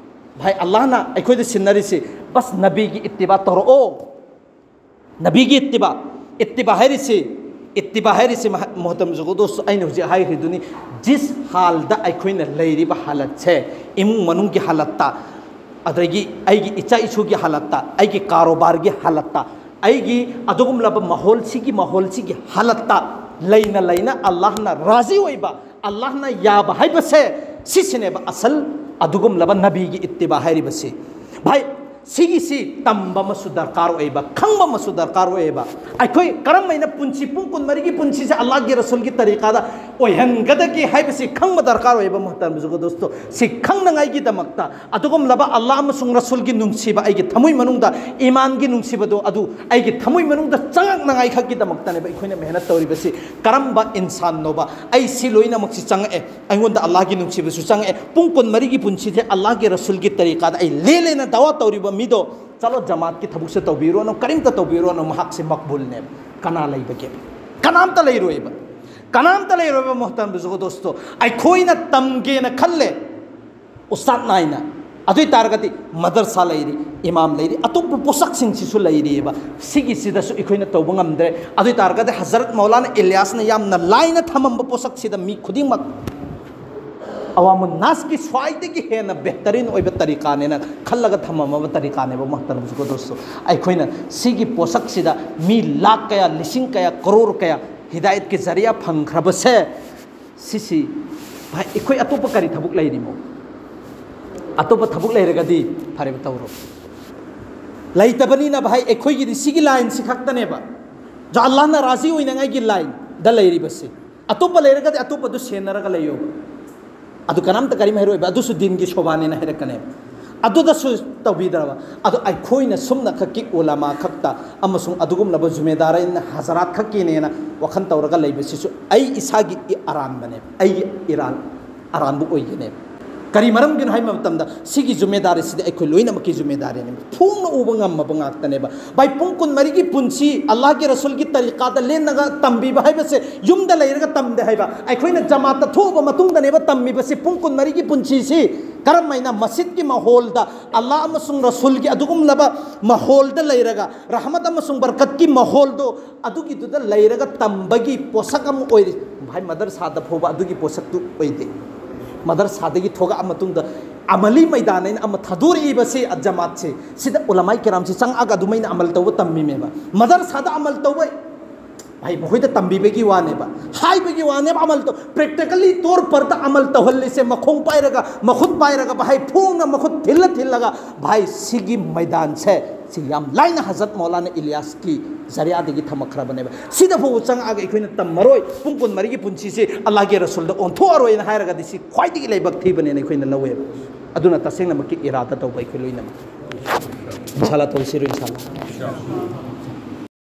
ꯚꯥꯏ, ꯑꯜꯂꯥꯍꯅ ꯑꯩꯈꯣꯏꯗ ꯁꯤꯟꯅꯔꯤꯁꯤ, ꯕꯁ ꯅꯕꯤꯒꯤ ꯏꯠꯇꯤꯕꯥ ꯇꯧꯔꯛꯑꯣ꯫ ꯅꯕꯤꯒꯤ ꯏꯠꯇꯤꯕꯥ, ꯏꯠꯇꯤꯕꯥ ꯍꯥꯏꯔꯤꯁꯤ, ꯏꯠꯇꯤꯕꯥ ꯍꯥꯏꯔꯤꯁꯤ ꯃꯍ-, ꯃꯣꯍꯇꯔꯝ ꯖꯨꯒꯣꯗꯣꯁ, ꯑꯩꯅ ꯍꯧꯖꯤꯛ ꯍꯥꯏꯈ꯭ꯔꯤꯗꯨꯅꯤ, ꯖꯤꯁ ꯍꯥꯜꯗ ꯑꯩꯈꯣꯏꯅ ꯂꯩꯔꯤꯕ ꯍꯥꯂꯠꯁꯦ, ꯏꯃꯨꯡ ꯃꯅꯨꯡꯒꯤ ꯍꯥꯂꯠꯇ, ꯑꯗꯒꯤ ꯑꯩꯒꯤ ꯏꯆꯥ ꯏꯁꯨꯒꯤ ꯍꯥꯂꯠꯇ, ꯑꯩꯒꯤ ꯀꯥꯔꯣꯕꯥꯔꯒꯤ ꯍꯥꯂꯠꯇ, ꯑꯩꯒꯤ ꯑꯗꯨꯒꯨꯝꯂꯕ ꯃꯥꯍꯣꯜꯁꯤꯒꯤ, ꯃꯥꯍꯣꯜꯁꯤꯒꯤ ꯍꯥꯂꯠꯇ ꯂꯩꯅ ꯂꯩꯅ ꯑꯜꯂꯥꯍꯅ ꯔꯥꯖꯤ ꯑꯣꯏꯕ, ꯑꯜꯂꯥꯍꯅ ꯌꯥꯕ ꯍꯥꯏꯕꯁꯦ ꯁꯤꯁꯤꯅꯦꯕ ꯑꯁꯜ ꯑꯗꯨꯒꯨꯝꯂꯕ ꯅꯕꯤꯒꯤ ꯏꯠꯇꯤꯕꯥ ꯍꯥꯏꯔꯤꯕꯁꯤ꯫ ꯚꯥꯏ, ꯁꯤꯒꯤꯁꯤ ꯇꯝꯕ ꯑꯃꯁꯨ ꯗꯔꯀꯥꯔ ꯑꯣꯏꯕ, ꯈꯪꯕ ꯑꯃꯁꯨ ꯗꯔꯀꯥꯔ ꯑꯣꯏꯌꯦꯕ꯫ ꯑꯩꯈꯣꯏ ꯀꯔꯝ ꯍꯥꯏꯅ ꯄꯨꯟꯁꯤ ꯄꯨꯡ ꯀꯨꯟꯃꯔꯤꯒꯤ ꯄꯨꯟꯁꯤꯁꯦ ꯑꯜꯂꯥꯍꯒꯤ ꯔꯁꯨꯜꯒꯤ ꯇꯔꯤꯀꯥꯗ ꯑꯣꯏꯍꯟꯒꯗꯒꯦ ꯍꯥꯏꯕꯁꯤ ꯈꯪꯕ ꯗꯔꯀꯥꯔ ꯑꯣꯏꯌꯦꯕ, ꯃꯣꯍꯇꯔꯝ ꯖꯨꯒꯣꯗꯣꯁꯇꯣ꯫ ꯁꯤ ꯈꯪꯅꯉꯥꯏꯒꯤꯗꯃꯛꯇ ꯑꯗꯨꯒꯨꯝꯂꯕ ꯑꯜꯂꯥꯍ ꯑꯃꯁꯨꯡ ꯔꯁꯨꯜꯒꯤ ꯅꯨꯡꯁꯤꯕ ꯑꯩꯒꯤ ꯊꯃꯣꯏ ꯃꯅꯨꯡꯗ, ꯏꯃꯥꯟꯒꯤ ꯅꯨꯡꯁꯤꯕꯗꯣ ꯑꯗꯨ ꯑꯩꯒꯤ ꯊꯃꯣꯏ ꯃꯅꯨꯡꯗ ꯆꯪꯉꯛꯅꯉꯥꯏ ꯈꯛꯀꯤꯗꯃꯛꯇꯅꯦꯕ ꯑꯩꯈꯣꯏꯅ ꯃꯦꯍꯅꯠ ꯇꯧꯔꯤꯕꯁꯤ꯫ ꯀꯔꯝꯕ ꯏꯟꯁꯥꯟꯅꯣꯕ? ꯑꯩ ꯁꯤ ꯂꯣꯏꯅꯃꯛꯁꯤ ꯆꯪꯉꯛꯑꯦ, ꯑꯩꯉꯣꯟꯗ ꯑꯜꯂꯥꯍꯒꯤ ꯅꯨꯡꯁꯤꯕꯁꯨ ꯆꯪꯉꯛꯑꯦ, ꯄꯨꯡ ꯀꯨꯟꯃꯔꯤꯒꯤ ꯄꯨꯟꯁꯤꯁꯦ ꯑꯜꯂꯥꯍꯒꯤ ꯔꯁꯨꯜꯒꯤ ꯇꯔꯤꯀꯥꯗ ꯑꯩ ꯂꯦꯜꯂꯦꯅ ꯗꯥꯋꯥ ꯇꯧꯔꯤꯕ ꯃꯤꯗꯣ, ꯆꯠꯂꯣ, ꯖꯃꯥꯠꯀꯤ ꯊꯕꯛꯁꯦ ꯇꯧꯕꯤꯔꯨꯔꯅꯨ, ꯀꯔꯤꯝꯇ ꯇꯧꯕꯤꯔꯨꯔꯅꯨ, ꯃꯍꯥꯛꯁꯦ ꯃꯛꯕꯨꯜꯅꯦꯕ꯫ ꯀꯅꯥ ꯂꯩꯕꯒꯦ? ꯀꯅꯥꯝꯇ ꯂꯩꯔꯣꯏꯕ꯫ ꯀꯅꯥꯝꯇ ꯂꯩꯔꯣꯏꯕ, ꯃꯣꯍꯇꯔꯝ ꯖꯨꯒꯣꯗꯣꯁꯇꯣ꯫ ꯑꯩꯈꯣꯏꯅ ꯇꯝꯒꯦꯅ ꯈꯜꯂꯦ, ꯎꯁꯇꯥꯗ ꯅꯥꯏꯅ꯫ ꯑꯗꯨ ꯑꯣꯏ ꯇꯥꯔꯒꯗꯤ ꯃꯗꯔꯁꯥ ꯂꯩꯔꯤ, ꯏꯃꯥꯝ ꯂꯩꯔꯤ, ꯑꯇꯣꯞꯄ ꯄꯣꯠꯁꯛꯁꯤꯡꯁꯤꯁꯨ ꯂꯩꯔꯤꯑꯕ꯫ ꯁꯤꯒꯤꯁꯤꯗꯁꯨ ꯑꯩꯈꯣꯏꯅ ꯇꯧꯕ ꯉꯝꯗ꯭ꯔꯦ꯫ ꯑꯗꯨ ꯑꯣꯏ ꯇꯥꯔꯒꯗꯤ ꯍꯖꯔꯠ ꯃꯧꯂꯥꯅꯥ ꯏꯂꯤꯌꯥꯁꯅ ꯌꯥꯝꯅ ꯂꯥꯏꯅ ꯊꯝꯃꯝꯕ ꯄꯣꯠꯁꯛꯁꯤꯗ ꯃꯤ ꯈꯨꯗꯤꯡꯃꯛ ꯑꯋꯥꯃꯨꯟ ꯅꯥꯁꯀꯤ ꯈ꯭ꯋꯥꯏꯗꯒꯤ ꯍꯦꯟꯅ ꯕꯦꯍꯇꯔꯤꯟ ꯑꯣꯏꯕ ꯇꯔꯤꯀꯥꯅꯦꯅ ꯈꯜꯂꯒ ꯊꯝꯃꯝꯃꯕ ꯇꯔꯤꯀꯥꯅꯦꯕ, ꯃꯣꯍꯇꯔꯝ ꯖꯨꯒꯣꯗꯣꯁꯇꯣ꯫ ꯑꯩꯈꯣꯏꯅ ꯁꯤꯒꯤ ꯄꯣꯠꯁꯛꯁꯤꯗ ꯃꯤ ꯂꯥꯈ ꯀꯌꯥ, ꯂꯤꯁꯤꯡ ꯀꯌꯥ, ꯀꯔꯣꯔ ꯀꯌꯥ ꯍꯤꯗꯥꯌꯠꯀꯤ ꯖꯔꯤꯌꯥ ꯐꯪꯈ꯭ꯔꯕꯁꯦ, ꯁꯤꯁꯤ, ꯚꯥꯏ, ꯑꯩꯈꯣꯏ ꯑꯇꯣꯞꯄ ꯀꯔꯤ ꯊꯕꯛ ꯂꯩꯔꯤꯃꯣ? ꯑꯇꯣꯞꯄ ꯊꯕꯛ ꯂꯩꯔꯒꯗꯤ ꯐꯔꯦꯕ, ꯇꯧꯔꯣ꯫ ꯂꯩꯇꯕꯅꯤꯅ, ꯚꯥꯏ, ꯑꯩꯈꯣꯏꯒꯤꯗꯤ ꯁꯤꯒꯤ ꯂꯥꯏꯟꯁꯤ ꯈꯛꯇꯅꯦꯕ, ꯖ ꯑꯜꯂꯥꯍꯅ ꯔꯥꯖꯤ ꯑꯣꯏꯅꯉꯥꯏꯒꯤ ꯂꯥꯏꯟꯗ ꯂꯩꯔꯤꯕꯁꯤ꯫ ꯑꯇꯣꯞꯄ ꯂꯩꯔꯒꯗꯤ ꯑꯇꯣꯞꯄꯗꯨ ꯁꯦꯟꯅꯔꯒ ꯂꯩꯌꯣꯕ꯫ ꯑꯗꯨ ꯀꯅꯥꯝꯇ ꯀꯔꯤꯝ ꯍꯥꯏꯔꯣꯏꯕ, ꯑꯗꯨꯁꯨ ꯗꯤꯟꯒꯤ ꯁꯣꯕꯥꯅꯦꯅ ꯍꯥꯏꯔꯛꯀꯅꯦꯕ꯫ ꯑꯗꯨꯗꯁꯨ ꯇꯧꯕꯤꯗ꯭ꯔꯕ꯫ ꯑꯗꯣ ꯑꯩꯈꯣꯏꯅ ꯁꯨꯝꯅ ꯈꯛꯀꯤ ꯎꯂꯃꯥ ꯈꯛꯇ ꯑꯃꯁꯨꯡ ꯑꯗꯨꯒꯨꯝꯂꯕ ꯖꯨꯃꯦꯗꯥꯔ ꯍꯖꯔꯥꯠ ꯈꯛꯀꯤꯅꯦꯅ ꯋꯥꯈꯜ ꯇꯧꯔꯒ ꯂꯩꯕꯁꯤꯁꯨ ꯑꯩ ꯏꯁꯥꯒꯤ ꯏ-, ꯑꯔꯥꯟꯕꯅꯦꯕ, ꯑꯩꯒꯤ ꯏꯔꯥꯟ, ꯑꯔꯥꯟꯕ ꯑꯣꯏꯒꯅꯦꯕ꯫ ꯀꯔꯤ ꯃꯔꯝꯒꯤꯅꯣ ꯍꯥꯏꯕ ꯃꯇꯝꯗ, ꯁꯤꯒꯤ ꯖꯨꯃꯦꯗꯥꯔꯤꯁꯤꯗꯤ ꯑꯩꯈꯣꯏ ꯂꯣꯏꯅꯃꯛꯀꯤ ꯖꯨꯃꯦꯗꯥꯔꯤꯅꯤ꯫ ꯐꯣꯡꯅ ꯎꯕ ꯉꯝꯃꯕ ꯉꯥꯛꯇꯅꯦꯕ꯫ ꯚꯥꯏ, ꯄꯨꯡ ꯀꯨꯟꯃꯔꯤꯒꯤ ꯄꯨꯟꯁꯤ ꯑꯜꯂꯥꯍꯒꯤ ꯔꯁꯨꯜꯒꯤ ꯇꯔꯤꯀꯥꯗ ꯂꯦꯟꯅꯒ ꯇꯝꯕꯤꯕ ꯍꯥꯏꯕꯁꯦ ꯌꯨꯝꯗ ꯂꯩꯔꯒ ꯇꯝꯗꯦ ꯍꯥꯏꯕ꯫ ꯑꯩꯈꯣꯏꯅ ꯖꯃꯥꯠꯇ ꯊꯣꯛꯑꯕ ꯃꯇꯨꯡꯗꯅꯦꯕ ꯇꯝꯃꯤꯕꯁꯤ꯫ ꯄꯨꯡ ꯀꯨꯟꯃꯔꯤꯒꯤ ꯄꯨꯟꯁꯤꯁꯤ ꯀꯔꯝꯍꯥꯏꯅ ꯃꯁꯖꯤꯗꯀꯤ ꯃꯥꯍꯣꯜꯗ, ꯑꯜꯂꯥꯍ ꯑꯃꯁꯨꯡ ꯔꯁꯨꯜꯒꯤ ꯑꯗꯨꯒꯨꯝꯂꯕ ꯃꯥꯍꯣꯜꯗ ꯂꯩꯔꯒ, ꯔꯍꯃꯠ ꯑꯃꯁꯨꯡ ꯕꯔꯀꯠꯀꯤ ꯃꯥꯍꯣꯜꯗꯣ ꯑꯗꯨꯒꯤꯗꯨꯗ ꯂꯩꯔꯒ ꯇꯝꯕꯒꯤ ꯄꯣꯠꯁꯛ ꯑꯃ ꯑꯣꯏꯔꯤ꯫ ꯚꯥꯏ, ꯃꯗꯔꯁꯥꯗ ꯐꯥꯎꯕ ꯑꯗꯨꯒꯤ ꯄꯣꯠꯁꯛꯇꯨ ꯑꯣꯏꯗꯦ꯫ ꯃꯗꯔꯁꯥꯗꯒꯤ ꯊꯣꯛꯂꯛꯑ ꯃꯇꯨꯡꯗ ꯑꯃꯂꯤ ꯃꯩꯗꯥꯟ ꯍꯥꯏꯅ ꯑꯃ ꯊꯥꯗꯣꯔꯛꯏꯕꯁꯤ, ꯖꯃꯥꯠꯁꯦ, ꯁꯤꯗ ꯎꯂꯃꯥꯏ ꯀꯤꯔꯥꯝꯁꯤ ꯆꯪꯉꯛꯑꯒ ꯑꯗꯨꯃꯥꯏꯅ ꯑꯃꯜ ꯇꯧꯕ ꯇꯝꯃꯤꯃꯦꯕ꯫ ꯃꯗꯔꯁꯥꯗ ꯑꯃꯜ ꯇꯧꯕ, ꯚꯥꯏ, ꯃꯈꯣꯏꯗ ꯇꯝꯕꯤꯕꯒꯤ ꯋꯥꯅꯦꯕ, ꯍꯥꯏꯕꯒꯤ ꯋꯥꯅꯦꯕ꯫ ꯑꯃꯜ ꯇꯧ, practically ꯇꯣꯔ ꯄꯔꯗ ꯑꯃꯜ ꯇꯧꯍꯜꯂꯤꯁꯦ, ꯃꯈꯣꯡ ꯄꯥꯏꯔꯒ, ꯃꯈꯨꯠ ꯄꯥꯏꯔꯒ, ꯚꯥꯏ, ꯐꯣꯡꯅ ꯃꯈꯨꯠ ꯊꯤꯜꯂ ꯊꯤꯜꯂꯒ, ꯚꯥꯏ, ꯁꯤꯒꯤ ꯃꯩꯗꯥꯟꯁꯦ, ꯁꯤ ꯌꯥꯝ ꯂꯥꯏꯅ ꯍꯖꯔꯠ ꯃꯧꯂꯥꯅꯥ ꯏꯂꯤꯌꯥꯁꯀꯤ ꯖꯔꯤꯌꯥꯗꯒꯤ ꯊꯝꯃꯛꯈ꯭ꯔꯕꯅꯦꯕ꯫ ꯁꯤꯗ ꯐꯥꯎꯕ ꯆꯪꯉꯛꯑꯒ ꯑꯩꯈꯣꯏꯅ ꯇꯝꯃꯔꯣꯏ, ꯄꯨꯡ ꯀꯨꯟꯃꯔꯤꯒꯤ ꯄꯨꯟꯁꯤꯁꯤ ꯑꯜꯂꯥꯍꯒꯤ ꯔꯁꯨꯜꯗ ꯑꯣꯟꯊꯣꯛꯑꯔꯣꯏꯅ ꯍꯥꯏꯔꯒꯗꯤ, ꯁꯤ ꯈ꯭ꯋꯥꯏꯗꯒꯤ ꯂꯥꯏꯕꯛ ꯊꯤꯕꯅꯦꯅ ꯑꯩꯈꯣꯏꯅ ꯂꯧꯋꯦꯕ꯫ ꯑꯗꯨꯅ ꯇꯁꯦꯡꯅꯃꯛꯀꯤ ꯏꯔꯥꯗ ꯇꯧꯕ ꯑꯩꯈꯣꯏ ꯂꯣꯏꯅꯃꯛ ꯏꯟꯁꯥꯜꯂꯥ ꯇꯧꯁꯤꯔꯣ, ꯏꯟꯁꯥꯜꯂꯥ꯫